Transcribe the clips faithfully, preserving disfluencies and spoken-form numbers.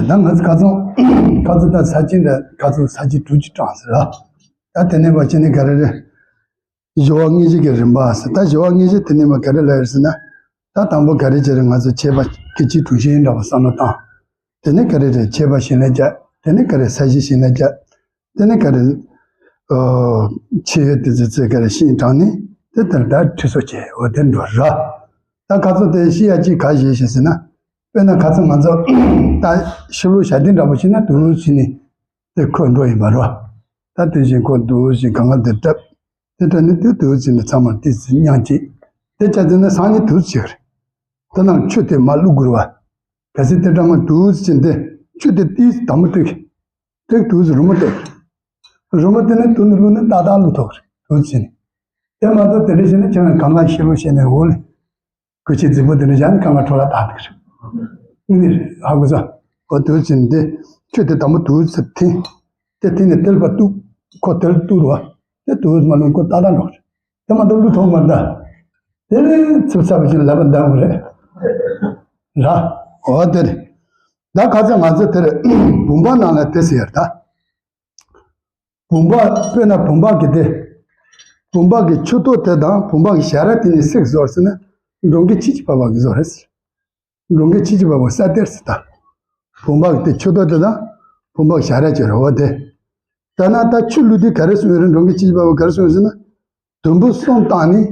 ད་ང་ཚོ་ཁ་སང་ཁ་སང་ད་ས་བཅད་འདི་ཁ་སང་ས་བཅད་དྲུག་ཅུ་དྲངས་ཟེར་ར། ད་དེ་ནས་ཕར་ཕྱིན་ནས་ག་རེ་རེད། སྦྱོར་བ་དངོས་གཞི་གི་རིམ་པ་ཟེར། ད་སྦྱོར་བ་དངོས་གཞི་དེ་ནས་མར་ག་རེ་ལབ་ཡོད་ཟེར་ན། ད་དང་པོ་ག་རེ་བྱས་རེད། ང་ཚོ་ཕྱེད་པ་སྐད་ཅིག་གྲུ་བཞི་འདྲ་པོ་བསམ་བློ་བཏང་། དེ་ནས་ག་རེ་རེད། ཕྱེད་པ་ཞལ་ལས་བརྒྱ། དེ་ནས་ག་རེ་ས་གཞི་ཞལ་ལས་བརྒྱ། དེ་ནས་ག་རེ། ཨོ། ཕྱེད་ཡོད་དེ་ཚོ་ཚེ་ག་རེ་ཤིང་དྲངས་ནས་དེ་ལྟར་ད་ཁྲི་སོ་བྱས། འོ་དེ་འགྲོ་ར། ད་ཁ་ཚོ་དེ་ཤི་ཡ་ཅིག་ག་ཞེས་ཞེས་ཟེར་ན། དཔེར་ན་ཁ་ཚོ་ང་ཚོ་ད་ཤི་ལོ་ཞག་བདུན་འདྲ་པོ་ཕྱིན་ན་དུ་རུ་ཕྱིན་ནས་དེ་ཁོ་འགྲོ་ཡིན་པ་ར། ད་དེ་བཞིན་ཁོ་དུ་རུ་ཕྱིན་གང་ག་དེ་བྲབ། དེ་དྲན་ནས་དེ་དུས་ཚོད་ནི་ཚང་མ་ཏི་སི་མཉམ་གཅིག་དེ་བྱ་ཚེ་ནི་སང་ཉིན་དུས་ཚོད་ཅིག་རེད། དེ་ནང་ཆུ་དེ་མ་བླུག་དགོས་ར། གལ་སྲིད་དེ་འདྲ་མ་དུས་ཚོད་དེ་ཆུ་དེ་ཏིས་དམ་པོ་ཏིག་དེ་དུས་ཚོད་རུ་མོ་ཏིག་རུ་མོ་དེ་ནི་དུ་ནི་བླུག་ནི་ཏག་ཏག་བླུག་ཐུབ་རེད་དུས་ཚོད་ནི། དེ་མ་གཏོགས་དེ་འདྲ་བྱས་ན་ཁྱེད་རང་གང་ག་ཤི་ལོ་ཤི་ནས་འོ་ལེ། གོས་ཆེན་རྫིག་པོ་དེ་འདྲ་བཞག་ནས་གང་ག་འཕྲོ་བརླག་བཏང་འདུག་རེད། ཨ་ནི་རེད། ཧ་གོ་སོང་། འོ་དུས་ཚོད་འདི་ཁྱོད་དེ་དང་པོ་དུས་ཚོད་འཐེན། དེ་འཐེན་ནས་དེར་པ་གཏུག་ཁོ་དེར་གཏུག་རོགས། དེ་དུས་ཚོད་མ་ལོན་ཁོ་ཏག་ཏག་འགྲོ་རེད། དེ་མ་གཏོགས་བླུག་ཐུབ་མ་རེད་ད། དེ་ནས་ཚིབ་ཚབ་བྱས་ལབ་པ་འདང་གི་རེད། ར། འོ་དེ་རེད། ད་ཁ་ཚ་ང་ཚོ་དེར་བུམ་པ་ནང་ལ་དེ་ཟེར་ད། བུམ་པ་དཔེར་ན་བུམ་པ་གི་དེ། བུམ་པ་གི་མཆུ་ཏོ་དེ་དང་བུམ་པ་གི་ཞལ་རས་དེ་གཉིས་གཅིག་བཟོ་ཟེར་ན། འགྲོ་མགོན་ཆོས་ཀྱི་པ་ཕ་གི་བཟོ་རེད། འགྲོ་མགོན་ཆོས་ཀྱི་པ་ཕ་ས་གཏེར་ཟེར་ད། བུམ་པ་གི་དེ་མཆུ་ཏོ་དེ་དང་། བུམ་པ་གི་ཞལ་རས་ཀྱི་རེད་བ་དེ། ད་ན་ད་ཆུ་བླུགས་དུས་ག་རེ་གསུངས་ཡོད་རེད། འགྲོ་མགོན་ཆོས་ཀྱི་པ་ཕ་ག་རེ་གསུངས་ཡོད་ཟེར་ན། དུམ་བུ་གསུམ་བཏང་ནས།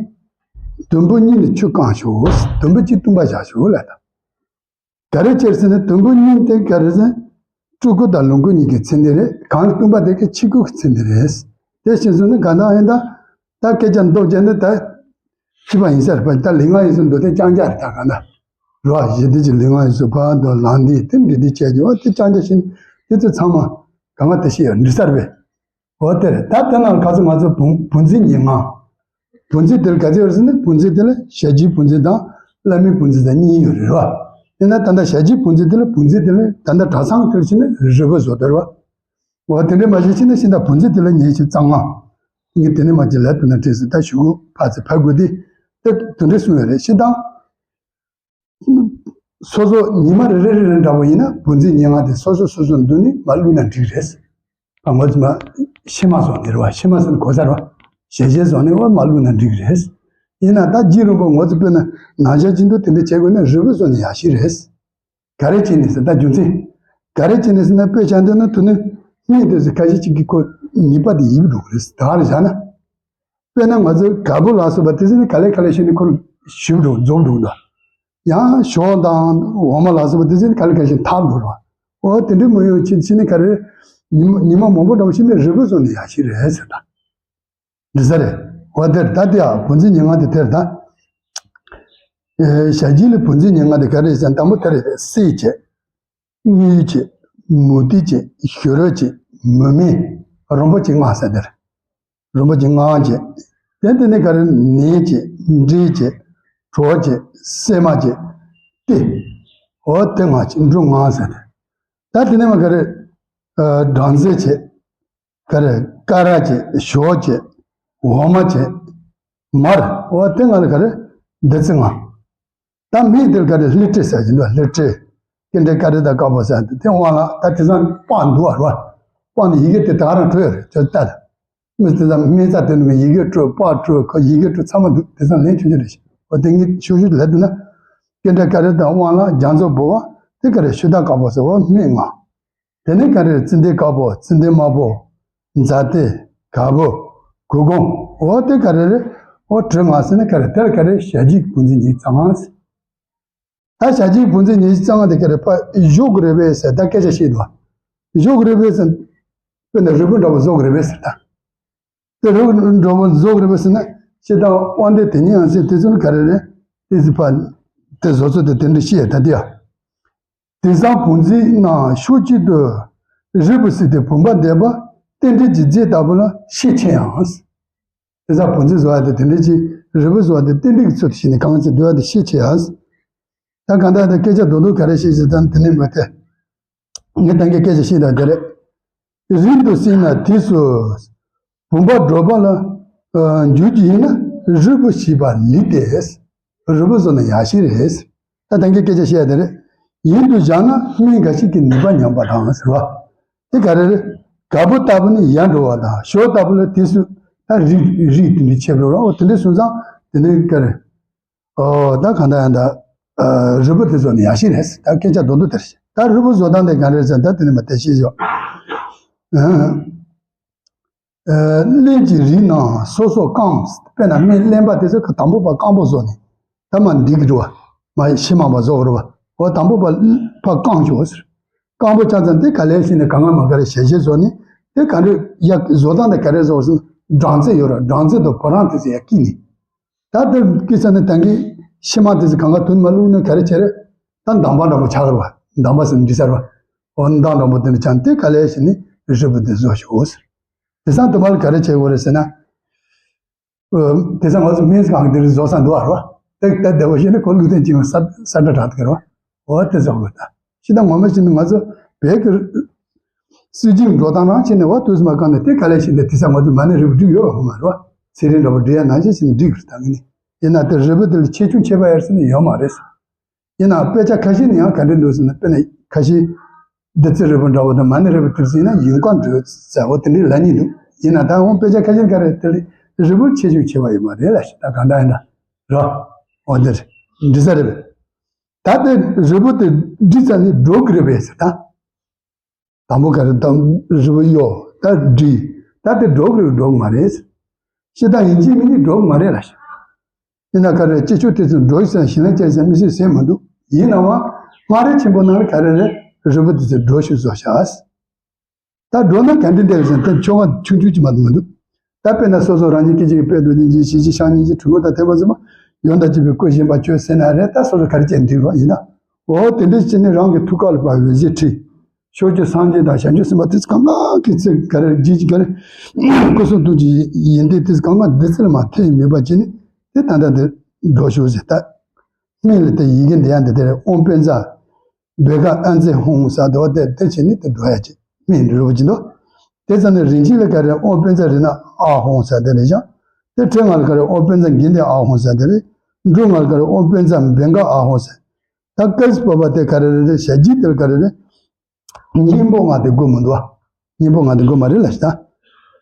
དུམ་བུ་གཉིས་ནས་ཆུ་བཀང་ཤོག་དུམ་བུ་གཅིག་བཏུམ་པ་བཞག་ཤོག་ལབ་ད། ག་རེ་བྱས་ཟེར་ན་དུམ་བུ་གཉིས་དེ་ག་རེ་ཟེར། སྤྲུལ་སྐུ་དང་ལོངས་སྐུ་གཉིས་ཀྱི་མཚན་ལྡན་རེད། གང་བཏུམ་པ་དེ་གི་ཆོས་སྐུ་གི་མཚན་ལྡན་རེད། དེ་བཞིན་སོང་ན་གང་ལྟར་ཡིན་ད། ད་སྐད་ཆ་མདོ་བྱས་ན་ད། ཅི་པ་ཡིན་ས་རེད་པ། ད་ལུས་ངག་ཡིད་གསུམ་མདོ་དེ་རྐྱང་རྐྱང་རེད་ད་གང་ལྟར། རོ་ཞི་བདེ་ཀྱི་ལུས་ངག་ཡིད་གསུམ་ཕར་འདུག་ལངས་འདི་དེ་འདི་འདི་བྱས་ཀྱི་འོ་དེ་རྐྱང་རྐྱང་བྱས་ནས་དེ་ཚོ་ཚང་མ་གང་ག་དེ་ཤེས་ཡོད་འདི་ས་རེད་པས། འོ་དེ་རེད། ད་དེ་ནང་ཁ་ཚོ་ང་ཚོ་བུམ་བུམ་འཛིན་ཉེར་ལྔ། བུམ་འཛིན་དེ་ལ་ག་ཚོད་ཡོད་ཟེར་ན་བུམ་འཛིན་དེ་ལ་ཞལ་གྱི་བུམ་འཛིན་དང་བླ་མའི་བུམ་འཛིན་དང་གཉིས་ཡོད་རེད་བ། དེ་ན་ད་ལྟ་ཞལ་གྱི་བུམ་འཛིན་དེ་ལ་བུམ་འཛིན་དེ་ལ་ད་ལྟ་གྲྭ་ཚང་དེར་ཕྱིན་ན་རིལ་བུ་བཟོ་དེ་རེད་བ། འོ་དེ་འདྲ་མ་བྱས་ཕྱིན་ན་ཤིང་རྟ་བུམ་འཛིན་དེ་ལ་ཉེར་གཅིག་རྩ་ལྔ། ངས་དེ་ནས་མ་བྱས་ལ་དུ་ན་བྲིས་སུ་ད་ཞུ་གུ་ཕ་ཚེ་ཕ་དགོས་དེ། དེ་དེ་འདྲ་གསུངས་ཡོད་རེད་ཤི་དང་། སོ་སོ་ཉི་མ་རེ་རེ་རེ་རེ་འདྲ་བོ་ཡིན་ན་བུམ་འཛིན་ཉེར་ལྔ་དེ་སོ་སོ་སོ་སོ་མདུན་ནས་མ་བླུགས་ན་འགྲིག་རེད། ཨ་ངོ་ཚ་མ་ཤི་མ་སོང་ནི་རེད་བ། ཤི་མ་སོང་གོ་ས་རེད་བ། ཞལ་ཞལ་སོང་ནི་འོ་མ་བླུགས་ན་འགྲིག་རེད། ཡིན་ན་ད་རྗེ་རིན་པོ་ངོ་ཚ་དཔེར་ན་ནང་ཞག་ཅི་འདུག་དེ་འདྲ་བྱེད་དགོས་ན་རིལ་བུ་སོང་ནི་ཡག་ཤོས་རེད། ག་རེ་བྱས་ནས་ཟེར་ད་རྒྱུ་མཚན། ག་རེ་བྱས་ནས་ཟེར་ན་དཔེ་ཆ་འདོན་ན་དུ་ནི་སྙིང་དེ་ཟེར་ཁ་ཤས་ཅིག་གི་ཁོ་ནུས་པ་དེ་ཡིབ་འགྲོ་གི་རེད་ད་ག་རེ་བྱ་ན། དཔེར་ན་ང་ཚོའི་ག་བུ་ལ་སོགས་པ་དེ་ཚོ་ནི་ག་ལེ་ག་ལེ་བྱས་ནས་ཁོར་ཞིབ་འགྲོ་རྫོགས་འགྲོ་གི་འདུག་ཡང་ཞོ་དང་འོ་མ་ལ་སོགས་པ་དེ་ཚོ་ནི་ག་ལེ་ག་ལེ་བྱས་ནས་ཐག་འགྲོ་རོགས། འོ་དེ་འདྲའི་མི་ཡོང་ཕྱིན་ཕྱིན་ནི་ག་རེ། ཉི་མ་ཉི་མ་མང་པོ་འགྲོ་ཕྱིན་ནི་རིལ་བུ་སོང་ནི་ཡག་ཤོས་རེད་ཟེར་ད། འདི་ས་རེད། འོ་དེར་ད་དེ་ཡང་བུམ་འཛིན་ཉེར་ལྔ་དེ་དེར་ད། ཞལ་གྱི་ལ་བུམ་འཛིན་ཉེར་ལྔ་དེ་ག་རེ་ཟེར་དང་པོ་དེ་རེད། སྲིད་བྱེད། དངུལ་བྱེད། མུ་ཏིག་བྱེད། ཞུ་རོལ་བྱེད། མུ་མེད། རོང་པོ་བྱེད་ལྔ་ཟེར་དེར། རོང་པོ་བྱེད་ལྔ་བྱེད། དེ་དེ་ནས་ག་རེ་ནས་བྱེད། འབྲས་བྱེད། གྲོ་བྱེད། སྲན་མ་བྱེད། ཏེ། འོ་དེ་ལྔ་བྱེད་འབྲུ་ལྔ་ཟེར་དེ། ད་དེ་ནས་མ་ག་རེ། སྦྲང་རྩི་བྱེད། ག་རེ་ཀ་ར་བྱེད། ཞོ་བྱེད། འོ་མ་བྱེད། མར་འོ་དེ་ལྔ་ལ་ག་རེ། བདུད་རྩི་ལྔ། ད་མིང་དེར་ག་རེ་ལི་ཏྲི་ཟེར་གྱི་འདུག་ལི་ཏྲི། ཀེ་འདྲེ་ཀ་རི་ད་དཀར་པོ་ཟེར་དེ་དབང་ལ་ད་དེ་ཚང་པགས་འདུག་བ་རོ། པགས་ནི་ཡི་གེ་དེ་ད་རང་འཕྲོ་ཡོད་རེད་ཅོ་ལྟ། མི་དེ་ཚང་མི་ཚ་དེ་ནི་ཡི་གེ་སྤྲོད་པགས་སྤྲོད་ཁ་ཡི་གེ་སྤྲོད་ཚང་མ་འདུག་དེ་ཚང་ལན་ཆུང་ཆུང་རེད་ཤག་འོ་དེ་ངས་ཤུགས་ཤུགས་ལབ་འདུག་ན། ཀེ་འདྲེ་ཀ་རི་ད་དབང་ལ་རྒྱ་མཚོ་འབོ་བ་དེ་ག་རེ་ཤུ་ད་དཀར་པོ་ཟེར་བ་སྨན་ལྔ། དེ་ནས་ག་རེ་རེད། ཙན་དན་དཀར་པོ། ཙན་དན་དམར་པོ། ཛ་ཏི། ག་བུ། གུར་གུམ། འོ་དེ་ག་རེ་རེད། འོ་དྲི་ལྔ་ཟེར་ན་ག་རེ་དེར་ག་རེ་ཞལ་གྱི་བུམ་འཛིན་ཉེར་གཅིག་རྩ་ལྔ་ཟེར། ད་ཞལ་གྱི་བུམ་འཛིན་ཉེར་གཅིག་རྩ་ལྔ་དེ་ག་རེ་ཕ་བཞུགས་གི་རེད་པས་ཟེར་ད་སྐད་ཆ་བཤད་འདུག་བ། བཞུགས་གི་རེད་པས་ཟེར། དཔེར་ན་རིལ་བུ་འདྲ་བོ་བཟོ་གི་རེད་པས་ཟེར་ད། དེ་རིལ་བུ་འདྲ་བོ་བཟོ་གི་རེད་པས་ཟེར་ན་སྤྱིར་བཏང་དབང་ལྡན་དེ་ཉིད་ཡང་ཟེར་དེ་ཚོ་ནི་ག་རེ་རེད། དེ་ཚོ་ཕ། དེ་བཟོ་ཚོ་དེ་དེ་འདྲ་བཤད་ད་དེ་ཡ། དེང་སང་བུམ་འཛིན་རྣམས་ཕྱོགས་གཅིག་ཏུ་རིལ་བུ་བསྲེས་ཏེ་བུམ་པ་འདེབས་པ་རྟེན་འབྲེལ་གྱི་རྫས་ལྟ་བུ་ལ་ཤས་ཆེ་ཡང་། དེང་སང་བུམ་འཛིན་བཟོ་བ་དེ་དེ་འདྲ་ཅིག་རིལ་བུ་བཟོ་བ་དེ་རྟེན་འབྲེལ་གྱི་ཚུལ་དུ་བྱས་ནས་གང་ཚེ་འདུལ་བ་དེ་ཤས་ཆེ་ཡང་། ད་གང་ལྟར་དེ་སྐད་ཆ་རྡོག་རྡོག་ག་རེ་བཤད་ཞེས་དང་དེ་ནས་མོལ་ཏེ། ངས་ད་གིན་སྐད་ཆ་བཤད་དང་དེ་རེད། རིལ་དུ་བསྲེས་ན་དུས་སུ། བུམ་པ་སྒྲོག་པ་ལ། ཨ། འགྱུར་གྱི་ཡིན་ན་རིལ་བུ་བྱས་པ་ལེགས་ཏེ། རིལ་བུ་བཟོ་ན་ཡག་ཤོས་རེད། ད་ད་གིན་སྐད་ཆ་བཤད་དེ་རེད། ཡིན་དུ་བཞག་ན་སྨན་འགའ་ཞིག་གིས་ནུས་པ་ཉམས་པ་དང་ཟེར་བ། དེ་ག་རེ་རེད། ག་བུ་ལྟ་བུ་ནི་ཡལ་འགྲོ་བ་དང་ཞོ་ལྟ་བུ་ལ་དེ་སུ་ད་རིགས་རིགས་དེ་འདྲ་ཆད་འགྲོ་ར། འོ་དེ་འདྲ་སོང་ཙང་དེ་འདྲ་ག་རེ། ཨོ་ད་གང་ལྟར་ཡང་ད་རུས་པ་དེ་ཚོ་ནི་ཡག་ཤོས་རེད། ད་སྐད་ཆ་མདོར་བསྡུས་དེ་རེད། ད་རུས་པ་བཟོ་སྟངས་དེ་ག་རེ་རེད་ཟེར་ན་ད་དེ་ནས་མ་དེ་ཤེས་ཤོག་རློན་གྱི་རིགས་རྣམས་སོ་སོར་བསྐམས། དཔེར་ན་སྨན་རློན་པ་དེ་ཚོ་གི་དང་པོ་པ་སྐམ་པོ་བཟོ་ནས་ད་མ་འདི་གི་འགྲོ་བ་མ་ཤི་མང་པ་བཟོ་བར་བ། འོ་དང་པོ་པ་ཕ་བསྐམ་ཤོག་ཟེར། སྐམ་པོ་ཆ་ཚང་དེ་ག་ལས་ཤི་ནས་གང་ག་མ་ག་རེ་ཞལ་ཞལ་བཟོ་ནས་དེ་ག་འདྲ་ཡ་བཟོ་སྟངས་དེ་ག་རེ་བཟོ་ཟེར་ན་སྦྲང་རྩི་ཡོད་ར། སྦྲང་རྩི་དང་བུ་རམ་དེ་ཚོ་ཡ་སྐྱིད་ནས། ད་དེ་སྐྱིད་ས་ནས་ད་གིན་ཤི་མ་དེ་ཚོ་གང་ག་དུ་མ་བླུགས་ནས་ག་རེ་བྱས་རེད། ད་འདམ་བག་འདྲ་པོ་ཆགས་ར་བ། འདམ་བག་ཟེར་ན་འདི་ཟེར་བ། འོ་འདམ་འདྲ་པོ་དེ་འདྲ་ཆགས་དེ་ག་ལས་ཤི་ནས་རུས་པ་དེ་བཟོ་ཤོག་ཟེར། དེང་སང་དུ་མ་ལ་ག་རེ་བྱེད་དགོས་རེད་ཟེར་ན། དེང་སང་ང་ཚོ་སྨན་ཁང་གི་དེ་རིགས་བཟོ་ས་འདུག་བ་རེད་བ། ཏག་ཏག་བདེ་བོ་ཞིག་ནི་ཁོ་ལུགས་ལྡན་གཅིག་ལ་ས་ས་འདྲ་དྲག་ཏུ་གར་བ། འོ་དེ་བཟོ་དགོས་ད། ཤི་ད་ངོ་མ་ཤི་ནི་ང་ཚོ་བོད་ཀྱི་སྲིད་ཇུས་འགྲོ་སྟངས་རང་ཕྱིན་ནས་བ་དུས་སུ་མ་བཀང་ནས་དེ་ག་ལས་ཤི་ནས་དེང་སང་ང་ཚོ་མ་ཎི་རིལ་བུ་སྒྲིག་ཡོད་བ་ཁོ་མ་རེད་བ། ཚེ་རིང་འདྲ་པོ་སྒྲིག་ཡ་ནང་བཞིན་ཤི་ནས་སྒྲིག་གི་རེད་ད་ངས་ནི། ཡིན་ན་དེ་རིལ་བུ་དེ་ལ་ཆེ་ཆུང་ཁྱད་པར་ཡོད་ཟེར་ནས་ཡོད་མ་རེད། ཡིན་ནའང་དཔེ་ཆ་ཁ་ཤས་ནི་ཡང་ག་འདྲ་འདུག་ཟེར་ན་དཔེར་ན་ཁ་ཤས་བདུད་རྩི་རིལ་བུ་འདྲ་བོ་དང་མ་ཎི་རིལ་བུ་དེ་ཚོ་ཡིན་ན་ཡུན་ཀར་འགྲོ་ཟེར་བ་དེ་འདྲའི་ལབ་ཉེན་འདུག་ཡིན་ན་ད་འོང་དཔེ་ཆ་ཁ་ཤས་ག་རེ་དེ་རིལ་བུ་ཆེ་ཆུང་ཆེ་བ་ཡོད་མ་རེད་ལ་ཞེ་ད་གང་ལྟར་ཡིན་ད་རོ། འོ་དེ་རེད་འདྲི་ས་རེད། ད་དེ་རིལ་བུ་དེ་འདྲི་ས་ནི་འགྲོ་གི་རེད་པས་ཟེར་ད། དང་པོ་ག་རེ་དང་རི་བོ་གཡོ་ད་འདྲི། ད་དེ་འགྲོ་གི་རེད་འགྲོ་གི་མ་རེད། ཤི་ད་ཡིན་གཅིག་མིན་གཅིག་འགྲོ་གི་མ་རེད་ལ་ཤི། ཡིན་ན་ག་རེ་སྤྱི་ཆོས་དེ་ཚོ་འགྲོ་ཞིག་ཟེར་ཞི་ལན་བཅད་ཟེར་མི་སྲིད་ཟེར་མི་འདུག་ཡིན་ནའང་སྔ་རེ་ཆེན་པོ་ནང་ལ་ག་རེ་རེད་རི་བོ་དེ་ཚོ་འགྲོ་ཞིག་བཟོ་ཤག་ད་འགྲོ་ན་ག་འདྲ་འདྲ་ཟེར་དེ་ཆོ་ག་ཆུང་ཆུང་ཅིག་མ་གཏོགས་མི་འདུག་ད་དཔེར་ན་སོ་སོ་རང་ཉིད་སྐད་ཅིག་གི་དཔལ་དུ་སྙིང་རྗེ་ཞི་བྱེད་བཤེས་གཉེན་གྱི་གྲུས་མོ་དང་ཐེག་པ་ཚུལ་མ་ཡོན་དང་བཅས་པའི་སྐུ་བཞེངས་པ་ཆོས་ཟེར་ན་རེད་ད་སོ་སོ་ག་རེ་བྱས་འགྲིག་རོགས་ཡིན་ན། འོ་དེ་འདྲ་བྱས་ནས་རང་གི་ཐུགས་ཀ་ལ་བབས་འོད་ཟེར་འཕྲོས། ཕྱོགས་བཅུའི་སངས་རྒྱས་དང་བྱང་ཆུབ་སེམས་དཔའ་དེ་ཚོ་གང་ག་གི་ཚེ་ག་རེ་རྗེས་ཀྱི་ག་རེ་སྐུ་གསུང་ཐུགས་ཀྱི་ཡོན་ཏན་དེ་ཚོ་གང་ག་བདུད་རྩི་ལ་མ་ཐེ་ཡི་མོས་པ་བྱས་ནས་དེ་ད་ལྟ་དེ་འགྲོ་ཤོག་ཟེར་ད། སྨན་ལ་དེ་ཡི་གེ་འདི་ཡང་འདི་དེ་རེད་ཨོཾ་པཉྩ། བྷཻ་ཥ་ཨཛྪ་ཧཱུྃ་ཟེར་དེ་བ་དེ་དེ་བྱས་ནས་དེ་འགྲོ་ཡ་ཅིག་སྨན་འགྲོ་བ་ཅིག་འདུག་དེ་ཙམ་ནས་རིན་ཆེན་ལ་ག་རེ་ཨོཾ་པཉྩ་རཏྣ་ཨཱཿཧཱུྃ་ཟེར་དེ་རེད་ཤག་དེ་ཕྲེང་ང་ལ་ག་རེ་ཨོཾ་པཉྩ་གི་ཏི་ཨཱཿཧཱུྃ་ཟེར་དེ་རེད། འབྲུ་ང་ལ་ག་རེ་ཨོཾ་པཉྩ་བྷཻ་ཥ་ཨཱཿཧཱུྃ་ཟེར། ད་ཀ་སི་པ་བ་དེ་ག་རེ་རེད་ཞལ་གྱི་དེ་ལ་ག་རེ་རེད། སྙིང་པོ་ལྔ་དེ་དགོས་མི་འདུག་བ། སྙིང་པོ་ལྔ་དེ་དགོས་མ་རེད་ལ་ཞེ་ད།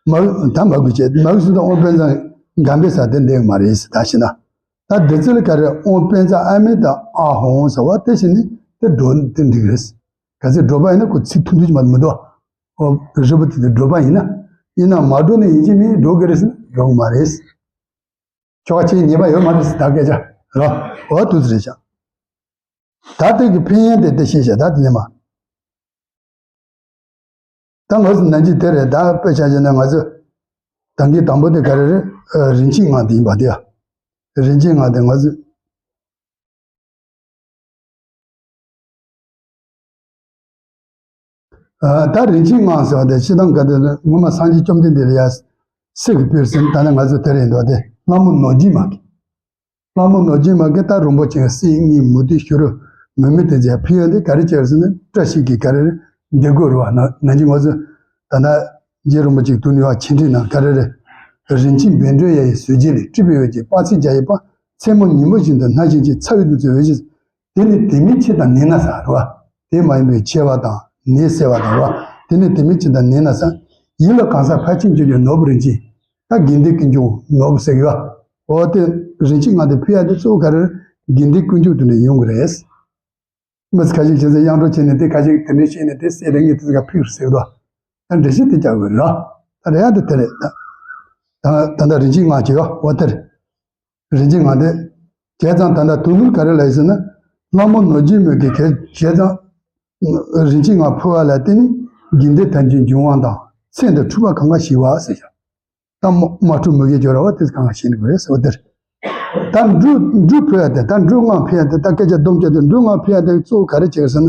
མ་ད་མ་དགོས་བྱས་མ་དགོས་སུ་དང་ཨོཾ་པཉྩ་གམ་བྷེ་ས་དེ་འདེགས་མ་རེད་ཟེར་ད་ཞེ་ན། ད་བདུད་རྩི་ལ་ག་རེ་ཨོཾ་པཉྩ་ཨ་མི་ཏ་ཨཱཿཧཱུྃ་ཟེར་བ་དེ་བྱས་ནས་དེ་འགྲོ་དེ་འགྲིག་རེད། ག་ཚོད་འགྲོ་པ་ཡིན་ན་ཁོ་ཚིག་ཐུང་ཐུང་ཅིག་མ་མི་འདུག་བ། ཨོ་རི་བོ་དེ་དེ་འགྲོ་པ་ཡིན་ན། ཡིན་ན་མ་འགྲོ་ནི་ཡིན་གཅིག་མིན་འགྲོ་གི་རེད་ཟེར་ན་འགྲོ་གི་མ་རེད། ཁྱོ་ག་ཆེས་ཉེས་པ་ཡོད་མ་རེད་ཟེར་ད་སྐད་ཆ་རོ། འོ་དུ་ཟེར་ཤག་ད་དེ་གི་ཕན་ཡོན་དེ་དེ་ཤེས་ཤག་ད་དེ་ནས་མ། ད་ང་ཚོ་ནང་གི་དེ་རེད་ད་དཔེ་ཆ་བཞག་ན་ང་ཚོ་ད་གིན་དང་པོ་དེ་ག་རེ་རེད། ཨ་རིན་ཆེན་ལྔ་དེ་ཡིན་པ་དེ་ཡ། རིན་ཆེན་ལྔ་དེ་ང་ཚོ་ཨ་ད་རིན་ཆེན་ལྔ་ཟེར་བ་དེ་སྤྱིར་བཏང་ག་དེ་ངོ་མ་སངས་རྒྱས་བཅོམ་ལྡན་འདས་ལ་ཡ་གསེར་གྱི་ཕུལ་ཟིན་ད་ནི་ང་ཚོ་དེ་རེད་འདུག་དེ་ལྷ་མོ་ནོར་སྦྱིན་མ་གི་ལྷ་མོ་ནོར་སྦྱིན་མ་གི་ད་རིན་པོ་ཆེ་གསེར་དངུལ་མུ་ཏིག་བྱུ་རུ་མུ་མེད་དེ་ཚོ་ཕུལ་ཡོད་དེ་ག་རེ་བྱས་ཟེར་ན་བཀྲ་ཤིས་ཀྱི་ག་རེ་རེད་འདེགས་སྐུལ་རེད་བ། ན་ན་ཅི་ང་ཚོ་ད་ལྟ་རྗེ་རིན་པོ་ཆེ་དུ་ནུས་པ་ཆེ་འབྲིང་ན་ག་རེ་རེད། རིན་ཆེན་བཻ་ཌཱུརྱ་ཡི་ཟུར་བརྒྱད་ལས་སྤྲུལ་པའི་འོད་ཀྱི་དཔལ་ཚིག་བརྒྱ་ཡི་པ། མཚན་མོ་ཉིན་མོ་བཞིན་དུ་སྣང་བཞིན་གྱི་ཚ་བའི་བདུད་རྩི་འོད་ཀྱི། དེ་ནི་དེ་མིན་ཕྱི་དང་ནད་ན་ཚ་རེད་བ། དེ་མ་ཡིན་པའི་མཆེ་བ་དང་ནད་སེལ་བ་དང་རེད་བ། དེ་ནི་དེ་མིན་ཕྱི་དང་ནད་ན་ཚ། ཡིད་ལ་གང་ཟག་ཕལ་ཆེར་འབྱུང་གི་ནོར་བུ་རིན་ཆེན། ད་དགེ་འདུན་ཀུན་འབྱུང་ནོར་བུ་ཟེར་གི་བ། འོ་དེ་རིན་ཆེན་ལྔ་དེ་ཕུལ་ཡ་དེ་གཙོ་བོ་ག་རེ་རེད། དགེ་འདུན་ཀུན་འབྱུང་དེ་འདྲ་ཡོང་གི་རེད། མི་ཁ་ཤས་ཁྱེད་ཚོ་དབྱངས་སྒྲོག་བྱས་ནས་དེ་ཁ་ཤས་དེ་འདྲ་བཤད་ནས་དེ་སེ་རེ་ངས་དེ་ཚོ་ག་ཕུལ་ཟེར་གི་འདུག་ད་འགྲེལ་བཤད་དེ་རྒྱག་དགོས་རེད་ད། ད་རེད་ཡ་དེ་དེ་རེད་ད། ད་ད་ད་རིན་ཆེན་ལྔ་བྱས་ཡོད་འོ་དེ་རེད། རིན་ཆེན་ལྔ་དེ། བྱས་ཙང་ད་ལྟ་དོན་དུ་ག་རེ་ལབ་ཡོད་ཟེར་ན། ལྷ་མོ་ནོར་སྦྱིན་མོས་ཀྱི་གལ་བྱས་ཙང་། རིན་ཆེན་ལྔ་ཕུལ་བ་ལ་བརྟེན་ནས་དགེ་འདུན་ཐམས་ཅད་འབྱུང་བ་དང་མཚན་དང་འཁྲུལ་པ་གང་ག་ཞི་བ་ཟེར་ཡ། ད་མ་མ་འཁྲུལ་མུ་གེ་སྦྱོར་བ་དེ་གང་ག་ཞི་ནི་དགོས་རེད་ཟེར་བ་དེ་རེད། ད་འབྲུ་འབྲུ་ཕུལ་ཡ་དེ་ད་འབྲུ་ལྔ་ཕུལ་ཡ་དེ་ད་སྐད་ཆ་སྡོམ་བྱས་ཏེ་འབྲུ་ལྔ་ཕུལ་ཡ་དེ་གཙོ་བོ་ག་རེ་བྱེད་ཀྱི་ཟེར་ན།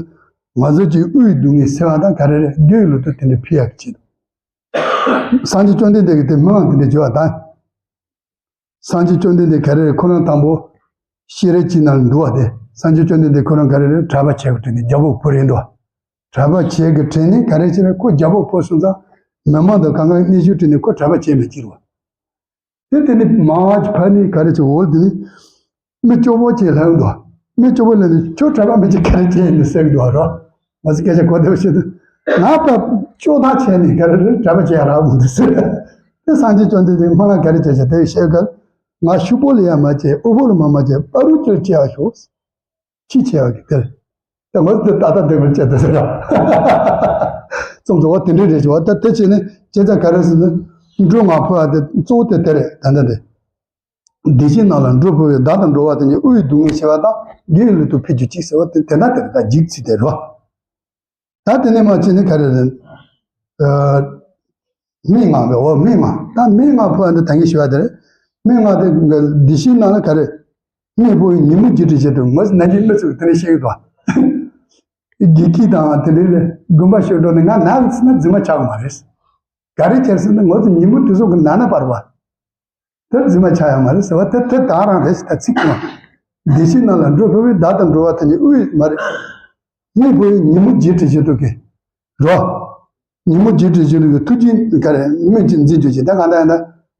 ང་ཚོ་གི་དབུས་སྡུག་བསྔལ་སེལ་བ་དང་ག་རེ་རེད་འདོད་ཡོད་ལུགས་དེ་དེ་འདྲ་ཕུལ་ཡ་གི་ཆེད་དུ། སངས་རྒྱས་བཅོམ་ལྡན་འདས་ཀྱིས་དེ་མི་མང་དེ་འདྲ་བྱས་པ་དང་། སངས་རྒྱས་བཅོམ་ལྡན་འདས་ག་རེ་རེད་ཁོ་རང་དང་པོ། ཤེས་རབ་ཀྱི་ནང་ལ་འདུལ་བ་དེ་སངས་རྒྱས་བཅོམ་ལྡན་འདས་ཁོ་རང་ག་རེ་རེད་གྲྭ་པ་བྱས་པའི་དུས་ནས་རྒྱལ་པོ་ཕོ་རེད་འདུག་གྲྭ་པ་བྱས་ཀྱི་དྲིན་ནས་ག་རེ་བྱས་ན་ཁོ་རྒྱལ་པོ་ཕོ་སོང་ཙང་མི་མང་དང་གང་ག་གནས་ཆུང་དྲིན་ནས་ཁོ་གྲྭ་པ་བྱས་མེད་ཀྱི་རེད་བ། དེ་དེ་ནས་མ་ཕ་ནི་ག་རེ་བྱས་འོལ་དེ་ནས་མི་སྐྱོ་པོ་བྱས་ལྷག་འདུག་མི་སྐྱོ་པོ་ལ་ནི་ཁྱོད་གྲྭ་པ་མི་གཅིག་ག་རེ་བྱས་ཡིན་ཟེར་གི་འདུག་རོ། ང་ཚོ་སྐད་ཆ་གོ་བདེ་བོ་བཤད་དུས། ང་ད་སྐྱོ་ཐག་ཆད་ནས་ག་རེ་རེད་གྲྭ་པ་བྱས་རག་མི་འདུག་ཟེར། དེ་སངས་རྒྱས་བཅོམ་ལྡན་འདས་སྨོན་ལམ་ག་རེ་བྱས་བྱས་དེ་བཤད་ག་ང་ཤུག་པོ་ལ་ཡ་མ་བྱས་དབུལ་པོ་ལ་མ་མ་བྱས་བར་དུ་གཅོད་བྱས་པ་ཤོག་ཅི་བྱས་པ་གི་དེར། ད་ང་ཚོ་ད་ལྟ་འདི་མི་བྱེད་དུ་ཟེར་ར། ཙམ་ཙམ་བ་དེ་འདྲའི་རེད་ཅེས་བ་ད་དེ་བྱས་ནས་བྱས་ཙང་ག་རེ་ཟེར་ན། འབྲུ་ལྔ་ཕུལ་བ་དེ་གཙོ་བོ་དེ་དེ་རེད་ད་ལྟ་དེ། བདེ་གཤེགས་རྣམས་ལ་འབྲུ་ཕུལ་བས་བདག་དང་འགྲོ་བ་དེ་གཉིས་དབུལ་བའི་སྡུག་བསྔལ་ཞི་བ་དང་། དགེ་བའི་ལུས་དུ་འཕེལ་གྱུར་ཅིག་ཟེར་བ་དེ་དེ་འདྲ་དེ་རེད་ད་འཇིག་ཚིག་དེ་རོ། ད་དེ་ནས་མ་བྱས་ནས་ག་རེ་རེད། ཨ། སྨན་ལྔ་བས་འོ་སྨན་ལྔ་ད་སྨན་ལྔ་ཕུལ་བ་འདི་ད་གིན་ཞུ་བ་དེ་རེད། སྨན་ལྔ་དེ་བདེ་གཤེགས་རྣམས་ལ་ག་རེ། སྨན་ཕུལ་བས་ཉིན་མོ་བརྗེད་འགྲོ་བྱེད་དུ་ངོ་ན་གིན་མི་ཚོས་དེ་འདྲ་བཤད་ཀྱི་འདུག་དགེ་སྐྱིད་དང་དེ་འདྲའི་ལས་དགོན་པ་ཤོར་འགྲོ་ནས་ང་ན་ཟེར་ན་རྫུན་མ་ཆགས་མ་རེད། ག་རེ་བྱས་ཟེར་ན་ང་ཚོ་ཉིན་མོ་དུས་སོགས་ཀྱི་ན་ན་བར་བ། དེ་རྫུན་མ་ཆགས་ཡོད་མ་རེད་ཟེར་བ་དེ་དེ་ད་རང་རེད་ཟེར་ད་ཚིག་ཀྱང་། བདེ་གཤེགས་རྣམས་ལ་འབྲུ་ཕུལ་བས་བདག་དང་འགྲོ་བ་དེ་གཉིས་དབུལ་མ་རེད། སྨན་ཕུལ་བས་ཉིན་མོ་བརྗེད་འགྲོ་བྱེད་དུ་གི། རོ། ཉིན་མོ་བརྗེད་འགྲོ་བྱེད་དུ་གི་ཐུགས་རྗེ་ག་རེ་སྨན་གྱིས་འཛིན་བྱེད་ཅིང་ད་གང་ལྟར་ཡང་ན།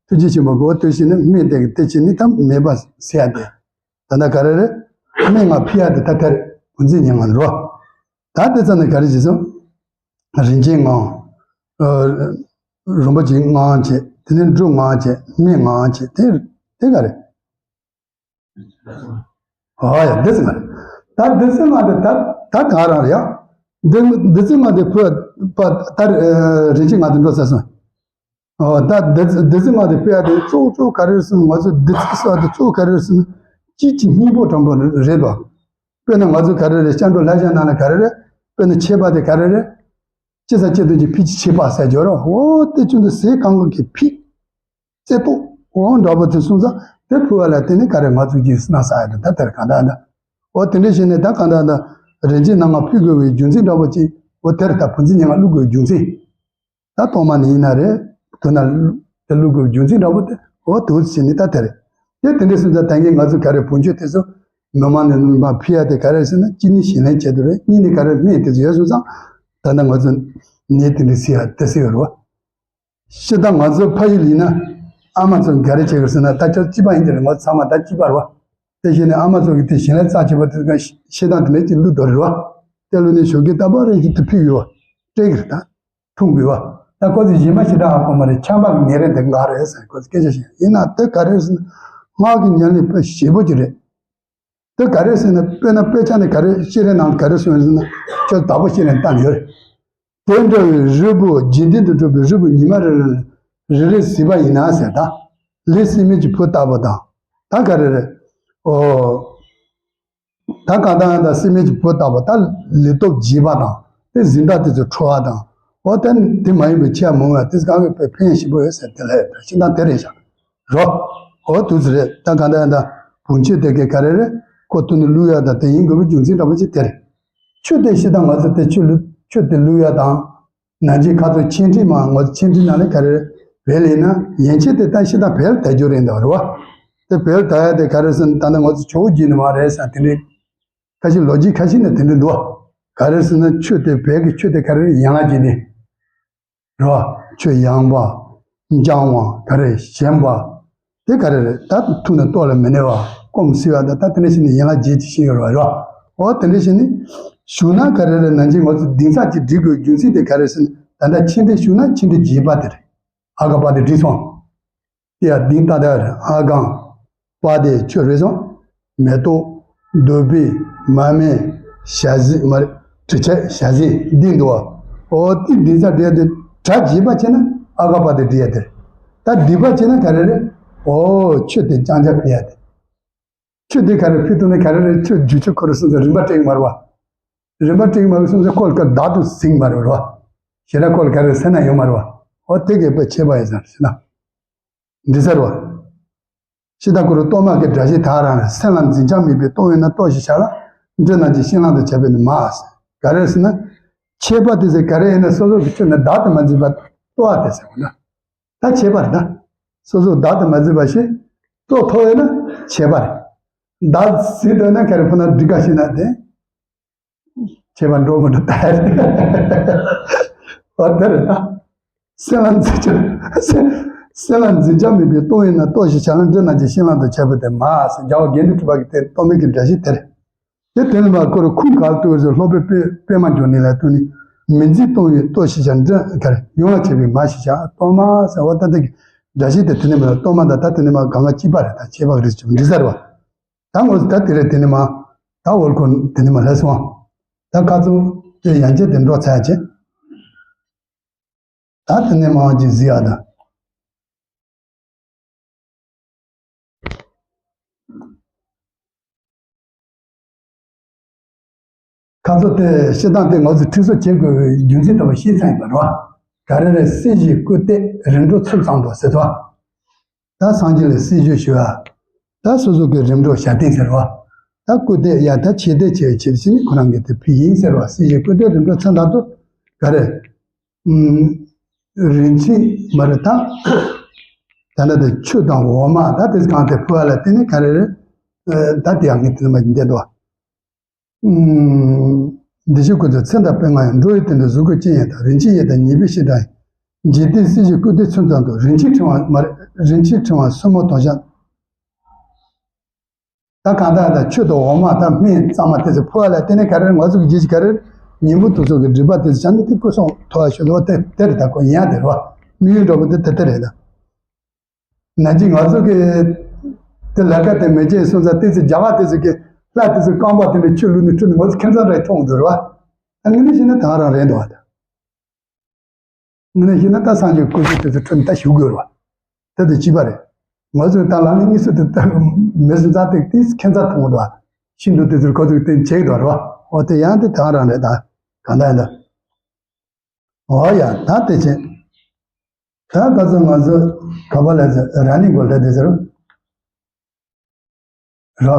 ཐུགས་རྗེ་ཆེན་པོ་གོ་དུ་ཞིག་ནི་སྨན་དེ་གི་དེ་བྱེད་ནི་ད་མེད་པ་ཟེར་ཡ་དེ། ད་ལྟ་ག་རེ་རེད། སྨན་ལྔ་ཕུལ་ཡ་དེ་ད་དེར་བུ་འཛིན་ཉེ་ང་རོ། ད་དེ་ཙམ་ནས་ག་རེ་བྱེད་སོང་། རིན་ཆེན་ལྔ། ཨ། རིན་པོ་ཆེ་ལྔ་བྱས། དེ་ནས་འབྲུ་ལྔ་བྱས། སྨན་ལྔ་བྱས། དེ་དེ་ག་རེ། ཨ་ཡ་འདི་ཚོ་ལྔ་རེད། ད་འདི་ཚོ་ལྔ་དེ་ད་ད་ག་རང་རེད་ཡ། འདི་འདི་ཚོ་ལྔ་དེ་ཕུལ་བ་ད་རིན་ཆེན་ལྔ་དེ་འགྲོ་ཚར་སོང་། ཨོ་ད་འདི་འདི་ཚོ་ལྔ་དེ་ཕུལ་ཡ་དེ་གཙོ་བོ་གཙོ་བོ་ག་རེ་རེད་ཟེར་ན་ང་ཚོ་འདི་ཚོ་ཟེར་བ་དེ་གཙོ་བོ་ག་རེ་རེད་ཟེར་ན། གཅིག་གཅིག་སྙིང་པོ་དྲང་པོ་རེད་དོ། དཔེར་ན་ང་ཚོ་ག་རེ་རེད་སྐྱབས་འགྲོ་བསླབ་བྱ་ནང་ལ་ག་རེ་རེད། དཔེར་ན་ཆད་པ་དེ་ག་རེ་རེད། ཅི་ཟེར་ཅི་དོན་གྱི་ཕིགས་ཀྱི་ཆད་པ་ཟེར་རྒྱུ་རེད། འོ་དེ་ཅུང་དུ་ཟས་གང་གི་ཕིགས། རྩེ་ཏོག་འོ་འདྲ་པོ་དེ་སོང་ཙང་དེ་ཕུལ་བ་ལ་བརྟེན་ནས་ག་རེ་ང་ཚོ་གིས་སྣང་ས་ཡ་དེ་ད་དེར་གང་ལྟར་འདྲ། འོ་དེ་འདྲ་བྱས་ནས་ད་གང་ལྟར་འདྲ། རིན་ཆེན་སྣ་ལྔ་ཕུལ་དགོས་པའི་རྒྱུ་མཚན་འདྲ་པོ་ཅིག་འོ་དེར་ད་བུ་འཛིན་ཉེ་ང་བླུག་དགོས་རྒྱུ་མཚན། ད་ཐོག་མ་ནས་ཡིན་ན་རེད། དོན་ན་དེ་བླུག་དགོས་རྒྱུ་མཚན་འདྲ་པོ་དེ་འོ་དེ་བྱས་ནས་ད་དེ་རེད། དེ་དེ་འདྲ་སོང་ཙང་ད་གིན་ང་ཚོ་ག་རེ་བོན་ཆོས་དེ་ཚོ་མི་མང་ནས་མ་ཕུལ་ཡ་དེ་ག་རེ་ཟེར་ན་གཅིག་ནི་ཞིང་ལས་ཆེད་དུ་རེད། གཉིས་ནི་ག་རེ་སྨན་དེ་ཚོ་ཡོད་སོང་ཙང་ད་ལྟ་ང་ཚོ་ནད་དེ་འདྲ་སེལ་ཡ་དེ་སེལ་ཡོད་རེད་བ། སྤྱིར་བཏང་ང་ཚོ་ཕ་ཡུལ་ཡིན་ན་ཨ་མ་ཚོ་ག་རེ་བྱེད་དགོས་ཟེར་ན་ད་ཆ་གཅིག་པ་ཡིན་དེ་རེད། ང་ཚོ་ཚང་མ་ད་གཅིག་པ་རེད་བ། དེ་བཞིན་ནས་ཨ་མ་ཚོ་གིས་དེ་ཞིང་ལས་རྩ་ཆེ་བ་དེ་ག་ཤེས་སྟངས་དེ་འདྲ་ཅིག་བླུག་དོ་རེད་བ། དེ་བླུག་ནས་ཞོགས་ཀས་རྟག་པར་རེ་ཞིག་ཏུ་ཕུལ་དགོས་བ། སྤྲད་ཀྱི་རེད་ད། འཐུང་དགོས་བ། ད་ཁོ་ཚོས་གཞན་པ་ཞེ་དྲག་ཧ་གོ་མ་རེད། ཆམ་པ་གི་ནད་རེད་འདི་འགག་རེད་ཟེར་ཁོ་ཚོས་སྐད་ཆ་བཤད། ཡིན་ན་དེ་ག་རེ་ཟེར་ན་སྔགས་ཀྱི་ཉམས་ལེན་དཔེ་ཞེ་པོ་ཅིག་རེད། དེ་ག་རེ་ཟེར་ན་དཔེར་ན་དཔེ་ཆ་ནས་ག་རེ་བཤད་རེས་ནང་ག་རེ་གསུངས་ཡོད་ཟེར་ན་ཁྱོད་བདག་པོ་བཤད་རེས་བཏང་ཡོད་རེད། དེ་འདྲ་བའི་རིལ་བུ་འཇིག་རྟེན་དུ་གྲུབ་པའི་རིལ་བུ་ཉི་མ་རེ་རེ་རེ་རེ་གཟིགས་པ་ཡིན་ན་ཟེར་ད། ལས་སྲིད་མེད་ཀྱི་བུ་ལྟ་བུ་དང་། ད་ག་རེ་རེད། ཨོ། ད་གང་ལྟར་ཡང་ད་སྲིད་མེད་ཀྱི་བུ་ལྟ་བུ་ད་ལུས་སྟོབས་རྒྱས་པ་དང་དེ་གཟི་མདངས་དེ་ཚོ་འཕྲོ་བ་དང་། འོ་དེ་དེ་མ་ཡིན་པའི་ཆེས་མང་བ་དེ་གང་གི་དཔེ་ཕན་ཞིག་པོ་ཡོད་ཟེར་དེ་ལ་ཡོད་པའི་ཕྱི་ནང་དེ་རེད་ཤག་རོ། འོ་དུས་ཚོད་རེད། ད་གང་ལྟར་ཡང་ད་བུན་ཆོས་དེ་གའི་ག་རེ་རེད། ཁོ་ཐུག་ནས་བླུག་ཡ་ད་དེ་ཡིན་དགོས་པའི་རྒྱུ་མཚན་འདྲ་པོ་ཅིག་དེ་རེད། ཆོས་དེ་ཤི་དང་ང་ཚོ་དེ་ཆོས་ལུ་ཆོས་དེ་བླུག་ཡ་དང་། ནང་ཆེན་ཁ་ཚོ་ཆེན་ཁྲིད་མ་ང་ཚོ་ཆེན་ཁྲིད་ནང་ལས་ག་རེ་བེལ་ཡིན་ན་ཡན་ཆད་དེ་ད་ཤི་དང་བེལ་དལ་རྒྱུ་རེད་འདུག་རེད་བ། དེ་བེལ་དལ་ཡ་དེ་ག་རེ་ཟེར་ན་ད་ནི་ང་ཚོ་ཇོ་བོ་རྗེས་ནི་མ་རེད་ཟེར་དེ་འདྲའི་ཁ་ཤས་ལོ་རྒྱུས་ཁ་ཤས་ནས་དེ་འདྲ་འདུག་ག་རེ་ཟེར་ན་ཆོས་དེ་བེལ་གྱི་ཆོས་དེ་ག་རེ་ཡན་ལག་བརྒྱད་དེ། རེད་བ། ཆོས་ཡངས་པ། འཇམ་བ། ག་རེ་ཞན་པ། དེ་ག་རེ་རེད། ད་ཐུག་ནས་ལྟོ་ལ་མི་གནས་པ། སྐོམ་སེལ་བ་དང་ད་དེ་འདྲ་ཞིག་ནི་ཡན་ལག་བརྒྱད་ཅིག་ཤེས་ཡོད་རེད་བ། འོ་དེ་འདྲ་ཞིག་ནི། གཞུང་ན་ག་རེ་རེད་ན་འཇིག་ང་ཚོ་གདིང་ཚ་ཅིག་སྒྲིག་དགོས་རྒྱུ་མཚན་དེ་ག་རེ་ཟེར་ན་ད་ལྟ་ཆེ་འབྲིང་གཞུང་ན་ཆེ་འབྲིང་རྒྱས་པ་དེ་རེད། ཨ་ག་པ་དེ་བྲིས་སོང་། དེ་ཡང་གདིང་ཏག་ཏག་རེད། ཨ་གང་། པ་དེ་ཆོས་རེད་སོང་། མེ་ཏོག་རྡོ་པི། མར་མེ། ཞལ་ཟས་མ་རེད། དྲི་ཆབ་ཞལ་ཟས་འདི་འདུག་བ། ཨོ་དེ་འདི་ཚ་འདྲེས་དེ་གྲ་རྒྱས་པ་བྱས་ན་ཨ་ག་པ་དེ་འདྲེས་ཡ་དེ་རེད། ད་སྡིག་པ་བྱས་ན་ག་རེ་རེད། ཨོ་ཆོས་དེ་རྐྱང་རྐྱང་ཕུལ་ཡ་དེ། ཆོས་དེ་ག་རེ་ཕུལ་ཐུབ་ན་ག་རེ་རེད། ཆོས་རྒྱུ་ཆོས་ཁོ་རེ་སོང་ཙང་རིན་པ་སྤྲད་ཀྱི་མ་རེད་བ། རིན་པ་སྤྲད་ཀྱི་མ་རེད་སོང་ཙང་ཁོ་ལ་ཀ་བདག་ཏུ་ཟིན་གྱི་མ་རེད་བ། ཞེ་དྲག་ཁོ་ལ་ག་རེ་སེམས་ན་ཡོད་མ་རེད་བ། ཨོ་དེ་གས་པ་ཆད་པ་ཡིན་ཟེར་ཞེ་ན། འདི་ཟེར་བ། ཤི་དང་ཀུ་རུ་གཏོར་མ་གི་སྒྲ་ཞིག་དག་རང་རེད། སེམས་ལ་འཛིན་ཆགས་མེད་པའི་གཏོར་ཡིན་ན་གཏོར་ཞེས་བྱ་ལ། འདྲི་ན་ཅི་ཤིང་ལག་ཏུ་བྱས་པས་ནི་མ་ཟེར། ག་རེ་ཟེར་ན། ཆད་པ་དེ་ཟེར་ག་རེ་ཡིན་ན་སོ་སོ་གི་ཆོས་ནི་བདག་ཏུ་མ་འཛིན་པ་གཏོར་བ་དེ་ཟེར་བ་ན། ད་ཆད་པ་རེད་ད། སོ་སོ་བདག་ཏུ་མ་འཛིན་པ་ཞིག་གཏོར་ཐུབ་ཡོད་ན་ཆད་པ་རེད། བདག་ཟིན་འདོད་ན་ག་རེ་ཕུ་ན་འགྲིག་ག་ཤེས་ན་དེ། ཆད་པ་འགྲོ་མི་འགྲོ་ད། འོ་དེ་རེད་ད། སེམས་ལ་འཛིན་ཆགས། སེམས་སེམས་ལ་འཛིན་ཆགས་མེད་པའི་གཏོར་ཡིན་ན་གཏོར་ཞེས་བྱ་ལ། འདྲི་ན་ཅི་ཤིང་ལག་ཏུ་བྱས་པས་དེ་མ་ཟེར། རྒྱལ་བ་དགེ་འདུན་གྲུབ་པ་གི་དེ་གཏོར་མའི་གི་སྒྲ་ཞིག་དེ་རེད། དེ་དེ་ནི་མ་ཁོ་ར་ཁུངས་ག་ལ་གཏུགས་ཟེར། སློབ་དཔོན་པད་པད་མ་འབྱུང་གནས་ལ་གཏུགས་ནས། མི་འཇིགས་གཏོང་བའི་གཏོར་ཞེས་བྱ། འདྲ་གར་ཡོངས་ལ་བྱེད་པའི་མ་ཞེས་བྱ། གཏོར་མ་ཟེར་བ་ད་ལྟ་གི་སྒྲ་གཞི་དེ་དེ་ནི་མ་གཏོར་མ་ད་ད་དེ་ནི་མ་གང་ག་གཅིག་པ་རེད། ད་བྱེད་པ་རེད་ཅེས་འདྲི་ཟེར་བ། ད་ངོ་ད་དེ་རེད། དེ་ནི་མ་ད་འོལ་ཁོ་དེ་ནི་མ་ལྷ་སོང་། ད་ཁ་ཚོ་དེ་ཡན་ཆད་དེ་འགྲོ་ཚར་ཅེ། ད་དེ་ནས་མང་ཅིག་གཟིགས་ཨ་ད། ཁ་ཚོ་དེ་བཤད་སྟངས་དེ་ང་ཚོས་ཁྲིད་གསོ་བྱེད་དགོས་པའི་རྒྱུ་མཚན་ལྟ་བུ་ཤེས་ཚར་ཡིན་པ་རེད་བ། ག་རེ་རེད། སྲིད་ཞིའི་སྐུ་སྟེ་རིམ་གྲོ་ཚུན་ཚང་དུ་ཟེར་ཚོ། ད་སངས་རྒྱས་ལ་སྲིད་ཞུ་ཞུ་བ། ད་སོ་སོ་གི་རིམ་གྲོ་བྱ་སྟངས་ཟེར་བ། ད་སྐུ་སྟེ་ཡ་ད་ཆེ་སྟེ་ཆེ་ཆེ་ཕྱིན་ཁོ་རང་གི་དེ་ཕི་ཡིན་ཟེར་བ། སྲིད་ཞིའི་སྐུ་སྟེ་རིམ་གྲོ་ཚུན་ཚང་དུ་ག་རེ། རིན་ཆེན་མ་རེད་ད། ད་ནི་དེ་ཆུ་དང་འོ་མ་ད་དེ་གང་དེ་ཕུལ་བ་ལ་བརྟེན་ནས་ག་རེ་རེད། ད་དེ་ཡང་ངས་དེ་མ་བསྡད་དོ། འདི་ཕྱི་སྐུ་ཚེ་ཚེ་འདི་དཔེ་ང་ཡང་། འགྲོ་བའི་དོན་དུ་གཟུགས་སྐུ་ཅན་ཡང་དག་རིན་ཆེན་ཡེ་དང་ཉེ་བའི་ཤེས་འདྲ་ཡིན། འཇིག་རྟེན་སྲིད་ཞིའི་སྐུ་སྟེ་ཚུན་ཚང་དུ། རིན་ཆེན་ཕྲེང་བ་མ་རེད། རིན་ཆེན་ཕྲེང་བ་སོར་མོ་དོ་ཞག་ད་གང་ལྟར་ད་ཆུ་དང་འོ་མ་དང་སྨན་གཙང་མ་དེ་ཚོ་ཕུལ་བ་ལ་བརྟེན་ནས་ག་རེ་ང་ཚོ་གི་རྗེས་ཀྱི་ག་རེ་ཉིན་མོ་དུས་ཚོད་ཀྱི་སྒྲིབ་པ་དེ་ཚོ་བྱང་ནས་དེ་སྐུ་གསུང་ཐོག་ཞུ་ལོ་དེ་དེ་རེད། ད་ཁོ་ཡིན་ཡ་དེ་རེད་བ། དམིགས་ཡུལ་འདྲ་པོ་དེ་དེ་དེ་རེད་ད། ན་གྱི་ང་ཚོ་གི་དེ་ལ་ཁ་དེ་མེ་ལྕེ་སོང་ཙང་དེ་ཚོ་རྒྱ་གར་དེ་ཚོ་གི་ལྷ་དེ་ཚོ་རྐང་པ་དེ་འདྲ་ཆུ་བླུགས་ནས་ཁྲུད་ནས་ང་ཚོ་ཁྱིམ་ཚང་རེ་མཐོང་འདུག་རེད་བ། ད་ངས་ནས་བཤད་ན་ད་རང་རེད་འདུག་བ་ད། ངས་ནས་བཤད་ན་ད་སངས་རྒྱས་སྐུ་ཚེ་དེ་ཚོ་ཁྲུད་ནས་ད་ཞུ་དགོས་རེད་བ། དེ་དེ་གཅིག་པ་རེད། ང་ཚོས་ད་ལམ་ནས་གཉིས་སུ་དེ་ལྟ་མི་སུ་ཙག་ཏིག་ཏིག་ཁྱད་མཚར་མཐོང་གི་འདུག་བ། ཤིན་ཏུ་དེ་ཚོར་ཁོ་ཚོས་དེ་བྱེད་ཀྱི་འདུག་རེད་བ། འོ་དེ་ཡང་དེ་དེང་རང་རེད་ད། གང་ལྟར་ཡིན་ད། འོ་ཡ་ད་དེ་བྱེད། ད་ག་ཚོད་ང་ཚོ་ག་པ་ལ་ཚོད་ར་ནི་གོ་ལ་དེ་ཚོར་རོ།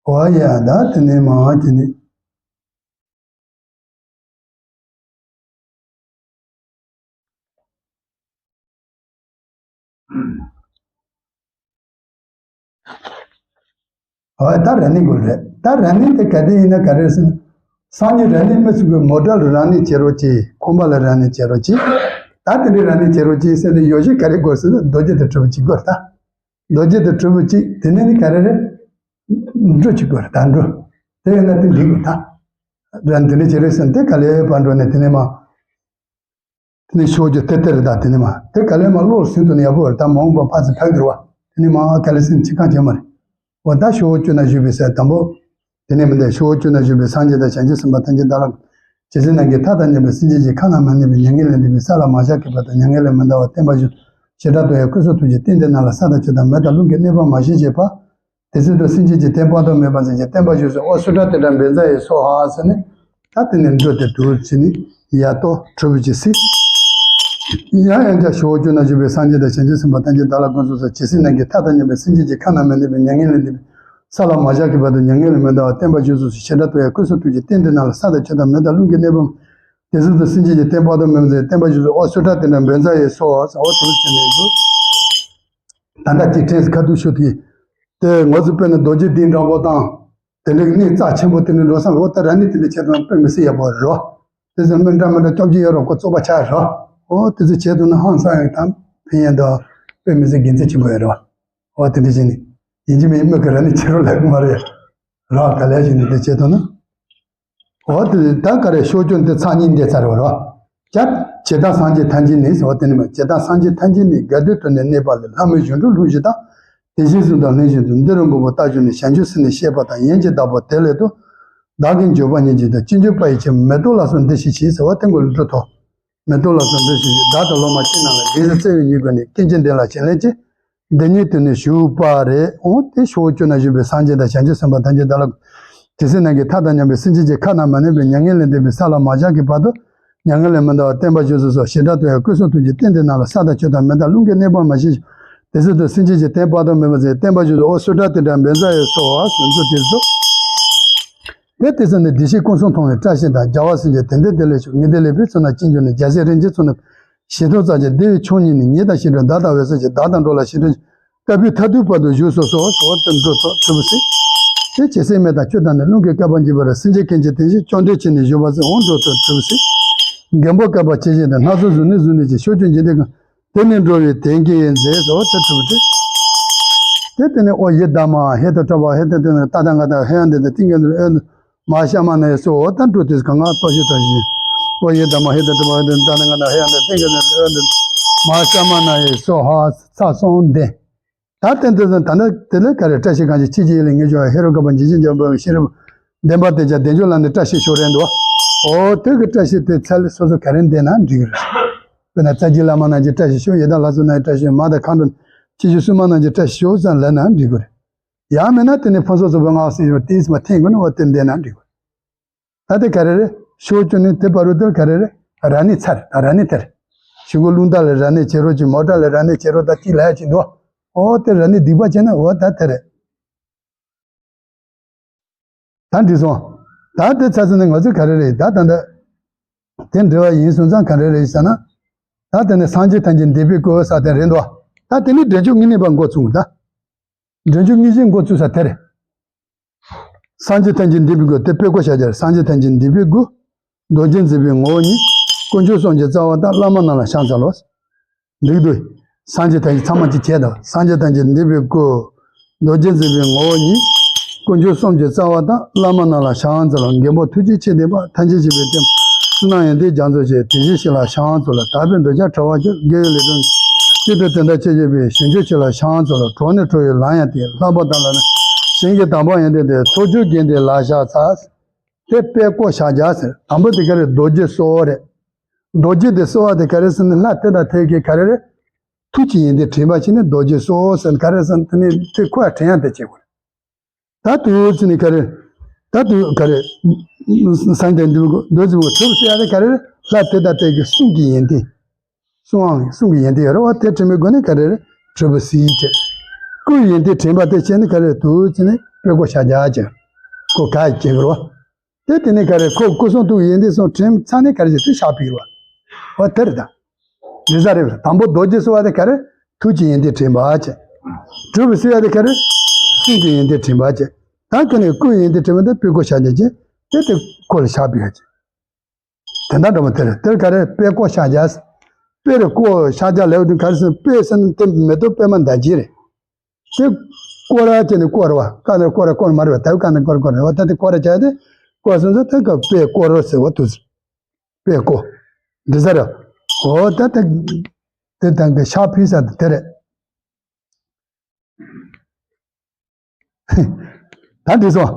འོ་ཡ་ད་དེ་ནས་མ་དེ་ནས། འོ་ད་ར་ནི་གོ་རེད། ད་ར་ནི་དེ་ག་དེ་ཡིན་ན་ག་རེ་ཟེར་ན། སང་ཉིན་ར་ནི་མི་ཚོ་གི་མོ་ཊ་ལ་ར་ནི་བྱེད་རོགས་གྱིས། ཁང་པ་ལ་ར་ནི་བྱེད་རོགས་གྱིས། ད་དེ་འདྲའི་ར་ནི་བྱེད་རོགས་གྱིས་ཟེར་ནས་ཡོ་བྱད་ག་རེ་དགོས་ཟེར་ན་རྡོ་རྗེ་དང་གྲུབ་པ་གཅིག་དགོས་རེད་ད། རྡོ་རྗེ་དང་གྲུབ་པ་གཅིག་དེ་ནས་ནི་ག་རེ་རེད། འབྲུ་གཅིག་དགོས་རེད་ད། འབྲུ། དེ་ཡིན་ན་དེ་འགྲིག་གི་ད། ར་ནི་དེ་འདྲ་བྱེད་རེད་ཟེར་ནས་དེ་ག་ལེ་བར་འགྲོ་ནས་དེ་ནས་མ། དེ་ནས་ཤོག་གུ་དེ་དེ་རེད་ད། དེ་ནས་མ་དེ་ག་ལེ་མ་བློར་ཟིན་ཐུབ་ན་ཡག་པོ་རེད་ད། མ་འོངས་པ་ཕར་ཚུར་ཕར་འགྱུར་བ། དེ་ནས་མ་ག་ལེ་ཟིན་ཅི་གང་བྱེད་མ་རེད། འོ་ད་ཤོག་གུ་ན་བཞུགས་པའི་སའི་དང་པོ། དེ་ནས་མི་འདས་ཤོག་གུ་ན་བཞུགས་པའི་སངས་རྒྱས་དང་བྱང་ཆུབ་སེམས་དཔའ་ཐམས་ཅད་བདག་ལ། ཇི་སྲིད་ནམ་མཁའི་མཐའ་དང་མཉམ་པའི་སེམས་ཅན་གྱི་ཁ་ན་མ་གནས་པའི་མྱ་ངན་ལས་འདས་པའི་ས་ལ་མ་བཞག་གི་བར་དུ་མྱ་ངན་ལས་མི་འདའ་བར་བརྟན་པར་བཞུགས་སུ། བྱེ་བྲག་ཏུ་ཡང་སྐུ་གསུང་ཐུགས་ཀྱི་རྟེན་དེ་རྣམས་ལ་ས་དང་ཆུ་དང་མེ་དང་རླུང་གི་གནོད་པ་མ་བྱིན་ཞེས་པ། དེ་སྲིད་དུ་སེམས་ཅན་གྱི་རྟེན་དཔག་ཏུ་མེད་པ་མཛད་ཅིང་བརྟན་པར་བཞུགས་སོ། ཨོ་སུ་ཏྲ་ཏི་ཏྲ་བཛྲ་ཡེ་སྭཱ་ཧཱ་ཟེར་ནས། ད་དེ་ནས་འགྲོ་དེ་དུ་ཕྱིན་ནས་ཡ་ཏོ་གྲུབ་ཅི་སྲིད། ཡང་ཡང་བསྐྱར་ཤོག་གུ་ན་བཞུགས་པའི་སངས་རྒྱས་དང་བྱང་ཆུབ་སེམས་དཔའ་ཐམས་ཅད་བདག་ལ་དགོངས་སུ་གསོལ། ཇི་སྲིད་ནམ་མཁའི་མཐའ་དང་མཉམ་པའི་སེམས་ཅན་གྱི་ཁ་ན་མ་གནས་པའི་མྱ་ངན་ལས་འདས་པའི་ས་ལ་མ་བཞག་གི་བར་དུ་མྱ་ངན་ལས་མི་འདའ་བར་བརྟན་པར་བཞུགས་སུ། བྱེ་བྲག་ཏུ་ཡང་སྐུ་གསུང་ཐུགས་ཀྱི་རྟེན་དེ་རྣམས་ལ་ས་དང་ཆུ་དང་མེ་དང་རླུང་གི་གནོད་པ། དེ་སྲིད་དུ་སེམས་ཅན་གྱི་རྟེན་དཔག་ཏུ་མེད་པ་མཛད་བརྟན་པར་བཞུགས་སོ། ཨོ་སུ་ཏྲ་ཏི་ཏྲ་བཛྲ་ཡེ་སྭཱ་ཧཱ་ཟེར་འོ་དུ་ཕྱིན་ནས་འདུག་ད་ལྟ་གཅིག་ཕྲན་ཁ་ཐུག་ཤོད་དེ། དེ་ང་ཚོ་དཔེར་ན་རྡོ་རྗེ་གདན་འདྲ་པོ་དང་། དེ་འདྲའི་གནས་རྩ་ཆེན་པོ་དེ་འདྲ་འགྲོ་ས་ལ་འོ་ད་ར་ནི་དེ་འདྲ་བྱེད་དང་དཔེ་མི་སྲིད་ཡག་པོ་རེད། དེ་ཚོ་སྨན་འདྲ་མི་འདྲ་སྐྱོབ་ཀྱི་ཡོད་རོགས་ཁོ་བཙོག་པ་ཆགས་རོགས། འོ་དེ་ཚོ་བྱེད་དུ་ན་ཧང་སང་ཡང་དང་ཕན་ཡང་དང་དཔེ་མི་སྲིད་དགེ་མཚན་ཆེན་པོ་ཡོད་རོགས། འོ་དེ་འདྲ་བྱས་ནས་ཡིན་གཅིག་མིན་གཅིག་མི་ག་ར་ནི་ཁྱེད་རོགས་ལས་མ་རེད། རོགས་ག་ལས་བྱས་ནས་དེ་བྱེད་དུ་ན། འོ་དེ་ད་ག་རེ་ཤོག་གུ་འདི་ཚར་གཉིས་འདས་ཚར་བ་རོགས། ཇ། ཇི་ལྟར་སངས་རྒྱས་ཐམས་ཅད་ནི་ཟེར་བ་དེ་ནི་མ། ཇི་ལྟར་སངས་རྒྱས་ཐམས་ཅད་ནི་དགའ་སྟོན་དུ་ནི་གནས་པ་ལས་ལྷ་མོའི་གཞུང་གྲུབ་ལྷུང་བཞིན་དང་། དེ་བཞིན་གསུམ་དང་ལྷུང་བཞིན་དུ་འདི་རུ་མགོན་པོ་རྟ་བཞོན་ནས་བྱང་ཆུབ་སེམས་ནི་བཤད་པ་དང་ཡན་ཆད་བདག་པོ་དེ་སླད་དུ། བདག་གི་འགྱོད་པ་ཉིད་ཀྱིས་དང་ཅི་འགྱོད་པ་ཡི་ཕྱིར་མེ་ཏོག་ལ་སོགས་འདི་ཞིག་བྱིན་ཟེར་བ་དེ་མགོ་ལ་འགྲོ་ཐོག་མེ་ཏོག་ལ་སོགས་འདི་ཞིག་བྱིན། བདག་དང་སློབ་མ་ཁྱེད་རྣམས་ལ་དགེ་སེམས་བརྩེ་བའི་ཉེས་ཀྱིས་ནི་སྐྱེ་འཆི་འདི་ལ་བྱིན་ལེན་ཅིང་། འདི་ཉིད་དུ་ནི་བཞུགས་པ་རེད། འོ་དེ་ཕྱོགས་བཅུ་ན་བཞུགས་པའི་སངས་རྒྱས་དང་བྱང་ཆུབ་སེམས་དཔའ་ཐམས་ཅད་བདག་ལ། དེ་སྲིད་ནམ་མཁའི་མཐའ་དང་མཉམ་པའི་སེམས་ཅན་གྱི་ཁ་ན་མ་གནས་པའི་མྱ་ངན་ལས་འདས་པའི་ས་ལ་མ་བཞག་གི་བར་དུ། མྱ་ངན་ལས་མི་འདའ་བར་བརྟན་པར་བཞུགས་སུ་གསོལ། བྱེ་བྲག་ཏུ་ཡང་སྐུ་གསུང་ཐུགས་ཀྱི་རྟེན་དེ་རྣམས་ལ་ས་དང་ཆུ་དང་མེ་དང་རླུང་གི་གནོད་པ་མ་བྱིན་ཞིང་། དེ་སྲིད་དུ་སེམས་ཅན་གྱི་རྟེན་དཔག་ཏུ་མེད་པ་མཛད་བརྟན་པར་བཞུགས་སུ། ཨོ་སུ་ཏྲ་ཏི་ཏྲ་བཛྲ་ཡེ་སྭཱ་ཧཱ་ཟེར་མཛོད་དེར་འཛུགས། དེ་དེ་ཚོ་ནི་བདེ་གཤེགས་ཀུན་གསུམ་མཐོང་བའི་བཀྲ་ཤིས་དང་། རྒྱལ་བ་སྲས་བཅས་དེང་འདིར་བདེ་ལེགས་ཤོག་ངེས་དེ་ལེགས་པའི་ཚུལ་རྣམས་ཅི་འབྱུང་ནས། རྒྱལ་སྲས་རིན་ཆེན་ཚོགས་རྣམས་ཞལ་མཐོང་ཙམ་གྱིས། བདེ་བའི་མཆོག་ཉིད་ནི་ཉིད་དང་ཞི་ཁྲོ་བདག་དང་འོད་གསལ་གྱི་བདག་དང་འགྲོ་ལ་ཞི་ཁྲོ་བསྐལ་པའི་མཐར་ཐུག་བར་དུ་བཞུགས་སོ་སོ་ཟེར་བ་དེ་འགྲོ་ཐོག་གྲུབ་སྲིད། དེ་ཇི་སྲིད་མེ་དང་ཆུ་དང་ནི་རླུང་གི་བསྐལ་པ་འཇིག་པར་སེམས་ཅན་ཀུན་གྱི་དོན་བཞིན་བཅོམ་ལྡན་ཁྱེད་ཉིད་བཞུགས་པ་ཟེར་འོང་འགྲོ་ཐོག་གྲུབ་སྲིད། མགོན་པོ་བསྐལ་པ་ཇི་བཞིན་དུ་སྣ་ཚོགས་གཟུགས་ནི་གཟུགས་ནི་ཅན་ཕྱོགས་བཅུའི་འཇིག་རྟེན་ཀུན། དེ་ནི་འགྲོ་བའི་དོན་གྱི་མཛད་སོ་དེ་གྲུབ་སྟེ། དེ་དེ་ནས་ཨོ་ཡི་དམ་མ་ཧེ་ཏོ་ཏྲ་བ་ཧེ་ཏོ་ཏེ་ནི་ཏ་ཏ་ང་ཏ་ཧེ་ཡང་དེ་དེ་ཏིང་གེ་ཨོ་མ་ཤ་མ་ན་ཡེ་སོ་ཨོ་ཏ་འགྲོ་དེ་ག་ང་ཏོ་ཤི་ཏོ་ཤི། ཨོ་ཡི་དམ་མ་ཧེ་ཏོ་ཏྲ་བ་ཧེ་ཏོ་ཏ་ཏ་ང་ཏ་ཧེ་ཡང་དེ་ཏིང་གེ་ཨོ་མ་ཤ་མ་ན་ཡེ་སོ་ཧ་ཚ་སོང་དེ། ད་ཏན་ཏན་ད་ནི་དེ་ལས་ག་རེ། བཀྲ་ཤིས་གང་ཞིག་ཆོས་ཀྱི་ཡུལ་ལས་ངེས་འབྱུང་བ་ཧེ་རུ་ཀ་པ་འཇིགས་ཆེན་འཇམ་དཔལ་ཤེས་རབ་ལྡན་པ་དེ་ཅག་བདེ་འབྱུང་ལ་ནི་བཀྲ་ཤིས་ཤོག་རན་འདུག་ཨོ་དེ་གི་བཀྲ་ཤིས་དེ་ཚལ་སོ་སོ་ག་རེ་འདེབས་ན་འགྲིག་གི་རེད། དཔེར་ན་རྩ་བརྒྱུད་བླ་མ་རྣམས་ཀྱི་བཀྲ་ཤིས་ཤོག་ཡི་དམ་ལྷ་ཚོགས་རྣམས་ཀྱི་བཀྲ་ཤིས་ཤོག་མ་དང་མཁའ་འགྲོ་ཆོས་སྐྱོང་སྲུང་མ་རྣམས་ཀྱི་བཀྲ་ཤིས་ཤོག་ཙམ་ལབ་ན་འགྲིག་གི་རེད། ཡང་མིན་ན་དེ་ནི་ཕུན་སུམ་ཚོགས་པའི་སྔགས་ཟེར་བ་དེ་མ་འཐེན་དགོས་ན་འོ་དེ་འདེབས་ན་འགྲིག་གི་རེད། ད་དེ་ག་རེ་རེད། ཤོག་བཅུ་ནི་དེ་བར་དུ་དེར་ག་རེ་རེད། ར་ནི་ཚར་ད་ར་ནི་དེར། ཤོག་གུ་རླུང་རྟ་ལས་ར་ནི་བྱེད་རོགས་ཀྱི་མོ་ཊ་ལས་ར་ནི་བྱེད་རོགས་ད་ཅི་ལ་ཡ་ཅི་འདུག་ཨོ་དེ་ར་ནི་སྡིག་པ་བྱས་ན་འོ་ད་དེ་རེད། ད་འགྲིག་སོང་། ད་དེ་ཚར་ཚར་ནི་ང་ཚོས་ག་རེ་རེད་ད་ད་འདི། དེ་འདྲ་བ་ཡིན་སོང་ཙང་ག་རེ་རེད་ཟེར་ན། ད་དེ་ནི་སངས་རྒྱས་ཐམས་ཅད་འདུས་པའི་སྐུ་ས་དེ་རེད་འདུག་ད་དེ་ནི་འདྲེན་མཆོག་དངོས་གནས་པ་འགོ་ཚུགས་ད། འདྲེན་མཆོག་དངོས་གཞི་འགོ་བཙུགས་ས་དེ་རེད། སངས་རྒྱས་ཐམས་ཅད་འདུས་པའི་སྐུ་དེ་དཔེ་བཀོད་བཞག་རྒྱུ་རེད། སངས་རྒྱས་ཐམས་ཅད་འདུས་པའི་སྐུ། རྡོ་རྗེ་འཛིན་པའི་ངོ་བོ་ཉིད། དཀོན་མཆོག་གསུམ་གྱི་རྩ་བ་དང་བླ་མ་རྣམས་ལ་ཕྱག་འཚལ་ལོ། འགྲིག་འདུག་སངས་རྒྱས་ཐམས་ཅད་ཚང་མ་གཅིག་བྱས་དང་། སངས་རྒྱས་ཐམས་ཅད་འདུས་པའི་སྐུ། རྡོ་རྗེ་འཛིན་པའི་ངོ་བོ་ཉིད། དཀོན་མཆོག་གསུམ་གྱི་རྩ་བ་དང་བླ་མ་རྣམས་ལ་ཕྱག་འཚལ་ལོ། མགོན་པོ་ཐུགས་རྗེ་ཆེ་ལྡན་པ། ཐམས་ཅད་མཁྱེན་པའི་བསྟན་པ། བསོད་ནམས་ཡོན་ཏན་རྒྱ་མཚོ་ཆེ། དེ་བཞིན་གཤེགས་ལ་ཕྱག་འཚལ་ལོ། དག་པའི་འདོད་ཆགས་བྲལ་བར་གྱུར། དགེ་བའི་ལས་དང་། ཆེད་དུ་དེ་དག་ཅི་བྱེད་པའི། བྱང་ཆུབ་ཆོས་ལ་ཕྱག་འཚལ་ལོ། གྲོགས་ནི་ཁྲོ་བོའི་ལམ་ཡང་དེ། ལྷག་པ་དང་ལ་ནི་ཞིང་གི་དང་པོ་ཡོན་ཏན་དེ། ཚོགས་ཆུང་རྒྱན་དེ་ལ་ཕྱག་འཚལ། དེ་དཔེ་བཀོད་བཞག་རྒྱུ་ཟེར། དང་པོ་དེ་ག་རེ། རྡོ་རྗེ་གསོལ་བ་རེད། རྡོ་རྗེ་དེ་གསོལ་བ་དེ་ག་རེ་ཟེར་ན་ལྷ་དེ་དང་དེ་གའི་ག་རེ་རེད། ཐུགས་ཀྱི་ཡོན་ཏན་དྲན་པ་བྱས་ནས་རྡོ་རྗེ་གསོལ་ཟེར་ག་རེ་ཟེར་ན་དེ་ནི་དེ་ཁོ་ཡང་དྲན་ཡག་དེ་བྱེད་དགོས་རེད། ད་དུས་ཚོད་ནི་ག་རེ། ད་དུས་ག་རེ། སངས་རྒྱས་འདུལ་རྡོ་རྗེ་གྲུབ་ཟེར་ཡག་དེ་ག་རེ་རེད། ལྷ་དེ་དང་དེ་གའི་གསུང་གི་ཡོན་ཏན། གསུང་ཨང་གསུང་གི་ཡོན་ཏན་ཡོད་རེད་བ། དེ་དྲན་པའི་སྒོ་ནས་ག་རེ་རེད། གྲུབ་པ་ཟེར་བྱས། སྐུའི་ཡོན་ཏན་དྲན་པ་དེ་བྱས་ནས་ག་རེ་དུས་ཚོད་ནས་དཔེ་བཀོད་བཞག་རྒྱུ་ཅིག་ཁོ་ག་ཡི་བྱེད་དགོས་རེད་བ། དེ་དེ་ནས་ག་རེ། ཁོ་སྐུ་གསུང་ཐུགས་ཡོན་ཏན་གསུམ་དྲན་ཚར་ནས་ག་རེ་བྱེད་དེ་ཕྱག་ཕུལ་བ། འོ་དེ་རེད་ད། འདི་ས་རེད། དང་པོ་རྡོ་རྗེ་གསོལ་བ་དེ་ག་རེ། ཐུགས་ཀྱི་ཡོན་ཏན་དྲན་པ་བྱས། གྲུབ་པའི་གསོལ་བ་དེ་ག་རེ། གསུང་གི་ཡོན་ཏན་དྲན་པ་བྱས། ད་ག་ནས་སྐུའི་ཡོན་ཏན་དྲན་པ་དེ་དཔེ་བཀོད་བྱ་རྒྱུ་བྱས། དེ་དེ་ཁོ་ལ་ཕྱག་ཕུལ་ཡག་བྱས། དེ་འདྲ་འདྲ་མོ་དེ་རེད། དེར་ག་རེ། དཔེ་བཀོད་བྱ་རྒྱུ། དཔེ་རེ་བཀོད་བྱ་རྒྱུ་ལབ་དུས་ག་རེ་ཟེར་ན། དཔེ་ཟེར་ན་དེ་མེ་ཏོག་པད་མ་འདྲ་ཅིག་རེད། དེ་སྐོར་ར་བྱས་ནས་སྐོར་བ། ཀ་ནས་སྐོར་ར་སྐོར་མ་རེད་བ། ད་ཀ་ནས་སྐོར་སྐོར་རེད་བ། ད་དེ་སྐོར་ར་བྱས་ཏེ་སྐོར་སོང་ཙང་དེ་ཀ་དཔེ་སྐོར་རོ་ཟེར་བ་དུས་དཔེ་སྐོར། འདི་ཟེར་ར། འོ་ད་དེ་དེ་དང་གི་ཕྱག་ཕུལ་ས་དེ་དེ་རེད། ད་འགྲིག་སོང་།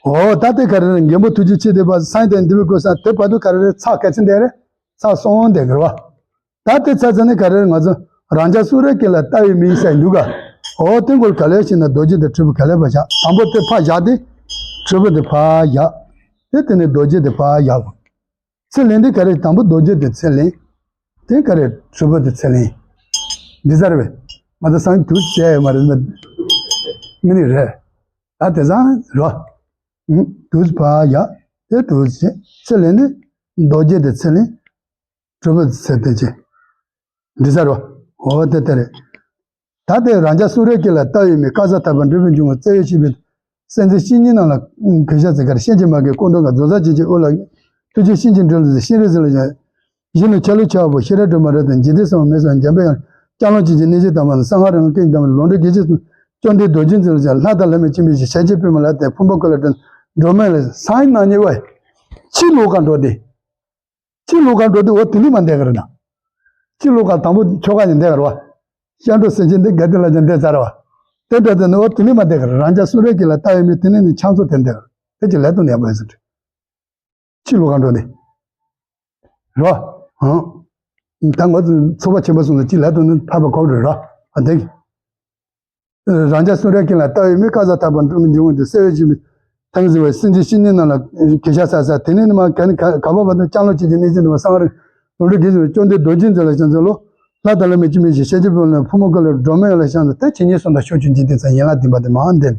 འོ་ད་དེ་ག་རེ་རེད། མགོན་པོ་ཐུགས་རྗེ་ཆེ་ལྡན་པ་སངས་རྒྱས་འདུས་པའི་སྐུ་ས་དེ་བར་དུ་ག་རེ་རེད། ཚར་ག་ཚོད་འདས་རེད། ཚར་གསུམ་འདས་གི་རེད་བ། ད་དེ་ཚར་ཚར་ནས་ག་རེ་རེད། ང་ཚོ་རང་རྒྱལ་གསུང་རབ་ཀྱི་ལ་ལྟ་བའི་མིག་ཟེར་འདུག་ག་འོ་དེ་མགོ་ག་ལེར་ཞིག་ན་རྡོ་རྗེ་དང་གྲུབ་པ་ག་ལེར་ཕར་བཞག་དང་པོ་དེ་ཕར་བཞག་སྟེ། གྲུབ་པ་དེ་ཕར་བཞག་དེ་དེ་ནས་རྡོ་རྗེ་དེ་ཕར་བཞག་ཚེ་ལེན་དེ་ག་རེ། དང་པོ་རྡོ་རྗེ་དེ་ཚེ་ལེན། དེ་ག་རེ། གྲུབ་པ་དེ་ཚེ་ལེན། འདི་ཟེར་བས། ང་ཚོ་སང་དུས་བྱས་ཡོད་མ་རེད། མི་ནི་རེད། ད་དེ་ཚང་རོ། དུས་ཕར་བཞག་དེ་དུས་བྱས། ཚེ་ལེན་དེ་རྡོ་རྗེ་དེ་ཚེ་ལེན། གྲུབ་པ་དེ་ཚེ་དེ་བྱས། འདི་ཟེར་རོ། འོ་དེ་དེ་རེད། ད་དེ་རང་རྒྱལ་གསུང་རབ་ཀྱི་ལ་ལྟ་བའི་མིག་བཀའ་སྩལ་ཐར་པ་འབྲས་བུ་འབྱུང་བའི་རྩ་བའི་ཆོས་པའི་སེམས་ཅན་བཤེས་གཉེན་རྣམས་ལ་གུས་ཕྱག་འཚལ་ག་རེ། གཤེན་གྱི་མ་གི་སྐུ་མདོག་དཀར། རྫོགས་སངས་རྒྱས་ཀྱི་དབུ་ལ་ཐུགས་རྗེ་གཤེན་གྱི་འགྲོ་ལ་གཤེན་རབ་ཟེར་ལ་བཞག་གཞི་ནས་ཆ་ལུགས་ཆ་བ་པོ་ཤེས་རབ་སྒྲོན་མ་རབ་དང་འཇིག་རྟེན་གསུམ་མེད་གསུམ་འཇམ་དཔལ་དབྱངས། ལྕང་ལོ་ཆེན་གྱི་གནས་ཆེན་དམ་པ་ལ་གསང་སྔགས་རང་སྐད་དམ་པ་ལུང་འདྲེན་དགེ་ཆེ་གསུམ་བཅོམ་ལྡན་རྡོ་རྗེ་འཛིན་ལ་བཞག་ལྷ་དང་བླ་མའི་སྤྱི་མིང་ཞིག་བྱ་བྱེད་པོད་མ་ལ་དེ་ཕུང་པོ་ཀུན་ལ་དྲན་འགྲོ་མེད་ལ་སང་ནང་ཉེ་བ་ཕྱི་ལོགས་ཀ་འགྲོ་སྟེ། ཕྱི་ལོགས་ཀ་འགྲོ་དུས་འོ་དེ་ནི་མ་འདས་ག་རེ་ན། ཕྱི་ལོགས་ཀ་དང་པོ་ཆོ་ག་ནས་འདས་ག་རེ་བ། སྐྱབས་འགྲོ་སེམས་ཅན་འདི་དགའ་བདེ་ལ་ཀྱང་འདས་ཚར་བ། དེ་འདྲ་དེ་ནི་འོ་དེ་ནི་མ་འདས་ག་རེ། རང་རྒྱལ་གསུང་རབ་ཀྱི་ལ་ལྟ་བའི་མིག་དེ་ནི་ནི་ཕྱག་མཚོ་དེ་འདས་ག་རེ། དེ་ཅི་ལས་དོན་ཡག་པོ་ཡིན་ཟེར། ཕྱི་ལོགས་ཀ་འགྲོ་ནི། རེད་བ། ཧང་། ད་ང་ཚོ་ཚོགས་པ་ཆེན་པོ་སོང་ཙང་ཅི་ལས་དོན་ནི་ཕར་པ་གོ་རེད་ར། ཨ་དེ་གི་རང་རྒྱལ་གསུང་རབ་ཀྱི་ལ་ལྟ་བའི་མིག་བཀའ་སྩལ་ཐར་པ་འབྲས་བུ་འབྱུང་བ་དེ་གསལ་བའི་ཆོས་པའི་ཐང་ཟེར་བའི་སེམས་ཅན་བཤེས་གཉེན་རྣམས་ལ་གུས་ཕྱག་འཚལ་ས་དེ་ནས་ནི་མ་ག་ནི་ག་ག་པ་བར་དུ་ལྕང་ལོ་ཆེན་གྱི་གནས་ཆེན་དུ་མ་གསང་བར་ལུང་འདྲེན་དགེ་ཆེ་བཅོམ་ལྡན་རྡོ་རྗེ་འཛིན་ལ་ཕྱག་འཚལ་ལོ། ལྷ་དང་བླ་མའི་སྤྱི་མིང་ཞིག་བྱ་བྱེད་པོད་ལ་ཕུང་པོ་ཀུན་ལ་སྒྲོན་མེ་ལ་ཕྱག་འཚལ། ད་ཇི་སྙེད་སུ་དང་ཕྱོགས་བཅུའི་འཇིག་རྟེན་ཚང་ཡན་ལག་བདུན་པ་དེ་མ་འདས།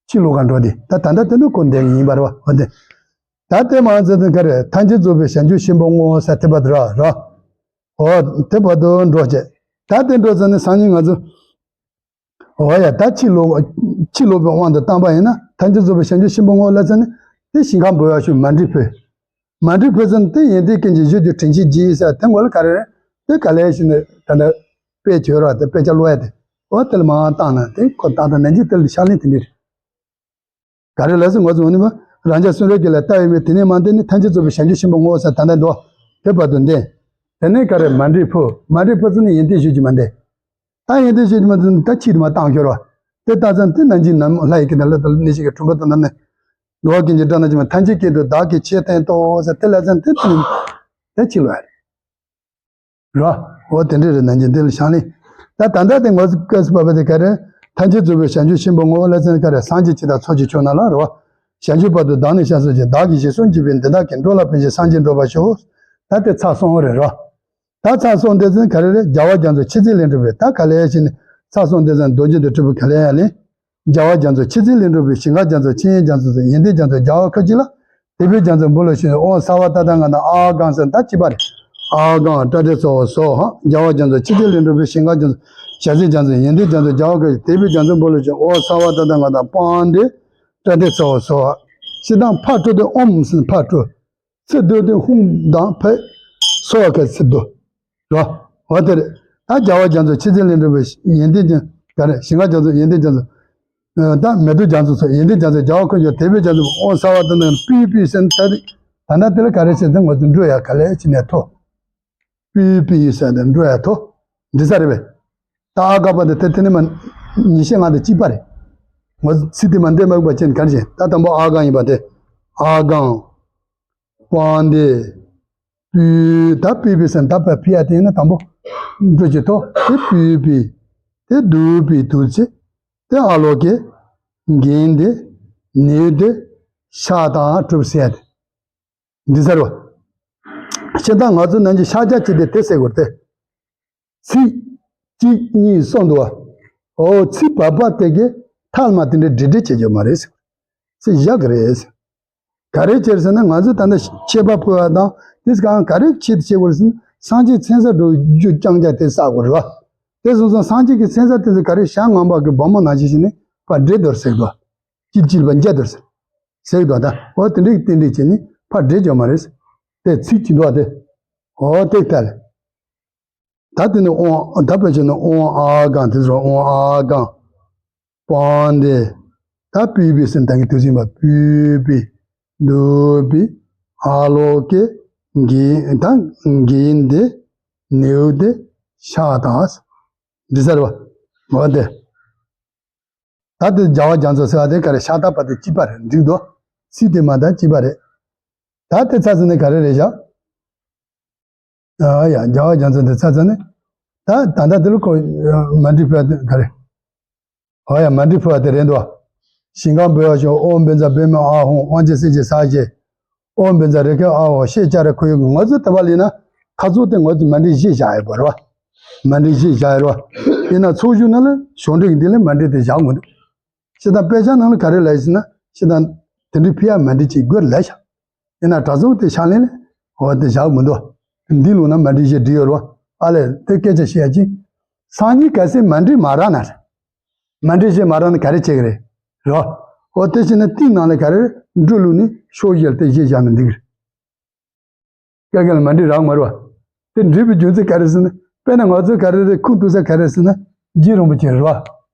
ཕྱི་ལོགས་ཀ་འགྲོ་དེ་ད་ད་ལྟ་དེ་ནི་ཁོ་འདས་ཡིན་པ་རེད་བ། འོ་དེ། ད་དེ་མ་ཚད་དེ་ག་རེ། ཐམས་ཅད་རྫོགས་པའི་བྱང་ཆུབ་ཤིང་པོ་བསྔོ་ས་དེ་བར་དུ་ར་ར། འོ་དེ་བར་དུ་འགྲོ་བྱེད། ད་དེ་འགྲོ་ཚར་ནས་སང་ཉིན་ང་ཚོ། འོ་ཡ་ད་ཕྱི་ལོགས་ཕྱི་ལོགས་པའི་དབང་དུ་བཏང་པ་ཡིན་ན་ཐམས་ཅད་རྫོགས་པའི་བྱང་ཆུབ་ཤིང་པོ་བསྔོ་ལ་ཚར་ནས་དེ་ཞིང་ཁམས་འབུལ་བ་ཞུ། མཎྜལ་ཕུལ། མཎྜལ་ཕུལ་ཚར་ནས་དེ་ཡོན་ཏན་ཀུན་གྱི་གཞི་རྒྱུ་དྲིན་ཆེན་རྗེ་ཡི་ས་དེ་མགོ་ལ་ག་རེ་རེད། དེ་ག་ལས་ཞུ་ནས་ད་ལྟ་དཔེ་བྱོས་ར་དེ་དཔེ་ཆ་ཀློག་ཡ་དེ། འོ་དེ་ལ་མར་བཏང་ན་དེ་ཁོ་ཏག་ཏག་ནན་གྱིས་དེ་ལ་ཕྱག་ལེན་དེ་འདྲ་རེད། ག་རེ་ལབ་ཟེར་ང་ཚོ་འོ་ནི་བ་རང་ཅག་གསུང་རབ་ཀྱི་ལ་ལྟ་བའི་མི་དེ་ནས་མ་འདི་ནི་ཐམས་ཅད་རྫོགས་པའི་བྱང་ཆུབ་ཆེན་པོའི་ངོ་བོ་ཟེར་ད་ལྟ་འདུག་དེ་བར་དུ་འདི། དེ་ནས་ག་རེ་མ་འདྲིས་ཕུ། མ་འདྲིས་ཕུ་ཚོ་ནི་ཡོན་ཏན་ཞུ་རྒྱུ་མ་འདི། ད་ཡོན་ཏན་ཞུ་རྒྱུ་མ་ཚོ་ནི་ད་ཕྱིར་མ་བཏང་ཤོར་བ། དེ་ལྟ་ཙང་དེ་ནང་གི་ནམ་ལྷ་ཡི་གི་ནང་ལ་དང་གནས་ཤིག་གི་གྲུབ་པ་དང་ནི། འགྲོ་བ་ཀུན་གྱི་དགྲ་རྣམས་ཀྱིས་མ་ཐམས་ཅད་སྐད་དུ་བདག་གིས་ཆོས་བསྟན་ཏོ་ཟེར་དེ་ལ་ཙང་དེ་དེ་དེ་ཕྱིར་ལོག་ཡ་རེད། རོ། འོ་དེ་འདྲ་རེད་ནང་གི་འདི་ལ་ཕྱག་ལེན། ད་ད་ལྟ་དེ་ངོ་སྐལ་སུ་བབས་པ་དེ་ག་རེ། ཐམས་ཅད་རྫོགས་པའི་བྱང་ཆུབ་ཆེན་པོའི་ངོ་བོ་ལ་ཙང་ག་རེ་སངས་རྒྱས་ཇི་ལྟར་ཚོགས་ཀྱི་མཆོག་རྣམས་ལ་རོ། བྱང་ཆུབ་བར་དུ་བདག་ནི་ཤ་ཟོས་ཀྱི་བདག་གིས་ཞེས་སུ་འཇིགས་པའི་འདི་དག་གིས་འགྲོ་ལ་ཕན་ཕྱིར་སངས་རྒྱས་འགྲུབ་པར་ཤོག་ད་དེ་ཚར་སོང་རེད་རོ། ད་ཚར་སོང་དེ་ཚོ་ག་རེ་རེད། རྒྱལ་བ་རྒྱ་མཚོ་མཆོག་ཚེ་ལས་འགྲུབ་པའི་ད་ག་ལས་ཕྱིན་ནས་ཚར་སོང་དེ་ཚོ་རྡོ་རྗེ་དང་སྤྲུལ་པ་ག་ལས་ཡང་ལས། རྒྱལ་བ་རྒྱ་མཚོ་མཆོག་ཚེ་ལས་འགྲུབ་པའི་ཞིང་ཁམས་རྒྱ་མཚོ་ཆོས་དབྱིངས་རྒྱ་མཚོ་སོགས་ཡོན་ཏན་རྒྱ་མཚོ་རྒྱལ་བ་ཁབ་ཀྱི་ལ། དེ་ཕྱིར་རྒྱ་མཚོའི་སྦོ་ལོགས་ཤིག་ཨོཾ་སརྦ་ཏ་ཐཱ་ག་ཏ་ཨཱཿཧཱུྃ་ཟེར་ད་གཅིག་པ་རེད། ཨཱཿཧཱུྃ་པྲ་ཏཱིཙྪ་ཧོཿ་སྭཱ་ཧཱ། རྒྱལ་བ་རྒྱ་མཚོ་མཆོག་ཚེ་ལས་འགྲུབ་པའི་ཞིང་ཁམས་རྒྱ་མཚོ་ཞལ་ཟས་རྒྱ་མཚོ་ཡོན་ཏན་རྒྱ་མཚོ་རྒྱལ་བ་ཁབ་ཀྱི་དེ་ཕྱིར་རྒྱ་མཚོའི་སྦོ་ལོགས་ཤིག་ཨོཾ་སརྦ་ཏ་ཐཱ་ག་ཏ་པཱདྱེ་པྲ་ཏཱིཙྪ་ཧོཿ་སྭཱ་ཧཱ། ཞེ་སྡང་ཕར་འཕྲོ་དེ་ཨོཾ་ཟེར་ཕར་འཕྲོ། ཚིག་བསྡུ་སྟེ་ཧཱུྃ་དང་ཕཊ་སྭཱ་ཧཱ་གི་ཚིག་བསྡུ། རོ། འོ་དེ་རེད། ད་རྒྱལ་བ་རྒྱ་མཚོ་མཆོག་ཚེ་ལས་འགྲུབ་པའི་ཡོན་ཏན་ཅན་ག་རེ་ཞིང་ཁམས་རྒྱ་མཚོ་ཡོན་ཏན་རྒྱ་མཚོ། ད་མེ་ཏོག་རྒྱ་མཚོ་སོགས་ཡོན་ཏན་རྒྱ་མཚོ་རྒྱལ་བ་ཁོ་ཡོད་དེ་ཕྱིར་རྒྱ་མཚོ་ཨོཾ་སརྦ་ཏ་ཐཱ་ག་ཏ་པུཥྤེ་ཟེར་ད་ད་ལྟ་དེ་ལ་ག་རེ་བྱས་ཏེ་ང་ཚོ་འགྲོ་ཡ་ག་ལས་ཕྱིན་ནས་ཐོ། པུཥྤེ་ཟེར་ཏེ་འགྲོ་ཡ་ཐོ། འདི་ས་རེད་པས། ད་ཨཱཿཧཱུྃ་པ་འདི་དེ་དེ་ནས་མ་ཉི་ཤུ་ལྔ་དང་གཅིག་པ་རེད། ང་ཚོ་ཚིག་དེ་མ་འདེམས་པ་ཅན་ག་རེ་བྱས་ད་དང་པོ་ཨཱཿཧཱུྃ་ཡིན་པ་དེ། ཨཱཿཧཱུྃ། པཱདྱེ། པུཥྤེ། ད་པུཥྤེ་ཟེར་ད་པ་ཕི་ཡ་དེ་ཡིན་ན་དང་པོ། འགྲོ་གི་ཐོ། དེ་པུཥྤེ། དེ་དཱུ་པེ་དཱུར་ཇེ། དེ་ཨཱ་ལོ་ཀེ། གནྡྷེ། ནཻ་ཝིདྱེ། ཤ་ཏ་གྲུབ་ཟེར་ཡ་དེ། འདི་ཟེར་བ། ཤ་ཏ་ང་ཚོ་ནང་གི་ཤ་རྒྱགས་ཅིག་དེ་དེ་ཟེར་དགོས་རེད་དེ། ཚིག་གཅིག་གཉིས་གསུམ་འདུག་བ། ཨོ་ཚིག་བབ་པ་དེ་གས་ཐལ་མ་དེ་འདྲ་འབྲི་འབྲི་བྱེད་རྒྱུ་མ་རེད་ཟེར། ཚིག་བཞག་གི་རེད་ཟེར། ག་རེ་བྱེད་ཟེར་ན་ང་ཚོས་ད་ལྟ་མཆོད་པ་ཕུལ་བ་དང་དེ་གང་ག་རེ་ཆེད་དུ་བྱེད་དགོས་ཟེར་ན་སངས་རྒྱས་མཚན་བསགས་འགྲོ་རྒྱུ་རྐྱང་རྐྱང་དེ་བསགས་དགོས་རེད་བ། དེ་སོང་ཙང་སངས་རྒྱས་ཀྱི་མཚན་བསགས་དེ་ཚོ་ག་རེ་ཞག་ངན་པ་གི་བུ་མོ་ནང་བཞིན་བྱས་ནས་ཕར་འདྲེ་འདོར་ཟེར་གི་འདུག་སྐྱིད་སྐྱིད་པ་འཇའ་འདོར་ཟེར། ཟེར་གི་འདུག་ད་འོ་དེ་འདྲའི་རྟེན་འབྲེལ་བྱས་ནས་ཕར་འདྲེ་འཇོག་མ་རེད་ཟེར། དེ་ཚིག་གཅིག་འདུག་བ་དེ། འོ་དེ་ལྟ་ལ། ད་དེ་ནི་ཨོཾ་ད་དཔེ་བྱས་ན་ཨོཾ་ཨཱཿཧཱུྃ་དེ་ཚོ་ཨོཾ་ཨཱཿཧཱུྃ། པཱདྱེ། ད་པུཥྤེ་ཟེར་ད་གི་དུས་ཟིན་པ་པུཥྤེ། དཱུ་པེ། ཨཱ་ལོ་ཀེ། གནྡྷེ་ད་གནྡྷེ། ནཻ་ཝིདྱེ། ཤ་ཏ། འདི་ཟེར་བ། འོ་དེ། ད་དེ་རྒྱལ་བ་རྒྱ་མཚོ་ཟེར་བ་དེ་ག་རེ་ཤ་ཏ་པ་དེ་གཅིག་པ་རེད་འགྲིག་འདུག་ཚིག་དེ་མ་ད་གཅིག་པ་རེད། ད་དེ་ཚ་ཚ་ནས་ག་རེ་རེད་བཞག་ཨ་ཡ་རྒྱལ་བ་རྒྱ་མཚོ་དེ་ཚ་ཚ་ནས། ད་ད་ལྟ་དེ་ལ་ཁོ་མ་འགྲིག་པ་དེ་ག་རེ། ཨ་ཡ་མ་འགྲིག་པ་དེ་རེད་འདུག་ཞིང་ཁམས་འབེལ་བ་ཤོག་ཨོཾ་བཛྲ་པདྨེ་ཨཱཿཧཱུྃ། དབང་ཆེན་སྲས་ཀྱི་ས་གཞི། ཨོཾ་བཛྲ་རེ་ཁེ་ཨཱཿཧཱུྃ། ཤེས་བྱ་རེ་ཁོ་ཡོད་ང་ཚོ་ད་བ་ལས་ན་ཁ་ཚོ་དེ་ང་ཚོ་མ་འགྲིག་བཞི་བཞག་ཡོད་པ་རེད་བ། མ་འགྲིག་བཞི་བཞག་ཡོད་རེད་བ། ཡིན་ན་ཚོགས་ཞུགས་ནང་ལ་གཞུང་འབྲེལ་གྱི་འདི་ལས་མ་འགྲིག་དེ་བཞག་མི་འདུག་ཤེས་དང་དཔེ་ཆ་ནང་ལ་ག་རེ་ལབ་ཡོད་ཟེར་ན་ཤེས་དང་དེ་འདྲའི་ཕི་ཡ་མ་འགྲིག་ཅིག་དགོས་ལབ་ཤག་ཡིན་ན་གྲྭ་ཚང་དེ་ཕྱག་ལེན་ལས་འོ་དེ་བཞག་མི་འདུག་འདི་ལུང་ན་མ་འགྲིག་ཞེས་བྲིས་ཡོད་རེད་བ། ཨ་ལས་དེ་སྐད་ཆ་བཤད་ཡ་ཅིག་སང་ཉིན་གལ་སྲིད་མ་འགྲིག་མ་རག་ན་རེད། མ་འགྲིག་ཞེས་མ་རག་ན་ག་རེ་བྱེད་ཀྱི་རེད། རོ། འོ་དེ་བྱས་ན་དེའི་ནང་ལ་ག་རེ་འགྲོ་ལུགས་ནི་ཤོག་བཞག་དེ་བཞེས་བཞག་ན་འགྲིག་གི་རེད། སྐད་སྐད་ལ་མ་འགྲིག་རག་མ་རེད་བ། དེ་འགྲིག་པའི་རྒྱུ་མཚན་ག་རེ་ཟེར་ན་དཔེར་ན་ང་ཚོ་ག་རེ་རེད་ཁུངས་གཏུགས་ས་ག་རེ་ཟེར་ན་རྗེ་རིན་པོ་ཆེ་རེད་བ།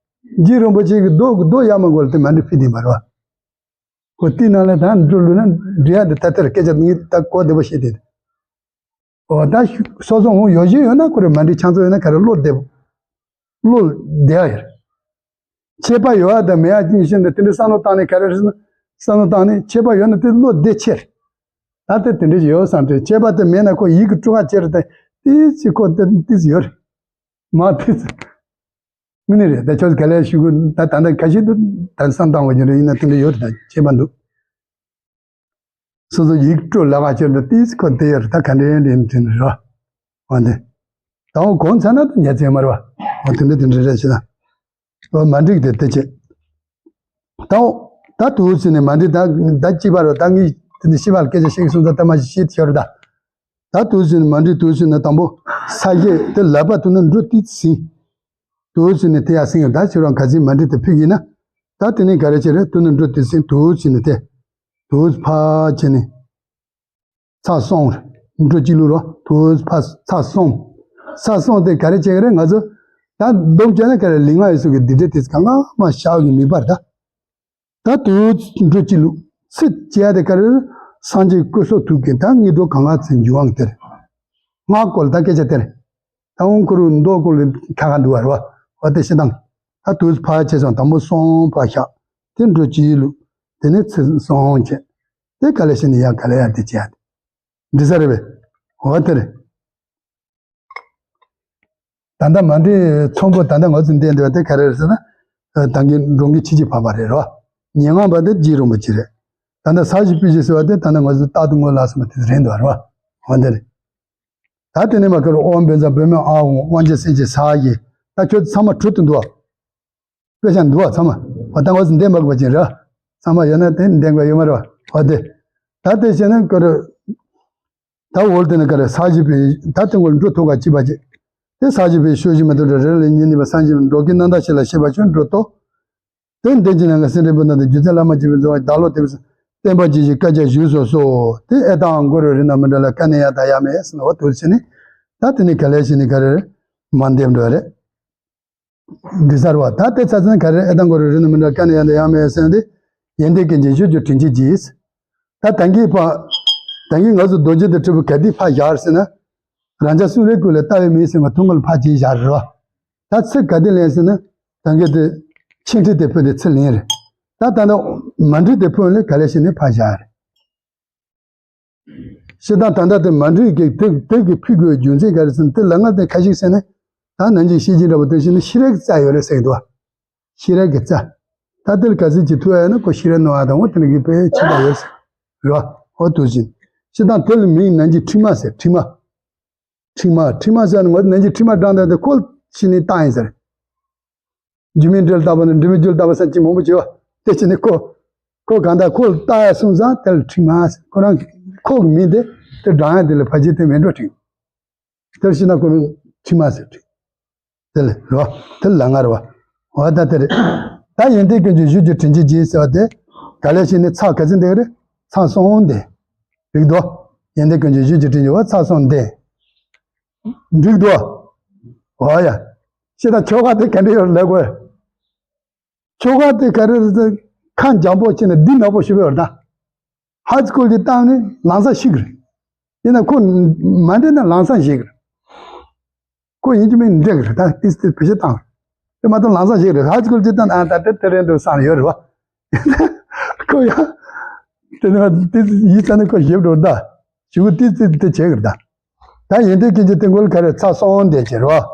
རྗེ་རིན་པོ་ཆེ་གི་མདོ་གི་མདོ་ཡར་མར་འགོ་ལ་དེ་མ་འགྲིག་ཕི་དེ་མ་རེད་བ། ཁོ་དེའི་ནང་ལ་ད་འགྲོ་ལུགས་ན་འགྲིག་ཡ་དེ་ད་ལྟར་སྐད་ཆ་ངས་ད་གོ་བདེ་པོ་བཤད་དེ། འོ་ད་སོ་སོ་འོང་ཡོ་བྱད་ཡོད་ན་ཁོ་རེ་མ་འགྲིག་ཆང་ཚོ་ཡོད་ན་ག་རེ་བློ་བདེ་བློ་བདེ་ཡ་ཡོད། ཁྱད་པར་ཡོད་ཨ་དང་མེད་ཨ་ཅིན་ཤིན་ཏུ་དེ་འདྲའི་བསམ་བློ་བཏང་ནས་ག་རེ་རེད་ཟེར་ན། བསམ་བློ་བཏང་ནས་ཁྱད་པར་ཡོད་ན་དེ་བློ་བདེ་ཆེར། ད་དེ་དེ་འདྲའི་ཡོད་བསམ་སྟེ་ཁྱད་པར་དེ་མེད་ན་ཁོ་ཡིད་ཀྱི་སྤྲོ་བ་ཆེར་དེ་ཏིས་ཅི་ཁོ་དེ་ཏིས་ཡོད་རེད། མ་ཏིས། དངོས་གནས་རེད་ད་ཁྱོད་ག་ལས་ཞུ་གི་ད་ད་ད་ཁ་ཤས་དུ་ད་བསམ་བཏང་བ་ཡིན་རེད་ཡིན་ན་དེ་འདྲ་ཡོད་རེད་ད་ཁྱད་པར་འདུག་སོ་སོ་ཡིད་སྤྲོ་ལ་བ་ཅན་དུ་ཏིས་ཁོ་དེ་ཡར་ད་ག་འདྲེན་འདྲེན་དྲན་ར། འོ་འདི། ད་འོ་གོང་ཚ་ན་དུ་ཉ་ཚན་མར་བ། འོ་དེ་འདྲ་དེ་འདྲ་རེ་ཞེ་ན། འོ་མ་འགྲིག་དེ་དེ་ཆེ། ད་འོ་ད་དུ་ཟིན་ནས་མ་འགྲིག་ད་ད་ཅི་བར་ད་ངས་དེ་འདྲ་ཤི་བར་སྐད་ཆ་བཤད་གི་སོང་ད་ད་མ་ཤི་ཤི་ཤོར་ད། ད་དུ་ཟིན་ནས་མ་འགྲིག་དུ་ཟིན་ནས་དང་པོ་ས་གཞི་དེ་ལབ་པ་དུ་ན་འགྲོ་ཏིས་ཟིན། དུ་ཟིན་ནས་དེ་ཡ་ཟིན་ཡོད་ད་ཕྱིར་རང་ག་ཟིན་མ་འགྲིག་དེ་ཕིག་ཡིན་ན། ད་དེ་ནས་ག་རེ་བྱེད་རེད་དུ་ན་འགྲོ་ཏིས་ཟིན་དུ་ཟིན་ནས་དེ། དུ་ཕ་བྱེད་ནས། ཚ་སོང་། འགྲོ་གཅིག་ལུགས་རོ་དུ་ཕ་ཚ་སོང་། ཚ་སོང་དེ་ག་རེ་བྱེད་ཀྱི་རེད་ང་ཚོ། ད་སྡོམ་བྱས་ན་ག་རེ་ལུས་ངག་ཡིད་གསུམ་གྱི་སྡིག་སྒྲིབ་དེ་ཚོ་གང་ག་མར་བཤགས་ཀྱི་མིག་དཔེར་ད། ད་དུས་འགྲོ་གཅིག་ལུགས་ཚིག་བཅད་དེ་ག་རེ་སངས་རྒྱས་སྐུ་གསུང་ཐུགས་ཀྱི་ད་དངོས་གྲུབ་གང་ག་ཚེ་འབྱུང་བ་དེར། སྔགས་སྐོར་ད་སྐད་ཆ་དེར། ད་འོང་ཁུ་རུ་མདོ་སྐོར་ལ་ཁ་ཁ་འདུག་བ་རེད་བ། འོ་དེ་ཤི་དང་། ད་དུས་ཕར་ཆེ་སོང་དང་པོ་སོང་ཕར་བཞག་དེ་འགྲོ་གཅིག་ལུགས། དེ་ནས་ཚེ་སོང་བྱས། དེ་ག་ལེ་ཤི་ནི་ཡ་ག་ལེ་ཡ་དེ་བྱས་ཏེ། འདི་ས་རེད་པས། འོ་དེ་རེད། ད་ལྟ་མ་འདི་ཚོམ་བུ་ད་ལྟ་ང་ཚོ་འདས་འདོད་དེ་ག་རེ་རེད་ཟེར་ན། ད་གིན་འགྲོ་མགོན་ཆོས་ཀྱི་འཕགས་པ་རེད་རོ། ཉེ་ངང་པ་དེ་རྗེ་རིན་པོ་ཆེ་རེད། ད་ལྟ་ས་གཞི་པོད་ཀྱི་ཟེར་བ་དེ་ད་ལྟ་ང་ཚོ་རྟག་ཏུ་ངོ་ལ་སོང་བ་དེ་རེད་འདུག་རོ། འོ་འདི་རེད། ད་དེ་ནས་མ་ཁར་ཨོཾ་བཛྲ་བྷཱུ་མི་ཨཱཿཧཱུྃ་དབང་ཆེན་སེམས་ཅན་ས་ཡི། ད་ཁྱོད་ཚང་མ་གྲུབ་ཏུ་འདུག་བ། དཔེ་ཆ་འདུག་བ་ཚང་མ། འོ་ད་ང་ཚོ་འདས་མ་དགོས་པ་ཅན་རེད། ཚང་མ་ཡོད་ན་དེ་འདས་དགོས་ཡོད་མ་རེད་བ། འོ་དེ། ད་དེ་བྱས་ན་ཁར། ད་འོལ་དེ་ནས་ག་རེ་ས་གཞི་པོད་ད་དེ་ངོར་འགྲོ་ཐུག་ག་ཅི་བ་ཅི། དེ་ས་གཞི་པོད་ཤོ་གཞི་མ་ཐུབ་འགྲོ་རེ་ལ་ཉིན་ནི་བ་སངས་རྒྱས་འགྲོ་གི་རྣམ་དག་ཞིག་ལ་ཤེས་པ་ཆོས་འགྲོ་ཏོ། དེ་འདི་ཅི་ནང་གི་སེམས་ཁྲིད་པོ་ན་དེ་སྒྱུ་རྩལ་བླ་མ་སྤྱི་པའི་འཛོམས་པའི་བདག་བློ་དེ་བསྟན་པ་ཇི་བཞིན་བསྐལ་བརྒྱར་བཞུགས་སོ་སོ། དེ་ཨེ་ཏང་གུ་རུ་རཏྣ་མཎྜལ་ཀ་ནེ་ཡ་དང་ཡ་མེ་སི་ནོ་དུ་ཕྱི་ནི། ད་དེ་ནི་ག་ལེ་ཞི་ནི་ག་རེ་མ་འདེམ་འགྲོ་རེད། འདི་ཚར་བ་ད་དེ་ཚ་ཚན་ག་རེ་ཨེ་ཏང་གོ་རུ་རི་ནི་མི་འདྲ་ཀ་ནི་ཡང་དེ་ཡང་མེད་ཟེར་ན་དེ། ཡོན་ཏན་ཀུན་གྱི་གཞུ་རྒྱུ་དྲིན་ཅན་གྱིས། ད་ད་གིན་ཕ། ད་གིན་ང་ཚོ་རྡོ་རྗེ་དང་འཁྲིལ་བུ་ག་དེ་ཕ་བཞག་ཟེར་ན། རང་ཅག་སུ་རེ་ཀུན་ལ་ལྟ་བའི་མིང་ཟེར་བ་ཐུན་མོང་ལ་ཕ་ཅིག་བཞག་རེད་བ། ད་ཚིག་ག་དེ་ལེན་ཟེར་ན། ད་གིན་དེ། ཆེན་ཁྲི་དེ་ཕུ་དེ་ཚིག་ལེན་རེད། ད་ད་ལྟ། མ་འགྲིག་དེ་ཕུ་ལས་ག་ལེ་ཞིག་ནས་ཕ་བཞག་རེད། ཤི་དང་ད་ལྟ་དེ་མ་འགྲིག་གི་དེ་དེ་གི་ཕི་དགོས་རྒྱུ་མཚན་ག་རེ་ཟེར་ན་དེ་ལ་ང་དེ་ཁ་ཤིག་ཟེར་ན། ད་ནང་གི་ཤེས་ཀྱི་འདྲ་པོ་དེ་ཤི་ན་ཤི་རེག་རྩ་ཡོད་རེད་ཟེར་གི་འདུག་བ། ཤི་རེག་གི་རྩ། ད་དེ་ལ་ག་ཚོད་ཅིག་ཐུག་ཡ་ན་ཁོ་ཤི་རེག་ནོ་ཨ་དང་འོ་དེ་ལ་གི་དཔེ་ཆེ་བ་ཡོད་ཟེར། རེད་བ། འོ་དུ་བཞིན། ཤི་དང་དེ་ལ་མིང་ནང་གི་ཁྲི་མ་ཟེར་ཁྲི་མ། ཁྲི་མ་ཁྲི་མ་ཟེར་ན་ང་ནང་གི་ཁྲི་མ་བགྲང་དང་དེ་ཁོ་ཤི་ནི་བཏང་ཡིན་ཟེར། རྒྱུ་མེད་འདྲེ་ལ་བཏགས་པ་ནི་འདྲེ་མེད་རྒྱུ་ལ་བཏགས་པ་ཟེར་གྱི་མང་པོ་བྱེད་བ། དེ་བྱས་ནས་ཁོ། ཁོ་གང་ལྟར་ཁོ་ལ་བཏགས་ཡ་སོང་ཙང་དེ་ལ་ཁྲི་མ་ཟེར། ཁོ་རང་ཁོ་གི་མིང་དེ་དེ་བགྲང་ཡ་དེ་ལ་ཕ་ཆེ་དེ་མེད་འགྲོ་ཁྲི། དེར་ཤི་ན་ཁོ་ཁྲི་མ་ཟེར་ཁྲི། དེ་ལ་རོ། དེ་ལ་ང་རོ། འོ་ད་དེ་རེད། ད་ཡོན་ཏན་ཀུན་གྱི་གཞུ་རྒྱུ་དྲིན་ཅན་གྱིས་ཟེར་བ་དེ། ག་ལེ་ཤི་ནི་ཚ་ག་ཚོད་འདེགས་རེད། ཚ་སོང་འདེགས། རིག་དོ། ཡོན་ཏན་ཀུན་གྱི་གཞུ་རྒྱུ་དྲིན་ཅན་བ་ཚ་སོང་འདེགས། འགྲིག་འདུག་འོ་ཡ། ཤི་ད་ཆོ་ག་དེ་ག་འདྲ་ཡོད་ལབ་དགོས། ཆོ་ག་དེ་ག་རེ་རེད་ཟེར། ཁ་འཇམ་པོ་བྱས་ནས་འདི་ནག་པོ་ཞུ་བའི་བར་ད། ཧ་ཅི་ཀོལ་གྱི་གཏམ་ནི་ལམ་སང་ཤི་གི་རེད། ཡིན་ན་ཁོ་མ་འདྲེས་ན་ལམ་སང་ཤི་གི་རེད། ཁོ་ཡིན་གྱི་མིན་འདྲེས་གི་རེད་ད་ཏིས་ཏིས་བེད་སྤྱོད་བཏང་། དེ་མ་གཏོགས་ལམ་སང་ཤི་གི་རེད། ཧ་ཅི་ཀོལ་གྱི་གཏམ་ཨ་ད་དེ་དེ་རེད་འདུག་བསམ་ཡོད་རེད་བ། ཁོ་ཡང་། དེ་ནི་ཏིས་ཡིད་ས་ནི་ཁོ་ཞིབ་འགྲོ་ད། ཞུ་གི་ཏིས་ཏིས་དེ་བྱེད་གི་རེད་ད། ད་ཡིན་དུས་ཀྱི་ཀྱི་དེ་མགོ་ལ་ག་རེ་ཚ་སོང་བསྡད་ཀྱི་རེད་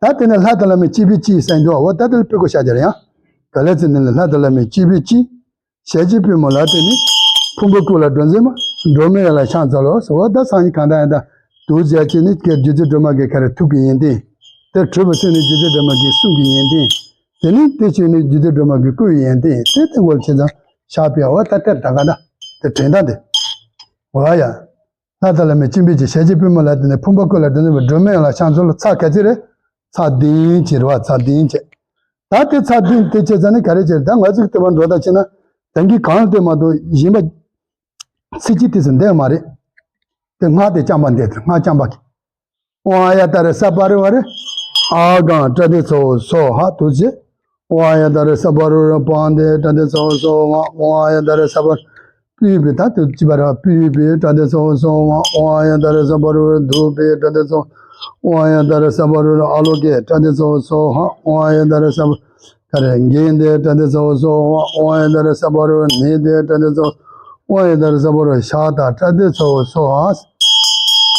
བ། ད་དེ་ནས་ལྷ་དང་བླ་མའི་སྤྱི་པའི་སྤྱི་ཟེར་འདུག་འོ་ད་དེ་ལ་ཕུལ་དགོས་ཤ་རྒྱ་རེད་ཡང་། ག་ལེ་ཚེ་འདི་ལ་ལྷ་དང་བླ་མའི་སྤྱི་པའི་སྤྱི། ཞལ་གྱི་པུས་མོ་ལ་བརྟེན་ནས། ཕུང་པོའི་སྐུ་ལ་སྒྲོལ་མཛད་མ། སྒྲོལ་མའི་ཡན་ལག་ཕྱག་འཚལ་ལོ། འོ་ད་སང་ཉིན་གང་ལྟར་ཡང་ད། དུ་བྱས་ཀྱི་ནི་སྐད་སྒྱུ་རྩལ་སྒྲོལ་མ་གི་ག་རེ་ཐུགས་ཀྱི་ཡོན་ཏན། དེ་གྲུབ་པ་ཚེ་ནི་སྒྱུ་རྩལ་སྒྲོལ་མ་གི་གསུང་གི་ཡོན་ཏན། དེ་ནི་དེ་ཆོས་ནི་སྒྱུ་རྩལ་སྒྲོལ་མ་གི་སྐུའི་ཡོན་ཏན་དེ་དེ་མགོ་ལ་ཆེ་ཙང་ཕྱག་དཔེ་འོ་ད་དེར་ད་ག་ད། དེ་དྲན་ད་དེ། འོ་ཡ། ལྷ་དང་བླ་མའི་སྤྱི་པའི་སྤྱི་ཞལ་གྱི་པུས་མོ་ལ་བརྟེན་ནས་ཕུང་པོའི་སྐུ་ལ་སྒྲོལ་མཛད་པ་སྒྲོལ་མའི་ཡན་ལག་ཕྱག་འཚལ་ལོ། ཚ་ག་ཚོད་རེད། ཚ་བདུན་བྱེད་རེད་བ་ཚ་བདུན་བྱེད། ད་དེ་ཚ་བདུན་དེ་བྱེད་ཙང་ནི་ག་རེ་བྱེད་ད་ང་ཚོས་བསྟོད་པ་འགྲོ་ད་བྱེད་ན་ད་གིན་གང་ལ་བསྟོད་མ་གཏོགས་གཞན་པ་ཚིག་གཅིག་དེ་ཚོ་འདེགས་མ་རེད། དེ་སྔགས་དེ་རྐྱང་པ་འདེགས་དེ་སྔགས་རྐྱང་པ་གི། ཨོཾ་ཨཱརྱ་ཏཱ་རེ་ས་པ་རི་ཝཱ་རེ། ཨཱཿཧཱུྃ་ཏྲ་ཏེ་ཚ་བོ་སྭཱ་ཧཱ་དུ་བྱེད། ཨོཾ་ཨཱརྱ་ཏཱ་རེ་ས་པ་རི་ཝཱ་རེ་པཱཾ་དེ་ཏྲ་ཏེ་ཚ་བོ་སྭཱ་ཧཱ། ཨོཾ་ཨཱརྱ་ཏཱ་རེ་ས་པ་རི་པུས་པའི་ད་དུ་ཅི་པ་ར་པུས་པའི་ཏྲ་ཏེ་ཚ་བོ་སྭཱ་ཧཱ། ཨོཾ་ཨཱརྱ་ཏཱ་རེ་ས་པ་རི་ཝཱ་རེ་དུ་པའི་ཏྲ་ཏེ་ཚ་བོ། ཨོཾ་ཨཱརྱ་ཏཱ་རེ་ས་པ་རི་ཝཱ་རེ་ཨ་ལོ་ཀེ་ཏྲ་ཏེ་ཚ་བོ་སྭཱ་ཧཱ། ཨོཾ་ཨཱརྱ་ཏཱ་རེ་ས་པ་ག་རེ་གན་དེ་ཏྲ་ཏེ་ཚ་བོ་སྭཱ་ཧཱ། ཨོཾ་ཨཱརྱ་ཏཱ་རེ་ས་པ་རི་ཝཱ་རེ་ནི་དེ་ཏྲ་ཏེ་ཚ་བོ། ཨོཾ་ཨཱརྱ་ཏཱ་རེ་ས་པ་རི་ཝཱ་རེ་ཤ་ཏ་ཏྲ་ཏེ་ཚ་བོ་སྭཱ་ཧཱ།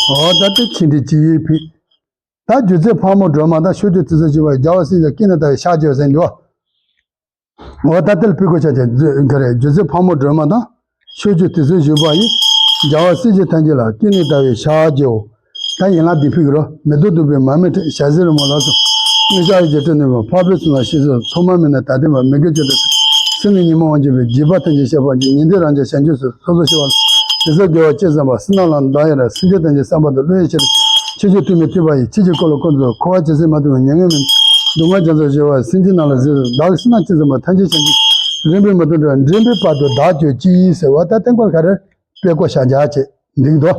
འོ་ད་དེ་ཕྱི་འདི་ཅི་ཡིས་ཕི། ད་སྒྱུ་རྩལ་ཕག་མོ་སྒྲོལ་མ་དང་ཕྱོགས་བཅུའི་དུས་གསུམ་བཞུགས་པ་རྒྱལ་བ་སྲས་བཅས་ཀུན་ནས་བལྟ་བའི་ཕྱག་བགྱིའོ་ཟེར་འདུག་འོ་ད་དེ་ལ་ཕུལ་དགོས་ཆ་ཆ་ག་རེ་སྒྱུ་རྩལ་ཕག་མོ་སྒྲོལ་མ་དང་ཕྱོགས་བཅུའི་དུས་གསུམ་བཞུགས་པ་ཡི། རྒྱལ་བ་སྲས་བཅས་ཐམས་ཅད་ལ་ཀུན་ནས་བལྟ་བའི་ཕྱག་བགྱིའོ། ད་ཡན་ལག་འདི་ཕུལ་གི་རོ། མེ་ཏོག་བདུག་སྤོས་མར་མེ་ཞལ་ཟས་རོལ་མོ་ལ་སོགས། དངོས་བཤགས་ཡིད་ཀྱིས་སྤྲུལ་ནས་ཕག་པའི་གསུང་ལ་གཤེགས་སོ། ཐོག་མ་མེད་ནས་ད་ལྟའི་བར། མི་དགེ་བཅུ་དང་། སྲིད་ནི་ཉོན་མོངས་དབང་གྱུར་པའི། བགྱིས་པ་ཐམས་ཅད་བཤགས་པར་བགྱི། ཉན་ཐོས་རང་རྒྱལ་བྱང་ཆུབ་སོ། སོ་སོར་ཞི་བ་ལ། དེ་ཚེ་དགེ་བ་ཅི་བསགས་པ། བསོད་ནམས་ལ་བདག་ཡི་རང་། སེམས་ཅན་ཐམས་ཅད་བསམ་པ་དང་། བསླུ་བའི་ཕྱིར། ཆོས་ཀྱི་ཐུགས་མི་ཐུབ་པ་ཡི། ཆོས་ཀྱི་འཁོར་ལོ་བསྐོར་དུ་གསོལ། འཁོར་བ་ཇི་སྲིད་མ་ཐོབ་པའི། མྱ་ངན་མི་འདའ། སྡུག་བསྔལ་རྒྱ་མཚོར་བྱེར་བ། སེམས་ཅན་རྣམས་ལ་གཟིགས་སུ་གསོལ། བདག་གིས་བསོད་ནམས་ཅི་བསགས་པ། ཐམས་ཅད་བྱང་ཆུབ། འདྲེན་པའི་མེ་ཏོག་འགྲོ་བ། འདྲེན་པའི་བར་དུ་བདག་གྱུར་ཅིག་ཟེར་བ་ད་དེ་མགོ་ལ་ག་རེ་དཔེ་བརྐོ་བཞག་བཞག་བྱས་འདུག་འདུག་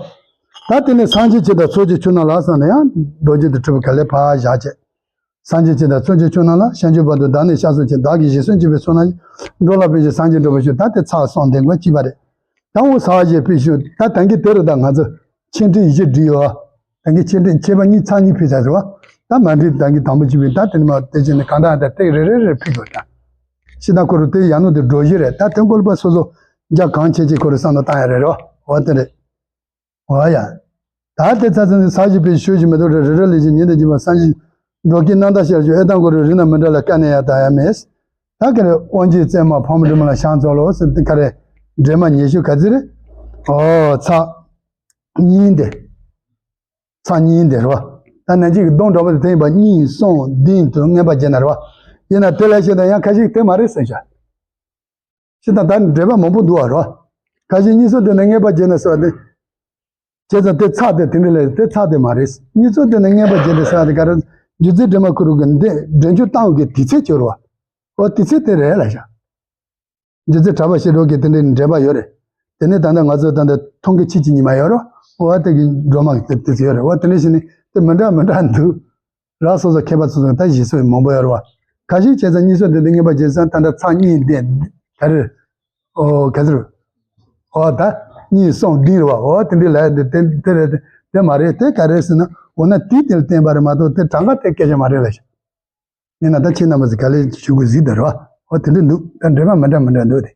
ད་དེ་ནས་སངས་རྒྱས་ཆོས་དང་ཚོགས་ཀྱི་མཆོག་རྣམས་ལ་གསུངས་ནས་ཡང་རྡོ་རྗེ་དང་འཁྲིལ་བ་ག་ལེ་ཕར་བཞག་བྱས། སངས་རྒྱས་ཆོས་དང་མཚོན་བྱེད་ཆོས་རྣམས་ལ། བྱང་ཆུབ་བར་དུ་བདག་ནི་སྐྱབས་སུ་མཆི། བདག་གིས་ཞེས་སུ་མཆི་བའི་ཚོགས་རྣམས་ཀྱིས། འགྲོ་ལ་ཕན་ཕྱིར་སངས་རྒྱས་འགྲུབ་པར་ཤོག་ད་དེ་ཚར་སོང་། དེ་འགོ་གཅིག་པ་རེད། ད་འོ་ས་བ་ཞེས་པའི་ཤུགས་ད་ད་གིན་དེ་རུ་ད་ང་ཚོ་ཆེད་འབྲི་ཡིག་ཆ་བྲིས་ཡོད། ད་གིན་ཆེད་འབྲི་ཆེད་པ་གཉིས་ཚར་གཉིས་ཕུལ་ཚར་ཟེར་བ། ད་མ་འབྲི་ད་གིན་དང་པོ་གཅིག་པའི་ད་དེ་ནི་མ་དེ་བྱས་ནས་གང་ལྟར་ད་ཏིག་རེ་རེ་རེ་ཕུལ་དགོས་ད། ཤི་ད་ཁོ་རུ་དེ་ཡང་ནོ་དེ་འགྲོ་གཞི་རེད། ད་དེ་འགོ་པ་སོ་སོ་རྒྱ་གང་ཆེ་ཆེ་ཁོ་རུ་བསམ་བློ་བཏང་ཡ་རེད་རོ། འོ་དེ་རེད། འོ་ཡ། ད་དེ་ཚ་ཚ་ནི་ས་གཞི་པའི་ཤུལ་གྱི་མེ་ཏོག་རེ་རེ་རེ་ལས་ཀྱི་ཉིན་དེ་བྱིན་པ་སངས་རྒྱས་འགྲོ་ཀྱི་རྣམ་དག་ཤར་གྱི་ཨེ་ཏང་གོ་རུ་རི་ན་མི་འདྲ་ལ་དཀའ་ནས་ཡ་ད་ཡ་མེད། ད་ག་རེ་དབང་ཆེན་བཙན་མ་ཕག་མོ་སྒྲོལ་མ་ལ་ཞང་ཚོགས་ལོ་ཟེར་ཏེ་ག་རེ་འདྲེ་མ་ཉེ་ཤོས་ག་ཚི་རེད། ཨོ་ཚ། གཉིས་འདི། ཚ་གཉིས་འདི་རེད་བ། ད་ནན་ཅིག་གི་གདོང་འདྲ་པོ་དེ་དེ་ཡིན་པ་གཉིས་གསུམ་བདུན་དུ་ངེས་པ་བྱས་ན་རེད་བ། ཡིན་ན་དེ་ལས་ཤེས་ད་ཡང་ཁ་ཤས་དེ་མ་རེད་ཟེར་བྱ། ཤེས་ད་ད་འདྲེ་པ་མང་པོ་འདུག་བ་རེད་བ། ཁ་ཤས་གཉིས་གསུམ་དེ་ནས་ངེས་པ་བྱས་ན་ཟེར་བ་དེ། བྱས་ཙང་དེ་ཚ་དེ་དེ་འདྲ་ལས་དེ་ཚ་དེ་མ་རེད། གཉིས་གསུམ་དེ་ནས་ངེས་པ་བྱས་ཏེ་ཟེར་བ་དེ་ག་རེ། སྒྱུ་རྩལ་འདྲེ་མ་ཁུ་རུ་གི་འདི་འདྲེན་བྱུང་བཏང་གི་དུས་ཚོད་བྱོས་རེད་བ། ཨོ་དུས་ཚོད་དེ་རེད་ལ་ཤ། རྗེ་བཙུན་གྲགས་པ་ཤེས་རབ་ཀྱི་དེ་འདྲའི་འགྲེལ་པ་ཡོད་རེད། དེ་ནས་ད་ལྟ་ང་ཚོ་ད་ལྟ་མཐོང་གི་ཕྱིས་ཀྱི་ཉི་མ་ཡོད་རོ། འོ་དེ་གི་སྒྲོལ་མ་གི་དེ་ཚོ་ཡོད་རེད། འོ་དེ་འདྲ་ཞིག་ནི་དེ་མི་འདྲ་མི་འདྲ་འདུག་ར་སོ་སོ་མཁས་པ་ཚོ་ཚོ་ད་གཞི་སོ་མང་པོ་ཡོད་རེད་བ། ཁ་ཤས་བྱས་ཙང་གཉིས་སོ་དེ་འདི་ངེས་པ་བྱས་ཙང་ད་ལྟ་ཚ་གཉིས་འདི་ག་རེ། ཨོ་ག་ཚོད། ཨོ་ད་གཉིས་གསུམ་བདུན་རེད་བ། འོ་དེ་འདྲའི་ལ་དེ་དེ་དེ་རེད། དེ་མ་རེད། དེ་ག་རེ་ཟེར་ན་འོ་ན་དེའི་དེ་ལ་བརྟེན་པ་རེད་མ་གཏོགས་དེ་གྲངས་ཀ་དེ་སྐད་ཆ་མ་རེད་ལ་ཤ། ཡིན་ན་ད་ཁྱེད་རྣམ་པ་ཚོ་ག་ལེར་ཞུ་དགོས་གཟིགས་དང་རོ། འོ་དེ་འདྲ་འདུག་ད་འདྲེས་མ་མི་འདྲ་མི་འདྲ་འདུག་དེ།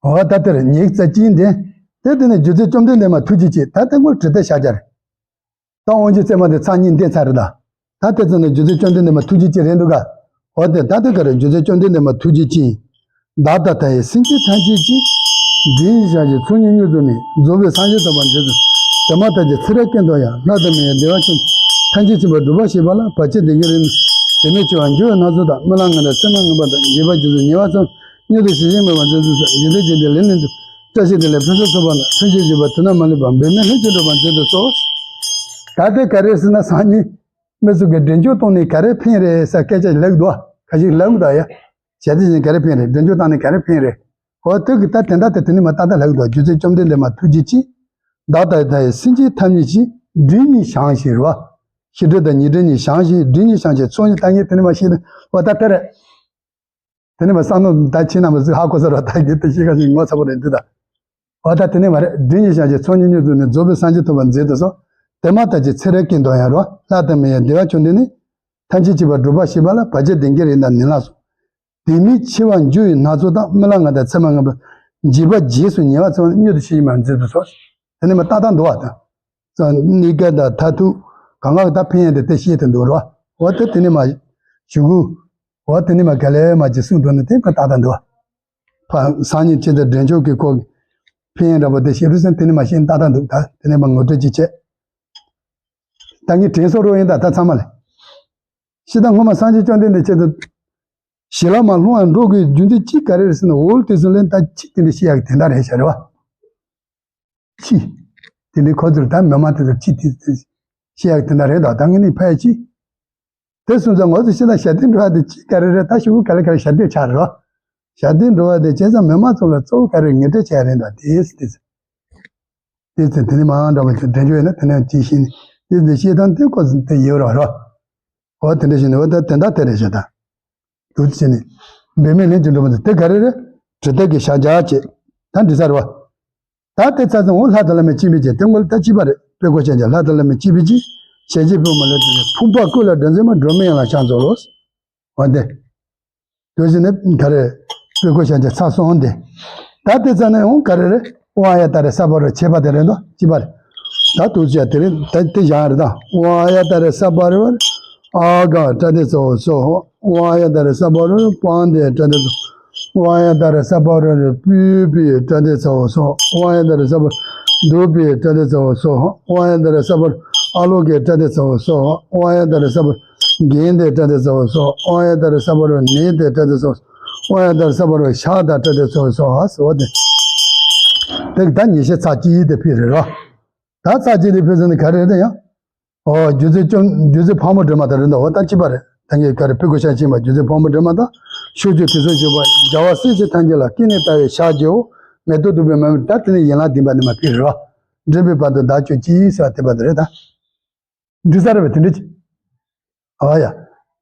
འོ་ད་དེར་ཉིག་རྩ་གཅིག་འདི། དེ་དེ་ནས་རྗེ་བཙུན་བཅོམ་ལྡན་འདས་མ་ཐུགས་རྗེ་ཆེ་ད་དེ་ངོ་དྲི་དེ་བཞག་རྒྱ་རེད། ད་དབང་ཆེན་བཙན་མ་དེ་ཚར་གཉིས་འདས་ཚར་རེད་ད། ད་དེ་ཚོ་ནས་རྗེ་བཙུན་བཅོམ་ལྡན་འདས་མ་ཐུགས་རྗེ་ཆེ་རེད་འདུག་ག་འོ་དེ་ད་དེ་ག་རེ་རྗེ་བཙུན་བཅོམ་ལྡན་འདས་མ་ཐུགས་རྗེ་ཆེ། བདག་དང་མཐའ་ཡས་སེམས་ཅན་ཐམས་ཅད་ཀྱིས། འདི་ཉིད་བཞག་ཅིང་ཚོགས་གཉིས་མྱུར་དུ་ནི། རྫོགས་པའི་སངས་རྒྱས་ཐོབ་པར་མཛད་དུ་གསོལ། དེ་མ་ཐག་ཅིག་ཚེ་རབས་ཀུན་ཏུ་ཡང་། བླ་དང་མི་ཡི་བདེ་བ་ཅན། ཐམས་ཅད་མཁྱེན་པར་སྒྲུབ་པར་བྱེད་པ་ལ། བར་ཆད་དེ་ཉིད་རིག་ནས། དེ་ནས་འཆི་བ་འགྱུར་བའི་སྣ་ཚོགས་དང་། རྨི་ལམ་ངན་དང་མཚན་མ་ངན་པ་དང་། བརྗེད་པ་རྗེས་སུ་ཉེ་བར་འཚམས། མྱུར་དུ་ཞི་ཞིང་མེད་པར་མཛད་དུ་གསོལ། ཡོན་ཏན་ཅན་དེ་ལས་ལེགས་ལྡན་འདས། བཀྲ་ཤིས་བདེ་ལེགས་ཕུན་སུམ་ཚོགས་པ་ལ། ལྷུན་གྱིས་གྲུབ་པ་དུས་ནམ་མ་ལུས་པ། འབད་མེད་ལྷུན་གྱིས་གྲུབ་པར་མཛད་དུ་གསོལ། ད་ལྟའི་ག་རེ་ཟེར་ན་སང་ཉིན། མི་ཚོ་གི་འདྲེན་བྱོལ་གཏོང་ནས་ག་རེ་ཕན་རེད་ཟེར་སྐད་ཆ་ལབ་འདུག་ཁ་ཤས་ལབ་འདུག་ཡ། བྱས་དེ་བཞིན་ག་རེ་ཕན་རེད། འདྲེན་བྱོལ་བཏང་ནས་ག་རེ་ཕན་རེད། འོ་དེ་གི་ད་དེ་འདྲ་དེ་དེ་ནི་མ་ཏག་ཏག་ལབ་འདུག་རྗེ་བཙུན་བཅོམ་ལྡན་འདས་མ་ཐུགས་རྗེ་ཆེ། བདག་དང་མཐའ་ཡས་སེམས་ཅན་ཐམས་ཅད་ཀྱིས། སྒྲིབ་གཉིས་བྱང་ཞིང་རེད་བ། ཤེས་སྒྲིབ་དང་ཉོན་སྒྲིབ་གཉིས་བྱང་ཞིང་། སྒྲིབ་གཉིས་བྱང་ཞིང་ཚོགས་གཉིས་ཐམས་ཅད་དེ་ནི་མ་ཤེས་ནས་འོ་ད་དེ་རེད། དེ་ནི་མ་བསམ་མནོ་ད་ཁྱེད་རྣམ་པ་ཚོས་ཧ་གོ་ས་ར་ད་གི་དེ་ཤེས་ཁ་ཞིག་ངོ་ཚ་པོ་རེད་འདི་ད། འོ་ད་དེ་ནི་མ་རེད། སྒྲིབ་གཉིས་བྱང་ཞིང་ཚོགས་གཉིས་མྱུར་དུ་ནི། རྫོགས་པའི་སངས་རྒྱས་ཐོབ་པར་མཛད་དུ་གསོལ། དེ་མ་ཐག་ཅིག་ཚེ་རབས་ཀུན་ཏུ་ཡང་རོ། བླ་དང་མི་ཡི་བདེ་བ་ཅན་དེ་ནི། ཐམས་ཅད་མཁྱེན་པར་སྒྲུབ་པར་བྱེད་པ་ལ། བར་ཆད་དེ་ཉིད་རིག་ནས་ནི་ལ་སོགས། དེ་མིན་འཆི་བར་འགྱུར་བའི་སྣ་ཚོགས་དང་། རྨི་ལམ་ངན་དང་མཚན་མ་ངན་པ། བརྗེད་པ་རྗེས་སུ་ཉེ་བར་འཚམས། མྱུར་དུ་ཞི་ཞིང་མེད་པར་མཛད་དུ་གསོལ། དེ་ནི་མ་ཏག་ཏག་འདུག་བ་དང་། གནས་སྐབས་དང་མཐར་ཐུག་གང་ག་ད་ཕན་ཡོན་དེ་དེ་ཤེས་ཐུབ་འདུག་རོ། འོ་དེ་དེ་ནི་མ་ཞུ་གུ། འོ་དེ་ནི་མ་ག་ལེ་མ་ཅི་གསུངས་འདུག་ནི་དེ་མ་ཏག་ཏག་འདུག་བ། ཕ་སང་ཉིན་ཆེད་དུ་འདྲེན་བྱོལ་གྱི་སྐོར་གྱི་ཕན་ཡོན་འདྲ་པོ་དེ་ཤེས་རུ་སེམས་དེ་ནི་མ་ཤེས་ཏག་ཏག་འདུག་ད་དེ་ནི་མ་ངོ་སྤྲོད་ཅིག་བྱས། ད་ངས་དྲན་གསོ་རོགས་ཡིན་ད་ད་ཚང་མ་ལས། ཤི་ད་སྔོན་མ་སངས་རྒྱས་བཅོམ་ལྡན་འདས་ཆེད་དུ། ཞི་ལ་མ་ལྷུང་བར་འགྲོ་དགོས་རྒྱུ་མཚན་གཅིག་ག་རེ་རེད་ཟེར་ན། འོལ་དེ་ཚོ་ལན་ད་ཅི་དེ་འདྲ་ཤི་ཡག་དེ་འདྲ་རེད་ཤ་རེད་བ། ཅི། དེ་འདྲའི་ཁོ་ཚོར་ད་མི་མང་དེ་ཚོར་ཅི་དེ་དེ་ཤི་ཡག་དེ་འདྲ་རེད་ད། ད་ངས་ནི་ཕ་ཡ་ཅི། དེ་སོང་ཙང་ང་ཚོ་ཤི་ན་ཞབས་བརྟན་འགྲོ་བ་དེ་ཅི་ག་རེ་རེད། ད་ཤི་བོ་ག་ལེ་ག་ལེ་ཞབས་བརྟན་ཆགས་རེད་བ། ཞབས་བརྟན་འགྲོ་བ་དེ་བྱས་ཙང་མི་མང་ཚོ་ལ་གཙོ་བོ་ག་རེ་ངན་སྤྲོད་བྱས་རེད་ད། དེ་དེ་དེ་དེ་ནི་མ་འདྲ་བ་དེ་འདྲ་ཡོད་ན་དེ་ནས་ཅི་ཤི་ནི་དེ་དེ་ཤི་དང་དེ་ཀོ་དེ་ཡོད་ར་ར། འོ་དེ་འདྲ་ཞིག་ནི་འོ་ད་དེ་འདྲ་དེ་རེད་ཤག་ད། འདུག་ཅེས་ནི། འབད་མེད་ལྷུན་གྱིས་གྲུབ་པ་དེ་དེ་ག་རེ་རེད། དྲི་དེ་གི་ཞག་བརྒྱ་བྱས། ད་འདི་ཚར་བ། ད་དེ་ཚར་ཙང་འོ་ལྷ་དང་བླ་མའི་སྤྱི་དཔོན་བྱས། དེ་སྔོན་ལ་ད་སྤྱི་པ་རེད། དཔེ་ཁོ་ཤ་རྒྱག་ལྷ་དང་བླ་མའི་སྤྱི་དཔོན་གྱིས། ཞལ་གྱི་པུས་མོ་ལ་དེ་ནི་ཕུང་པོ་ཀུན་ལ་སྒྲོན་མཛད་མ། སྒྲོལ་མའི་དབྱངས་ལ་ཕྱག་འཚལ་ལོ། འོ་དེ། དེ་བཞིན་ནི་ག་རེ། དཔེ་ཁོ་ཤ་རྒྱག་ཚར་སོང་དེ། ད་དེ་ཚར་ནས་འོ་ག་རེ་རེད། དབང་ཡ་ད་རེ་ས་པ་རོ་ཆེ་བ་དེ་རེད་འདུག་སྤྱི་པ་རེད། ད་དུ་ཅ་དེ་རེད། ད་དེ་བཞག་རེད་ད། དབང་ཡ་ད་རེ་ས་པ་རོ། ཨ་ག་ཏྲ་དེ་ཚོ་སོ། དབང་ཡ་ད་རེ་ས་པ་རོ། པང་དེ་ཏྲ་དེ་ཚོ། དབང་ཡ་ད་རེ་ས་པ་རོ་རེ། པུས་པའི་ཏྲ་དེ་ཚོ་སོ། དབང་ཡ་ད་རེ་ས་པ་རོ། གདུགས་པའི་ཏྲ་དེ་ཚོ་སོ། དབང་ཡ་ད་རེ་ས་པ་རོ། ཨ་ལོ་གའི་ཏྲ་དེ་ཚོ་སོ། དབང་ཡ་ད་རེ་ས་པ་རོ། རྒན་དེ་ཏྲ་དེ་ཚོ་སོ། དབང་ཡ་ད་རེ་ས་པ་རོ། ནད་དེ་ཏྲ་དེ་ཚོ་སོ། དབང་ཡ་ད་རེ་ས་པ་རོ། ཤ་ད་ཏྲ་དེ་ཚོ་སོ། ཨ་སོ་དེ། དེ་ད་ཉི་ཤུ་རྩ་གཅིག་དེ་ཕི་རེད་རོ། ད་རྩ་གཅིག་དེ་ཕི་ཟིན་ནི་ག་རེ་རེད་ཡང་། ཨོ། རྗེ་བཙུན་བཅོམ། རྗེ་བཙུན་ཕག་མོ་སྒྲོལ་མ་དང་རེད་འདུག་འོ་ད་གཅིག་པ་རེད། ད་ངས་ག་རེ་ཕི་གུ་ཤ་ཆེན་པ་རྗེ་བཙུན་ཕག་མོ་སྒྲོལ་མ་དང་། ཕྱོགས་བཅུའི་དུས་གསུམ་བཞུགས་པ་རྒྱལ་བ་སྲས་བཅས་ཐམས་ཅད་ལ། སྐྱེ་གནས་ལྟ་བའི་ཕྱག་བགྱིའོ། མེ་ཏོག་བདུག་པའི་མ་མོ། ད་དེ་ནི་ཡན་ལག་བདུན་པ་ནི་མ་ཕི་རེད་རོ། འདྲེན་པའི་བར་དུ་བདག་སྐྱོབས་ཅིག་ཟེར་བ་དེ་པ་དེ་རེད་ད། འགྲིག་ས་རེད་པས། དེ་འདྲ་ཅིག་ཨོ་ཡ།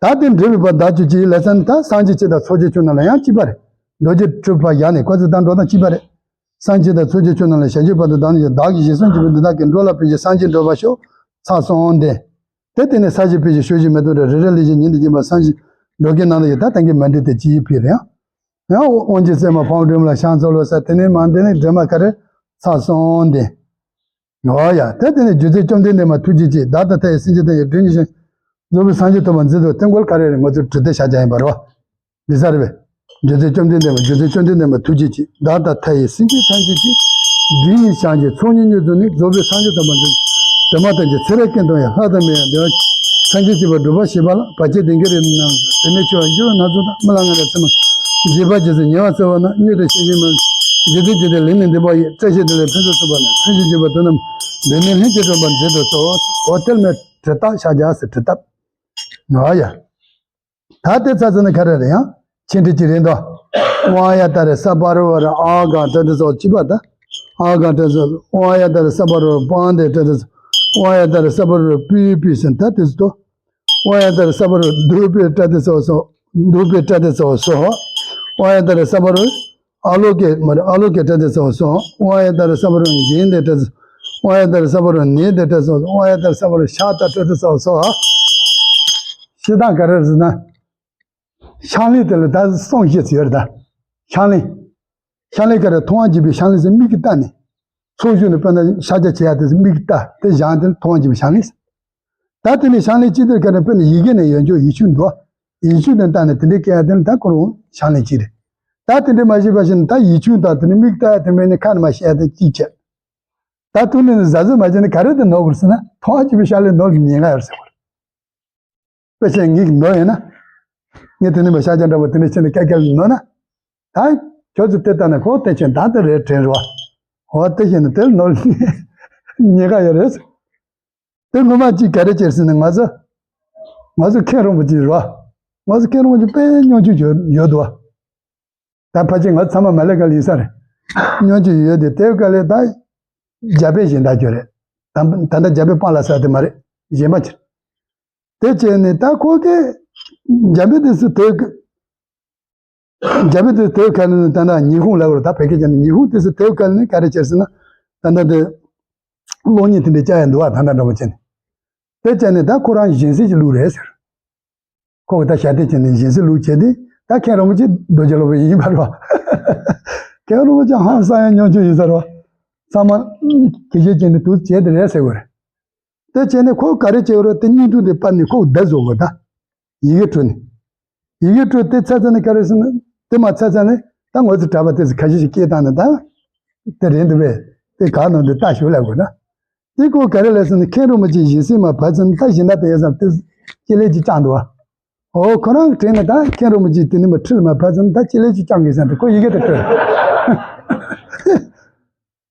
ད་དེ་འགྲིག་པའི་བར་བདག་ཆོས་ཅན་ལ་ཟེར་ན། ད་སངས་རྒྱས་ཆོས་དང་ཚོགས་ཀྱི་ཆོས་རྣམས་ལ་ཡང་གཅིག་པ་རེད། རྡོ་རྗེ་གྲུབ་པ་བཞག་ནས་ཁོ་ཚོ་དང་འགྲོ་སྟངས་གཅིག་པ་རེད། སངས་རྒྱས་དང་ཚོགས་ཀྱི་ཆོས་རྣམས་ལ་ཞལ་བཞུགས་བར་དུ་བདག་ནི་བདག་གིས་ཞལ་གསུང་བགྱིས་པའི་འདི་དག་གིས། འགྲོ་ལ་ཕན་ཕྱིར་སངས་རྒྱས་འགྲུབ་པར་ཤོག་ཚར་གསུམ་ལྡན། དེ་དེ་ནས་ས་གཞི་ཕུད་ཀྱི་ཕྱོགས་བཞིར་མེ་ཏོག་འདྲ། རེ་རེ་ལས་བཞིན་ཉིད་དུ་བརྒྱན་པ། སངས་རྒྱས་འགྲོ་ཀུན་ནམ་དུ་ཡོད། ད་དེང་གི་མཎྜལ་དེ་ཅིའི་ཕིའི་རེད་ཡང་། ཡང་དབང་ཆེན་སྲས་མོ་ཕ་བོང་སྒྲོལ་མ་ལ་ཕྱག་འཚལ་ལོ་ཟེར། དེ་ནས་མཎྜལ་ནི་སྒྲོལ་མ་ག་རེ། ཚར་གསུམ་ལྡན། ཨོ་ཡ། དེ་དེ་ནས་རྗེ་བཙུན་བཅོམ་ལྡན་འདས་མ་ཐུགས་རྗེ་ཆེ། བདག་དང་མཐའ་ཡས་སེམས་ཅན་ཐམས་ཅད་སྒྲོལ་མཉེས་ཤིང་། རྫོགས་པའི་སངས་རྒྱས་ཐོབ་པར་མཛད་དོ། དེ་མགོ་ལ་ག་རེ་རེད། ང་ཚོས་འབྲི་དེབ་བཞག་རྒྱུ་ཡིན་པ་རེད་བ། འདི་ས་རེད་པས། རྗེ་བཙུན་བཅོམ་ལྡན་འདས་མ། རྗེ་བཙུན་བཅོམ་ལྡན་འདས་མ་ཐུགས་རྗེ་ཆེ། བདག་དང་མཐའ་ཡས་སེམས་ཅན་ཐམས་ཅད་ཀྱི། སྒྲོལ་མཉེས་ཤིང་། ཚོགས་གཉིས་མྱུར་རྫོགས་ནས། རྫོགས་པའི་སངས་རྒྱས་ཐོབ་པར་མཛད། འདོད་མ་ཐམས་ཅད་ཚེ་རབས་ཀུན་ཏུ་ཡང་། ལྷ་དང་མི་ཡང་འདུ་བར་ཤོག་སངས་རྒྱས་བྱེད་པར་སྒྲུབ་པར་བྱེད་པ་ལ། བར་ཆད་བདེན་བཞིའི་རིགས་རྣམས་སོལ། དེ་ནས་ཆོས་ཀྱི་རྒྱལ་པོ་སྣ་ཚོགས་དང་། དམུ་ལྷ་ངན་ལས་ཚད་མེད་པ། བྱིས་པ་བྱས་ཙང་ཉེ་བར་འཚེ་བ་རྣམས། མྱུར་དུ་ཞི་ཞིང་མ་ལུས་པ། འཇིག་རྟེན་ཇི་སྙེད་ལས་ནི་འདས་པ་ཡི། བཀྲ་ཤིས་དེ་ལས་ཕུན་སུམ་ཚོགས་པ་རྣམས། ཕན་ཕྱིར་གྱུར་པ་དེ་རྣམས་འདོད་ནས། ལྷུན་གྱིས་གྲུབ་པར་མཛད་དུ་གསོལ། འོ་དེ་ལ་མེ་ཏོག་གྲུབ་རྟགས་ཤཱཀྱ་ཟེར། གྲུབ་རྟགས། ཨོ་ཡ། ད་དེ་ཚར་ཚར་ནས་ག་རེ་རེད་ཡང་། ཆེ་འབྲིང་གཅིག་རེད་འདུག་དབང་ཡ་ད་རེ་ས་པ་རོ་བ་ར་ཨ་ག་ཏྲ་དེ་སོགས་གཅིག་པ་ད། ཨ་ག་ཏྲ་དེ་སོགས། དབང་ཡ་ད་རེ་ས་པ་རོ་བ་པང་དེ་ཏྲ་དེ་སོགས། དབང་ཡ་ད་རེ་ས་པ་རོ་བ་པི་པི་ཟེར་ད་དེ་སོགས། དབང་ཡ་ད་རེ་ས་པ་རོ་བ་དུ་པེ་ཏྲ་དེ་སོགས་སོགས། དུ་པེ་ཏྲ་དེ་སོགས་སོགས། དབང་ཡ་ད་རེ་ས་པ་རོ་ཨ་ལོ་ཀེ་མ་རེད། ཨ་ལོ་ཀེ་ཏྲ་དེ་སོགས་སོགས། དབང་ཡ་ད་རེ་ས་པ་རོ་འགན་དེ་ཏྲ་དེ། དབང་ཡ་ད་རེ་ས་པ་རོ་ནེ་དེ་ཏྲ་སོགས། དབང་ཡ་ད་རེ་ས་པ་རོ་ཤ་ད་ཏྲ་དེ་སོགས་སོགས། བཤད་སྟངས་ག་རེ་རེད་ཟེར་ན། ཕྱག་ལེན་དེ་ལ་ད་གསུང་བཤད་ཚུལ་ཡོད་རེད་ད། ཕྱག་ལེན། ཕྱག་ལེན་ག་རེ། མཐོང་བ་བརྒྱུད་པའི་ཕྱག་ལེན་ཟེར། མིག་གིས་བལྟས་ནས། ཚོགས་ཞུགས་ནས་དཔེར་ན་ཤཱཀྱ་བྱེད་ཡ་དེ་ཚོ་མིག་གིས་བལྟས། དེ་བཞག་དེ་ལ་མཐོང་བ་བརྒྱུད་པའི་ཕྱག་ལེན་ཟེར། ད་དེ་ནས་ཕྱག་ལེན་ཅི་ལྟར་ག་རེ། དཔེར་ན་ཡི་གེ་ནས་ཡོད་འཇོག་ཡིག་ཆུང་འདུག་ཡིག་ཆུང་དེ་བལྟས་ནས་དེ་འདྲའི་སྐད་ཡ་དེ་ལ་ད་ཁོ་རང་ཕྱག་ལེན་གཅིག་རེད། ད་དེ་འདྲའི་མ་བྱས་པ་བྱས་ན། ད་ཡིག་ཆུང་དང་དེ་ནས་མིག་བལྟས་ཡ་དེ་མེད་ནས་ཁ་ནས་མར་བཤད་ཡ་དེ་གཅིག་བྱས། ད་ཐུགས་ནས་ནི་གཟབ་གཟབ་མ་བྱས་ན་ག་རེ་དེ་ནོར་དགོས་ཟེར་ན། མཐོང་བ་བརྒྱུད་པའི་ཕྱག་ལེན་ནོར་ཉེན་ཁ་ཡོད་ཟེར་བ་རེད། དཔེ་བྱས་ངས་ནོར་ཡོད་ན། ངས་དེ་ནས་མ་ཤཱཀྱ་འདྲ་པོ་དེ་འདྲ་བྱས་ནས་སྐད་སྐད་ནོར་ན། ད་ཁྱོད་ཚོ་དེ་ལྟ་ན་ཁོ་དེ་བྱས་ད་དེ་རེད་དྲན་རོགས། འོ་དེ་བྱས་ན་དེ་ནོར་ཉེན་ཁ་ཡོད་རེད། དེ་ངོ་མ་གཅིག་ག་རེ་བྱས་ཟེར་ན། ང་ཚོ་ང་ཚོ་མཁན་རིན་པོ་ཆེ་རོ། ང་ཚོ་མཁན་རིན་པོ་ཆེ་དཔེ་སྙོམས་འཇུག་ཡོད་ཡོད་དོ། ད་ཕལ་ཆེར་ང་ཚང་མ་མ་ལས་ཀ་ལས་ས་རེད། སྙོམས་འཇུག་ཡོད་དེ། དེའི་སྐབས་ལ་ད་རྒྱ་དཔེ་གཞན་དག་ཁྱོད་རེད། ད་ད་ལྟ་རྒྱ་དཔེ་སྤང་ལ་ས་དེ་མ་རེད། གཞན་པ་ཅིག་དེ་བྱས་ནས་ད་ཁོ་གི་རྒྱ་དཔེ་དེ་ཚོ་དེ་གི་རྒྱ་དཔེ་དེ་དེའི་ཁ་ནས་ད་ལྟ་ཉི་ཧོང་ལབ་དགོས་རེད། ད་བོད་སྐད་ཀྱང་ནི་ཉི་ཧོང་དེ་ཚོ་དེའི་ཁ་ནས་ག་རེ་བྱས་ཟེར་ན། ད་ལྟ་དེ་གློག་བརྙན་དེ་འདྲ་བཅར་ཡ་འདུག་བ། ད་ལྟ་འདྲ་པོ་བྱས་ནས། དེ་བྱས་ནས་ད་ཁོ་རང་སྦྱིན་སྲེག་ཅིག་བླུགས་རེད་ཟེར། ཁོ་གི་ད་ཞལ་ཏེ་བྱས་ནས་སྦྱིན་སྲེག་བླུགས་བྱས་ཏེ། ད་མཁན་རིན་པོ་ཆེ་རྡོ་རྗེ་སློབ་དཔོན་ཡིན་པ་རེད་བ། མཁན་རིན་པོ་ཆེ་ཧང་སང་ཡང་སྙོམས་འཇུག་ཡིན་ས་རེད་བ། ཚང་མ་དགེ་བཤེས་བྱས་ནས་དུ་བྱས་དེ་རེད་ཟེར་བ་རེད། དེ་བྱས་ནས་ཁོ་ག་རེ་བྱས་རེད། དེ་བརྙན་ཐུང་དེ་པར་ནས་ཁོ་བརྡ་བཟོ་དགོས་ད། ཡི་གེ་འཕྲོ་ནས། ཡི་གེ་འཕྲོ་དེ་ཚར་ཚར་ནས་ག་རེ་ཟེར་ན། དེ་མ་ཚར་ཚར་ནས་ད་ང་ཚོ་གྲྭ་པ་དེ་ཚོ་ཁ་ཤས་ཤིག་སྐད་བཏང་ནས། ད་དེ་རེད་འདུག་པས། དེ་ག་ནང་དུ་ལྟ་ཞུ་ལབ་དགོས་ན། དེ་ཁོ་ག་རེ་ལབ་ཟེར་ན། མཁན་རིན་པོ་ཆེ་སྦྱིན་སྲེག་མ་ཕར་ཚུར་ད་སྦྱིན་བདག་དེ་ཡོད་ཙང་དེ་ཅི་ལས་ཅི་བཅག་འདུག་བ། འོ་ཁོ་རང་གི་དྲན་ནས་ད་མཁན་རིན་པོ་ཆེ་དེ་ནི་མ་ཁྲིད་ལ་མ་ཕར་ཚུར་ད་ཅི་ལས་ཅི་བཅག་དགོས་ཟེར་ཏེ་ཁོ་ཡི་གེ་དེ་སྤྲོད།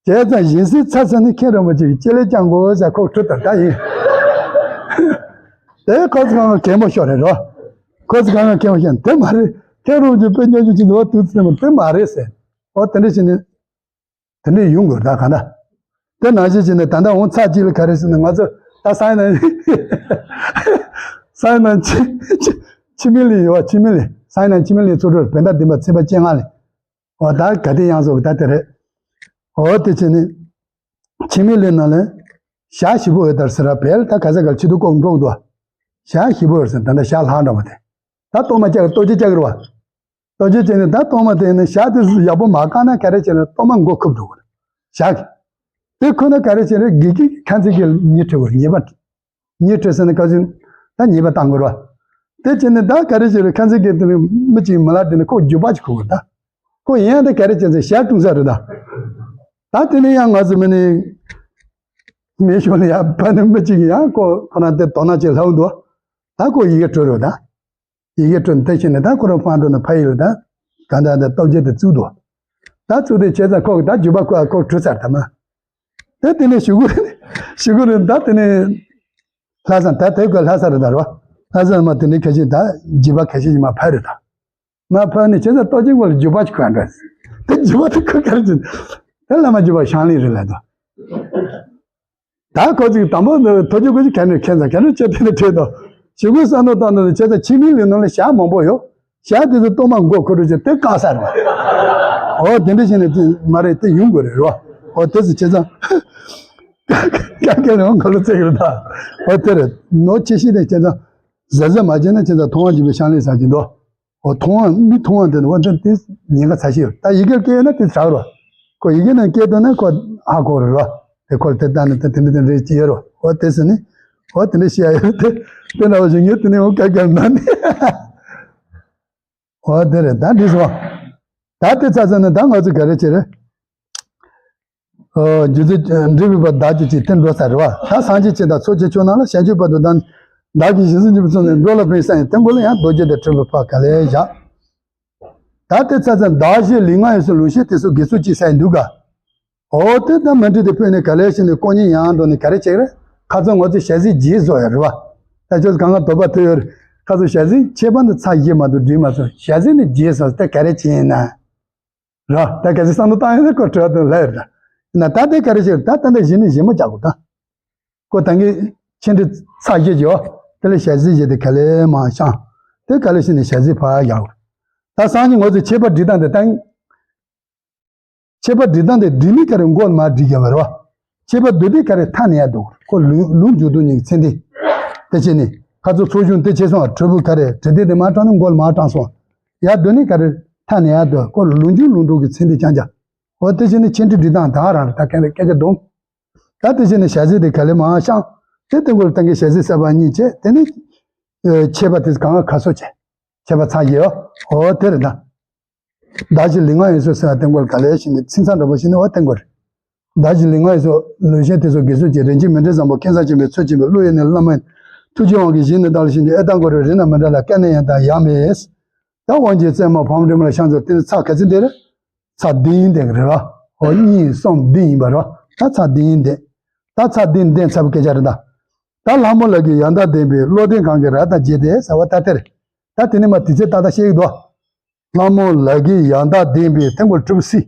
བྱས་ཙང་སྦྱིན་སྲེག་ཚར་ཚར་ནས་མཁན་རིན་པོ་ཆེ་གི་ཅི་ལས་བཅག་དགོས་ཟེར་ཁོ་ཁྲིད་དར་ད་ཡིན། དེ་ཁོ་ཚོ་གང་ག་གད་མོ་ཤོར་རེད་རོ། ཁོ་ཚོ་གང་ག་གད་མོ་ཤོར་ནས། དེ་མ་རེད། མཁན་རིན་པོ་ཆེ་དཔེ་སྙོམས་འཇུག་ཅིག་འདུག་བ། དུས་ཚོད་མ་དེ་མ་རེད་ཟེར། འོ་དེ་འདྲ་བྱས་ནས། དེ་འདྲའི་ཡོང་དགོས་ད་ག་འདྲ། དེ་ནང་བཞིན་བྱས་ནས་ད་ལྟ་འོང་ཚར་གཅིག་ལ་ག་རེ་ཟེར་ན། ང་ཚོ་ད་སང་ཉིན་ནང་སང་ཉིན་ནང་འཆི་འཆི་འཆི་མེད་གླིང་ཡོད་བ། འཆི་མེད་གླིང་། སང་ཉིན་ནང་འཆི་མེད་གླིང་ཚོགས་གྲོལ། བོད་ཟླ་བདུན་པ་ཚེས་པ་བཅོ་ལྔ་ལ། འོ་ད་ག་དེ་ཡང་སོགས་ད་དེ་རེད། འོ་དེ་བྱས་ནས་འཆི་མེད་གླིང་ནང་ལ་ཞག་བཞི་པོ་ཡོད་དར་ཟེར་ར། བལ་ད་ག་ས་གར་ཕྱི་དུ་ལྐོག་འགྲོ་གི་འདུག་བ། ཞག་བཞི་པོ་ཡོད་ཟེར། ད་ལྟ་ཞག་ལྷག་འདྲ་བ་དེ། ད་གཏོར་མ་བཅག་གཏོར་རྒྱུ་བཅག་གི་རེད་བ། གཏོར་རྒྱུ་བྱས་ནས་ད་གཏོར་མ་དེ་ནི་ཞག་དེ་ཡག་པོ་མ་བཀག་ན་ག་རེ་བྱས་ན་གཏོར་མ་མགོ་ཁུབ་འགྲོ་གི་རེད། ཞག་གི་དེ་ཁོ་ན་ག་རེ་བྱས་ན་དགེ་རྒན་གྱིས་ཁ་འཛིན་གྱིས་ཉེས་ཁྲིད་དགོས་རེད། ཉེས་པ་ཉེས་ཁྲིད་ཟེར་ན་ག་ཚོད་ད་ཉེས་པ་བཏང་དགོས་རེད་བ། དེ་བྱས་ནས་ད་ག་རེ་བྱས་རེད། ཁ་འཛིན་གྱིས་དེ་ནི་མི་གཅིག་མ་ལག་དེ་ནི་ཁོ་རྒྱུག་པ་ཅིག་ཁུག་དགོས་རེད་ད། ཁོ་ཡིན་ཡང་དེ་ག་རེ་བྱས་ཟེར་ཞག་བཏུང་ས་རེད་ད། ད་དེ་ནི་ཡང་ང་ཚོ་མི་ནི་མི་ཤོར་ནས་ཡང་ཕ་ནི་མི་གཅིག་ཡང་ཁོ་ཁོ་རང་དེ་དོ་སྣང་བྱེད་ལྷག་འདུག་ད་ཁོ་ཡི་གེ་འཕྲོད་རོགས་ད། ཡི་གེ་འཕྲོད་དེ་བྱས་ནས་ད་ཁོ་རང་ཕར་འགྲོ་ནས་ཕ་ཡུལ་ལ་ད་ག་འདྲ་འདྲ་སྟོབས་རྒྱས་དེ་བཙུགས་འདུག་ད་བཙུགས་དེ་བྱས་ཙང་ཁོ་གི་ད་རྒྱུག་པ་ཁོ་ཁོ་འཕྲོད་ཚར་ད་མ། ད་དེ་ནས་ཞུ་གུ་ཞུ་གུ་རེད། ད་དེ་ནས་ལྷ་ས་ད་དེ་ག་ལྷ་ས་རེད་ད་རོ། ལྷ་ས་མ་དེ་ནས་ཁ་ཤས་ད་རྒྱུག་པ་ཁ་ཤས་ཀྱི་མ་ཕར་རེད་ད། མ་ཕར་ནས་བྱས་ཙང་ལྟོ་ཆེན་པོ་ལ་རྒྱུག་པ་ཅིག་ཁོ་ཡང་འགྲོ། དེ་རྒྱུག་པ་དེ་ཁོ་ག་རེ་བྱེད། དེ་བླ་མ་རྒྱུག་པ་ཤང་ལི་རེད་ལ་དོ། ད་ ཨ་ཁོ་ཅིག་དང་པོ་ཐོ་ཅོ་ཁོ་ཅིག་ག་ནས་ཁྱེད་ཚང་ག་ནས་ཁྱེད་དེ་ནས་ཁྱེད་དང་ཞུ་གུ་ས་ནོ་ཏང་ནོ་ཁྱེད་ཚང་ཆི་མིན་ལི་ནོ་ལ་ཞག་མང་པོ་ཡོད། ཞག་དེ་ཚོ་གཏོར་མ་མགོ་ཁོ་རུ་ཅིག་དེ་བཀག་ས་རེད་བ། ཨོ་དེ་འདྲ་བྱས་ནས་དེ་མ་རེད་དེ་ཡོང་དགོས་རེད་རོ། ཨོ་དེ་ཚོ་ཁྱེད་ཚང་ཀ་ཀ་ལ་འོང་ཁ་ལོ་ཚེ་ཡོད་ད། ཨོ་དེ་རེད་ནོ་ཆེ་ཤི་དེ་ཁྱེད་ཚང་ཟ་ཟ་མ་བྱས་ན་ཁྱེད་ཚང་མཐོང་བ་འཇིག་པའི་ཤང་ལས་ཟ་གྱིན་འདུག་ཨོ་མཐོང་བ་མི་མཐོང་བ་དེ་ནི་འོ་དེ་དེ་ཉེན་ཁ་ཚ་ཤི་ཡོད་ད་ཡི་གེར་སྐད་ཡོད་ན་དེ་དྲག་རོ། ཁོ་ཡི་གེ་ནང་སྐད་འདོན་ན་ཁོ་ཧ་གོ་རེད་རོ། དེ་ཁོ་ལ་དེ་ལྟ་ནི་དེ་དེ་འདྲ་དེ་འདྲ་དེ་འདྲ་ཡོད་རོ། ཨོ་དེ་ཟེར་ནི། ཨོ་དེ་འདྲ་ཤི་ཡ་ཡོད་དེ། དེ་འདྲ་བ་ཞིག་ངས་དེ་ནས་འོ་ཀ་ཀ་ན་ནི། ཨོ་དེ་རེད་ད་འདི་སོ། ད་དེ་ཚ་ཚ་ནི་ད་ང་ཚོ་ག་རེ་བྱེད་རེད། ཨོ་རྒྱུ་མཚན་འབྲས་བུ་པ་བདག་རྒྱུ་ཅིག་དེ་འགྲོ་ས་རེད་བ། ད་སངས་རྒྱས་ཆེ་དང་ཚོགས་ཆེ་ཆོས་རྣམས་ལ་བྱང་ཆུབ་བར་དུ་བདག་ནི་བདག་གིས་ཞིང་སུ་འཇུག་པའི་ཚུལ་ནི་འགྲོ་ལ་ཕན་ས་ཡིན་དེ་མགོ་ལ་ཡང་རྡོ་རྗེ་དང་སྤྲུལ་པའི་ཕ་ག་ལས་བཞག་ད་དེ་ཚ་ཚ་བདག་གཞན་ལུས་ངག་ཡིད་གསུམ་ལུང་བཤད་དེ་ཚོ་དགེ་ཚུལ་གཅིག་ས་ཡིན་འདུག་ག་ཨོ་དེ་ལྟར་མ་འདྲི་དེ་ཕུད་ནས་ག་ལེར་ཕྱིན་ནས་ཀོ་ཉིན་ཡང་འགྲོ་ནས་ག་རེ་བྱེད་རེད། ཁ་ཚོ་ང་ཚོ་ཞལ་གཟིགས་རྗེས་བཟོ་ཡ་རེད་བ། ད་ཁྱོད་གང་ག་དོགས་པ་ཐོས་ཡོད་རེད། ཁ་ཚོ་ཞལ་གཟིགས་ཁྱད་པར་འདི་ཚ་བཞི་མ་གཏོགས་འདྲི་མ་སོང་ཞལ་གཟིགས་ནི་རྗེས་བཟོ་དེ་ག་རེ་བྱེད་ཡིན་ན། ར་ད་གལ་སྲིད་བསམ་བློ་བཏང་ཡོད་ན་ཁོ་གྲོས་དོན་ལས་རེད། ན་ད་དེ་ག་རེ་བྱེད་རེད་ད་ད་ལྟ་གཞི་ནས་གཞི་མ་རྒྱག་དགོས་ད། ཁོ་ད་གིན་ཆེ་འདྲི་ཚ་བཞི་བྱེད་ཡོད་དེ་ལས་ཞལ་གཟིགས་བྱེད་དེ་ག་ལེར་མ་ཤང་། དེ་ག་ལེར་ཕྱིན་ནས་ཞལ་གཟིགས་ཕར་རྒྱག་དགོས། ད་སང་ཉིན་ང་ཚོ་ཁྱད་པར་འདྲི་སྟངས་དེ་ད། ཁྱད་པར་འདྲི་སྟངས་དེ་འདྲི་མི་ག་རེ་མགོ་མ་འདྲི་རྒྱབ་པ་རེད་བ། ཁྱད་པར་འདོད་དུས་ག་རེ་ཐ་ན་ཡ་འདུག་ཁོ་ལུང་ལུང་འཇུག་འདུག་ཉིད་ཚེ་འདི། དེ་བྱས་ནས་ཁ་ཚོ་ཚོགས་གཞུང་དེ་བྱས་སོང་བ་གྲོས་པོ་ག་རེ་དྲི་དེ་དེ་མ་དྲང་ན་མགོ་མ་དྲང་སོང་། ཡ་འདོད་ནི་ག་རེ་ཐ་ན་ཡ་འདུག་ཁོ་ལུང་འཇུག་ལུང་འགྲོ་གི་ཚེ་འདི་ཅང་ཅང་། འོ་དེ་བྱས་ནས་ཁྱེད་འདྲི་འདྲི་སྟངས་ད་རང་རེད་ད་ག་རེ་སྐད་ཆ་གདོང་། ད་དེ་བྱས་ནས་ཞལ་གཟིགས་དེ་ག་ལེར་མ་ཤང་། དེ་སྟེང་གོ་ལ་ཏང་གི་ཞལ་གཟིགས་གསར་པ་གཉིས་བྱས་དེ་ནི། ཁྱད་པར་དེ་གང་ག་སོ་བྱས། ཁྱད་པར་ཚ་ཡོད། འོ་དེ་རེད་ད། བདག་གཞན་ལུས་ངག་ཡིད་གསུམ་ཟེར་བ་སྟེང་སྐོར་ག་ལེར་ཕྱིན་ནས་ཚིག་མཚམས་འདྲ་པོ་ཞིག་ནི་འོ་སྟེང་སྐོར་རེད། བདག་གཞན་ལུས་ངག་ཡིད་གསུམ་ལུང་བཤད་དེ་ཚོ་དགེ་ཚུལ་གྱི་རིན་ཆེན་མི་འདྲའི་བཟང་པོ་མཁན་བཟང་ཆེན་པོའི་ཚུལ་ཆེན་པོའི་བློ་ཡི་ནི་བླ་མ་ཐུགས་རྗེ་དབང་གིས་གཞན་ནི་བདག་ལ་བྱིན་ཏེ་ཨེ་སྟེང་སྐོར་རེ་རེ་ན་མི་འདྲ་ལ་སྐལ་ནི་ཡང་དང་ཡང་མེད། ད་དབང་གྱི་རྩེ་མོ་བམ་རིམ་ལ་ཤང་ཚོ་དེ་ཚ་ག་ཚིག་འདིར། ཚ་བདུན་ཡིན་དེ་རེད་ར། འོ་གཉིས་གསུམ་བདུན་ཡིན་པ་ར། ད་ཚ་བདུན་ཡིན་དེ། ད་ཚ་བདུན་ལྡན་ཚ་བོ་སྐད་ཆ་རེད་ད། ད་ལྷ་མོ་ལགས་ཀྱི་ཡང་དག་ལྡན་པའི་བློ་ལྡན་གང་གི་རབ་དང་བརྗེས་ཏེ་ཟེར་བ་ད་དེ་རེད། ད་དེ་ནས་མ་དེ་ཚེ་ཏག་ཏག་བཤད་ཀྱི་འདུག་ལྷ་མོ་ལགས་ཀྱི་ཡང་དག་ལྡན་པའི་ཐེངས་པོ་གྲུབ་སྲིད།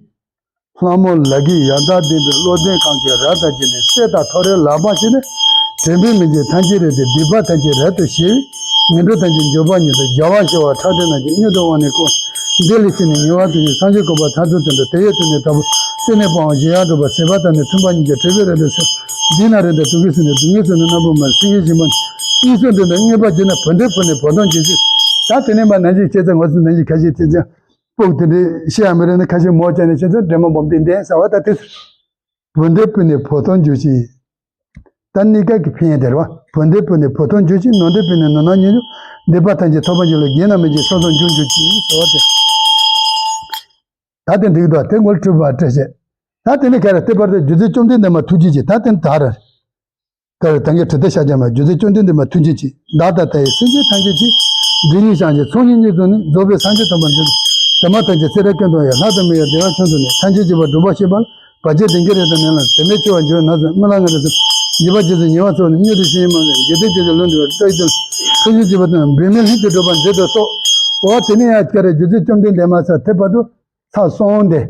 ལྷ་མོ་ལགས་ཀྱི་ཡང་དག་ལྡན་པའི་བློ་ལྡན་གང་གི་རབ་དང་བརྗེས་ཏེ་སྲས་དང་ཐོ་རེ་ལག་པ་བྱས་ནས། དྲན་པའི་མིག་གིས་ཐམས་ཅད་རེག་སྟེ་སྡིག་པ་ཐམས་ཅད་རབ་ཏུ་ཞི། ངན་འགྲོ་ཐམས་ཅད་འཇོམས་པ་ཉིད་དུ་རྒྱལ་བ་ཞི་བ་ཕྲག་དོན་རྣམས་ཀྱི་མྱུར་དུ་དབང་ནི་ཀུན། འདི་ལས་ཕྱི་ནས་ཉེ་བར་དུ་ཡི་སངས་རྒྱས་གོ་འཕང་མཐར་ཐུག་དོན་དུ་དེ་ཡི་དོན་ནི་དྲག་པོ་བསྟན་ནས་སྤང་བ་ཞི་ཡང་སྒྲུབ་པ་ཟད་པ་དང་ནི་མཐུན་པ་ཉིད་ཀྱི་འབྲས་བུ་རབ་ཏུ་ཕྱུང་། འདི་ན་རེ་དང་དུ་གི་སུ་ནི་སྡུག་བསྔལ་ཚོགས་ནི་རྣམ་པ་མ་སེང་གེ་སྦྱིན་པ་གཉིས་སུ་འདུས་ནས་བསྙེན་པར་བགྱིས་ན་བུ་འདོད་བུ་ནི་བུ་སྟོང་འགྱུར་ཞིང་། ད་དེ་ནས་མ་ནང་བཞིན་བྱས་ཙང་ངོ་སུ་ནང་བཞིན་ཁ་ཤས་དེ་ཚོ་སྤོག་དེ་འདྲའི་ཤེས་ཡ་མི་རེད་ན་ཁ་ཤས་མོ་བྱས་ནས་བྱས་ཙང་འདྲེ་མོ་སྦོམ་དེ་འདས་ཟ་བ་ད་དེ་བུ་འདོད་བུ་ནི་བུ་སྟོང་འགྱུར་ཞིང་། ད་གཉིས་ཀ་གི་ཕན་ཡོན་དེ་རེད་བ། བུ་འདོད་བུ་ནི་བུ་སྟོང་འགྱུར་ཞིང་ནོར་འདོད་བུ་ནི་ནོར་རྣམས་ཉུང་འགྱུར། སྡིག་པ་ཐམས་ཅད་ཐོབ་པར་འགྱུར་ལ་དགེ་རྣམས་མི་བྱེད་སོ་སོར་འགྱུར་འགྱུར་ཅིག་ཟེར་བ་དེ། ད་དེ་འགྲིག་འདུག་དེ་ངོ་སྤྲོད་པ་སྤྲད་བྱས། ད་དེ་ནི་ག་རེ་དེ་བར་དུ་རྒྱུ་མཚན་བཅོམ་ལྡན་འདས་མ་ཐུགས་རྗེ་ཆེ་ད་དེ་ནི་ད་རེད། ག་རེ་ད་གིན་དྲི་དེ་ཤ་རྒྱ་མ་རྒྱུ་མཚན་བཅོམ་ལྡན་འདས་མ་ཐུགས་རྗེ་ཆེ་བདག་དང་མཐའ་ཡས་སེམས་ཅན་ཐམས་ཅད་ཀྱི། སྒྲིབ་གཉིས་བྱང་ཞིང་ཚོགས་གཉིས་སྙོམས་སུ་ནི། རྫོགས་པའི་སངས་རྒྱས་ཐོབ་པར་འདོད་དོ། དེ་མ་ཐམས་ཅད་ཚེ་རབས་ཀུན་ཏུ་ཡང་། ལྷ་དང་མི་ཡི་བདེ་བ་ཆུང་དུ་ནི། ཐམས་ཅད་མཁྱེན་པ་སྒྲུབ་པ་ཤེས་པ་ལ། བར་ཆད་སྡིག་བགེགས་རེ་དང་ནད་ལ། དེ་མེད་འཆི་བར་འགྱུར་ན་ཟེར། རྨི་ལམ་ལྔ་རེ་ཟེར། འཇིགས་པ་རྗེས་སུ་ཉེ་བར་འཚོ་ནས། མྱུར་དུ་ཞི་བའི་མ་ལུས། འཇིག་རྟེན་སྐྱེ་འཆི་ལུས་འདྲེན་པ། སྐྲག་ཡིད་དུ་ཕན་ཡོན་བྱེད་པ་དང་། འབད་མེད་ལྷུན་གྱིས་གྲུབ་པར་མཛད་དུ་གསོལ། འོ་དེ་ནས་ཡང་བསྐྱར་རེ་རྒྱུ་མཚན་བཅོམ་ལྡན་འདས་མ་ཚར་དེ་བར་དུ་ཚར་སོང་སྟེ།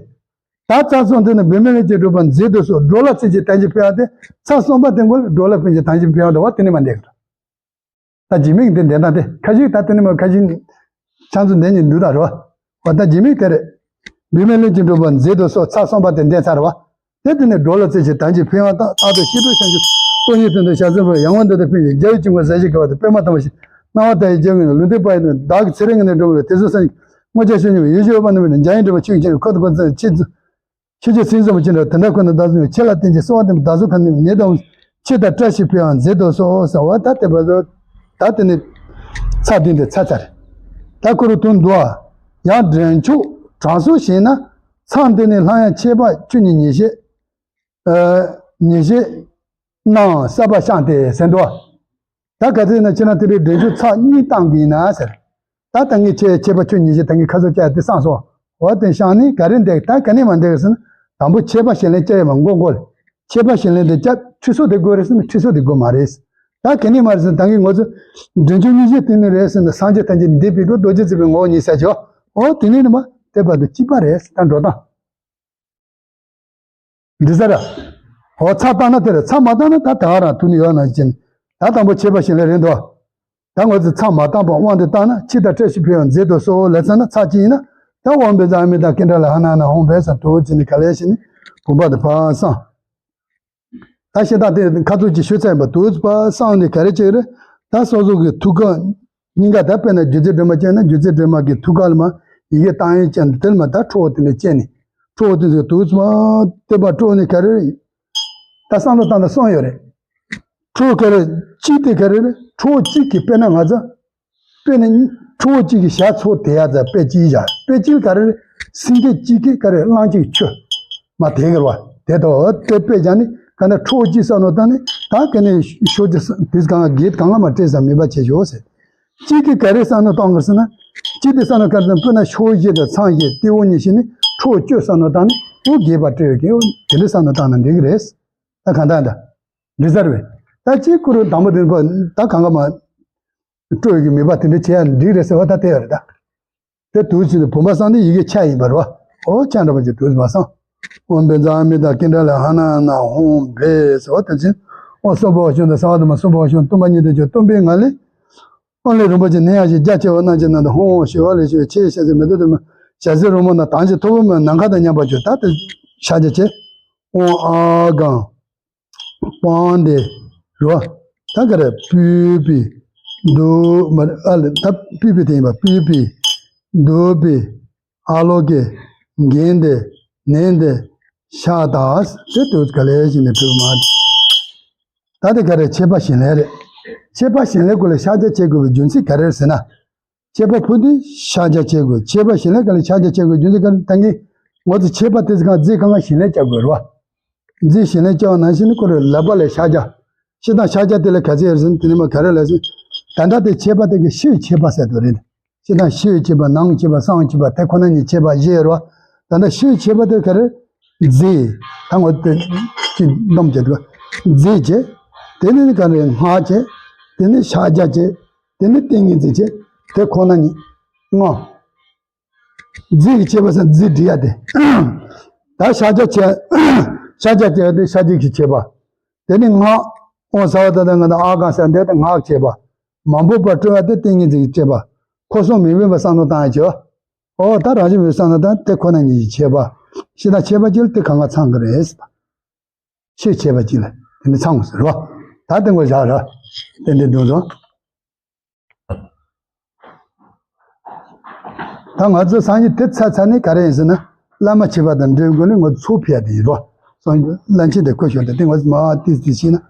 ད་ཚར་སོང་དེ་ནི་འབད་མེད་ལྷུན་གྱིས་གྲུབ་པར་མཛད་དུ་གསོལ། འགྲོ་ལ་ཚེ་གཅིག་དམ་ཆོས་ཕན་ཡོན་དེ་ཚར་སོང་པ་དེ་འགོ་ལ་འགྲོ་ལ་ཕན་ཆོད་དམ་ཆོས་ཕན་ཡོན་དེ་བ་དེ་ནས་མ་འདས་ཀྱི་རེད། ད་རྗེས་མའི་གི་འདི་འདི་དང་དེ་ཁ་ཤས་ད་དེ་ནི་མ་ཁ་ཤས་ཆང་ཚོ་འདི་ཉིད་འདུག་ད་རོ། འོ་ད་རྗེས་མའི་དེ་རེད། འབད་མེད་ལྷུན་གྱིས་གྲུབ་པར་མཛད་དུ་གསོལ། ཚར་སོང་པ་དེ་འདས་ཚར་བ། དེ་དེ་ནས་འགྲོ་ལ་ཚེ་གཅིག་དམ་ཆོས་ཕན་ཡོན་དང་རྟག་ཏུ་ཤེས་འགྲོ་བྱང་ཆུབ་སྟོང་ཉིད་དོན་དུ་ཞལ་གསུངས་པའི་ཡང་དག་འདོད་དང་ཕན་ཕྱིར་རྒྱལ་བའི་དཀྱིལ་འཁོར་ཟབ་ཞིང་དཀར་བ་དང་པདྨ་དམ་པ་ཞེས་སྣང་བ་མཐའ་ཡས་རྒྱལ་བའི་ལུང་བསྟན་པ་ཡི་དོན་བདག་གིས་ཚེ་རབས་སྔ་ནས་བསྒྲུབས་པ་ལས་དེ་ཚོ་སངས་རྒྱས་དངོས་བྱང་བྱོན་མྱོང་བའི་ཡེ་ཤེས་འོད་དཔག་མེད་ནི་འཇམ་དབྱངས་དྲི་མ་ཆུ་ཆེན་ཁོལ་དུ་ཁོལ་ཚེ་ཆེས་ཆེ། ཆོས་ཀྱི་སེམས་ཙམ་ཅི་འདྲ་དེ་འདྲ་ཁོ་ན་བདག་བཟུང་བའི་ཆེ་ལ་བརྟེན་ཅིང་གསོལ་བ་འདེབས་པའི་བདག་སོགས་ཁམས་ནི་ཉེ་དང་ཆེ་དང་བཀྲ་ཤིས་ཕན་ཡོན་མཛད་དུ་གསོལ་ཟེར་བ་ད་དེ་བར་དུ་ད་དེ་ནི་ཚར་བདུན་དེ་ཚར་ཚར་རེད། ད་ཁོ་རུ་དོན་འདུག་ཨ། ཡང་འདྲེན་མཆོག་དྲང་སྲོང་ཞེས་ན་མཚམས་འདི་ནས་སླར་ཡང་ཁྱད་པར་བཅུ་གཉིས་ཉེར་བཞི། ཨ་ཉེར་བཞི་གནང་གསར་པ་བཤམས་ཏེ་ཟེར་འདུག་ཨ། ད་ག་ཚོད་ན་ཁྱེད་རང་དེ་འདྲའི་འདྲེན་མཆོག་ཚར་གཉིས་བཏང་གི་ཡིན་ན་ཟེར། ད་ད་ངས་ཁྱེད་ཁྱད་པར་བཅུ་གཉིས་ཀྱི་ད་ངས་ཁ་སོ་བཅད་དེ་སང་སོང་། འོ་དེ་བཤམས་ནས་ག་རེ་འདེགས་ད་ག་ནས་མ་འདེགས་ཟེར་ན། དང་པོ་ཁྱད་པར་བྱིན་ལེན་བཅའ་ཡས་མ་མགོ་མགོ་ལ། ཁྱད་པར་བྱིན་ལེན་དེ་བཅའ་ཁྲུས་གསོལ་དེ་དགོས་རེད་ཟེར་ན་ཁྲུས་གསོལ་དེ་དགོས་མ་རེད། ད་ག་ནས་མ་རེད་ཟེར་ན་ད་ངས་ང་ཚོ་འདྲེན་མཆོག་གཉིས་བཞི་བཏིང་ནི་རེད་ཟེར་ན་སངས་རྒྱས་ཐམས་ཅད་འདས་པའི་སྐབས་རྡོ་རྗེ་བརྩེགས་པའི་ངོ་བོ་ཉིད་ཟེར་གྱི། འོ་དེ་ནས་ནི་མ་དེ་བར་དུ་གཅིག་པ་རེད་ཟེར་ད་འགྲོ་སྟངས། འདི་ཟེར། འོ་ཚར་བཏང་ན་དེ་རེད། ཚར་མ་བཏང་ན་ད་ད་ག་རང་ཐུག་ནི་ཡོད་ན་ཅི་ནི། ད་དང་པོ་མཆོད་པ་བྱིན་ལེན་རེད་འདུག་ད་ང་ཚོ་ཚར་མ་བཏང་བར་དབང་དུ་བཏང་ན་འཆི་བདག་བཀྲ་ཤིས་འཕེལ་བར་མཛད་དུ་གསོལ་ལབ་ཚར་ན་ཚར་གཅིག་ཡིན་ན། ད་ཨོཾ་བཛྲ་ཨ་མི་ཏྲ་ཀཱི་ཏྲ་ལ་ཧ་ན་ན་ཧཱུྃ་བཛྲ་ཟེར་དུས་ཙམ་ནས་ག་ལེ་ཞིག་ནི་བུམ་པ་དེ་ཕར་བསང་། ད་བཤད་སྟངས་དེ་ཁ་ཚུགས་ཀྱི་ཤོད་ཚར་ཡིན་པ། དུས་ཚོད་པ་སང་ནས་ག་རེ་བྱེད་ཀྱི་རེད། ད་སོ་སོ་གི་ཐུགས་ཀ་སྙིང་ག་ད་དཔེར་ན་སྒྱུ་རྩལ་སྒྲོལ་མ་བྱས་ན་སྒྱུ་རྩལ་སྒྲོལ་མ་གི་ཐུགས་ཀ་ལ་མ་ཡི་གེ་བཏང་ཡིན་ཅན་དེ་ལ་མ་ད་ཁྲོ་བོ་དེ་ནས་བཅད་ནས་ཁྲོ་བོ་དེ་ཚོ་དུས་ཚོད་པ་བསྟན་པ་སྤྲོ་ནས་ག་རེ་རེད། ད་བསམ་བློ་བཏང་ད་གསུངས་ཡོད་རེད། ཁྲོ་བོ་ག་རེ་གཅིག་དེ་ག་རེ་རེད། ཁྲོ་བོ་གཅིག་གི་དཔེར་ན་ང་ཚོ་དཔེ་ནི་ཁྲོ་བོ་གཅིག་གི་ཞྭ་ཚོ་དེ་ཡ་ཙ་དཔེ་གཅིག་བཞག་དཔེ་གཅིག་ག་རེ་སེང་གེ་གཅིག་གིས་ག་རེ་གླང་གཅིག་ཆུ་མ་དེ་ག་རེ་བ་དེ་དོ་དེ་དཔེ་བཞག་ནི་ག་ན་ཁྲོ་བོ་གཅིག་བསམ་བློ་བཏང་ནི་ད་ག་ནས་ཤོ་གཅིག་དེ་གང་གེད་གང་ལ་མ་སྤྲད་ས་མེད་པ་བྱེད་ཤོག་ཟེར། གཅིག་གིས་ག་རེ་བསམ་བློ་བཏང་གི་ཟེར་ན། གཅིག་དེ་བསམ་བློ་ག་རེ་བཏང་དཔེར་ན་ཤོ་བཞི་དང་ཚང་བཞི་ཏི་འོ་གཉིས་བྱས་ནི་ཁྲོ་བོ་གཅིག་བསམ་བློ་བཏང་ནི་འོ་གེད་པ་སྤྲད་ཡོད་གི་འོ་དེ་འདྲ་བསམ་བློ་བཏང་ན་འགྲིག་གི་རེད། ད་གང་ལྟར་ད་འདི་ཟེར་བས་ད་གཅིག་ཁོ་རང་དང་པོ་དེ་ད་གང་ག་མ། སྤྲོད་ཀྱི་མེད་པ་དེ་འདྲ་བྱེད་ཡ་འགྲིག་རེད་ཟེར་བ་ད་དེ་ཡོད་རེད་ད། དེ་དུས་ཕྱིན་ནས་བུམ་པ་བསང་ནི་ཡི་གེ་ཆ་ཡིན་པ་རེད་བ། འོ་ཆ་འདྲ་པོ་ཅིག་དུས་མ་བསང་། ཨོཾ་བཛྲ་ཨ་མི་ཏྲ་ཀཱི་ཏྲ་ལ་ཧ་ན་ན་ཧཱུྃ་བཛྲ་ཟེར་བ་དེ་ཕྱིན། ཨོ་སྭ་བྷཱ་ཝ་ཤཱུ་ཏ་སརྦ་དྷརྨ་སྭ་བྷཱ་ཝ་ཤཱུ་ཏ་སྟོང་པ་ཉིད་དུ་གྱུར་སྟོང་པའི་ངང་ལས། ཨོཾ་ལས་རིན་པོ་ཆེ་ནི་ཡང་ཞིག་རྒྱ་ཆེ་བ་རྣམས་ཀྱི་ནང་དུ་ཧཱུྃ་ཨོཾ་ཞི་བ་ལས་ཞི་བའི་ཆེས་ཞལ་ཟས་མེ་ཏོག་དུ་མ་ཞལ་ཟས་རོལ་མོ་རྣམས་དང་ཞིང་ཐོབ་པའི་མོད་ནམ་མཁའ་དང་མཉམ་པར་གྱུར་ད་དེ་ཤཱཀྱ་ཆེ། ཨོཾ་ཨཱཿཧཱུྃ། པཱདྱཿརོ། ད་ག་རེ་པུཥྤེ། དྷཱུ་པེ། ཨ་ལེ་ད་པུཥྤེ་དེ་ཡིན་པ་པུཥྤེ། དྷཱུ་པེ། ཨཱ་ལོ་ཀེ། གནྡྷེ། ནནྡྷེ། ཤ་དྷཱཿདེ་དུས་ག་ལེ་ཞིག་ནས་བྲིས་མ། ད་དེ་ག་རེ་མཆོད་པ་བྱིན་ལེན་རེད། མཆོད་པ་བྱིན་ལེན་སྐོར་ལ་ཤཱཀྱ་བྱེད་དགོས་པའི་རྒྱུ་མཚན་ག་རེ་རེད་ཟེར་ན། མཆོད་པ་ཕུལ་དུས་ཤཱཀྱ་བྱེད་དགོས། མཆོད་པ་བྱིན་ལེན་སྐབས་ལ་ཤཱཀྱ་བྱེད་དགོས་རྒྱུ་མཚན་ག་རེ་ད་གིན་ང་ཚོ་མཆོད་པ་དེ་ཚོ་གང་རྫས་གང་ག་བྱིན་ལེན་བྱ་དགོས་རེད་བ། རྫས་བྱིན་ལེན་བྱ་བ་ནང་བཞིན་ཁོ་རེ་ལག་པ་ལས་ཤཱཀྱ། ཕྱི་དང་ཤཱཀྱ་དེ་ལ་ག་ཚད་ཡོད་ཟེར་ན་དེ་ནི་མ་ག་རེ་ལ་ཟེར། ད་ལྟ་དེ་མཆོད་པ་དེ་གི་ཕྱིའི་མཆོད་པ་ཟེར་དུ་རེད། ཕྱི་དང་ཕྱིའི་མཆོད་པ་ནང་མཆོད་པ་གསང་མཆོད་པ་དེ་ཁོ་ན་ཉིད་མཆོད་པ་བཞི་ཡོད་རེད་བ། ད་ལྟ་ཕྱིའི་མཆོད་པ་དེ་ག་རེ། རྫས། ད་ངོ་དེ་ཅི་འདོམས་བྱེད་དུ། རྫས་བྱེད། དེ་ནི་ག་རེ་སྔགས་བྱེད། དེ་ནི་ཤཱཀྱ་བྱེད། དེ་ནི་ཏིང་ངེ་འཛིན་བྱེད། དེ་ཁོ་ན་ཉིད། ལྔ། རྫས་ཀྱི་མཆོད་པ་ཟེར་རྫས་སྒྲིག་ཡ་དེ། ད་ཤཱཀྱ་བྱེད། ཤཱཀྱ་བྱེད་ཡ་དེ་ཤཱཀྱ་གི་མཆོད་པ། དེ་ནི་སྔགས། ཨོཾ་ས་བ་ད་ད་ག་ད་ཨཱཿཧཱུྃ་ཟེར་འདི་དེ་སྔགས་བྱེད་པ། མ་འབོད་པར་སྤྲོ་བ་དེ་ཏིང་ངེ་འཛིན་གྱི་བྱེད་པ། འཁོར་གསུམ་མི་དམན་པ་བསམ་བློ་བཏང་ཡ་བྱེད་པ། ཨོ་ད་རང་བཞིན་མི་བསམ་བློ་བཏང་དེ་ཁོ་ན་ཉིད་ཀྱི་བྱེད་པ། ཤི་ད་བྱེད་པ་ཅིག་ལ་དེ་གང་ག་ཚང་གི་རེད། ཤི་བྱེད་པ་ཅིག་ལ་དེ་ནི་ཚང་དགོས་ཟེར་རོ། ད་དེ་ངོ་བཞག་ར། དེ་འདི་འདུག་སོང་། ད་ང་ཚོ་སང་ཉིན་དེ་ཚར་ཚར་ནས་ག་རེ་ཡིན་ཟེར་ན། བླ་མ་མཆོད་པ་དང་འབྲེལ་དགོས་ནས་ང་ཚོ་ཚོགས་ཕུལ་ཡ་དེ་ཡིན་རོ། སང་ཉིན་བླ་མཆོད་དེ་བཀོད་ཞོར་དུ་དེ་ང་ཚོ་མ་ཏིས་ཏིས་ཤེས་ན་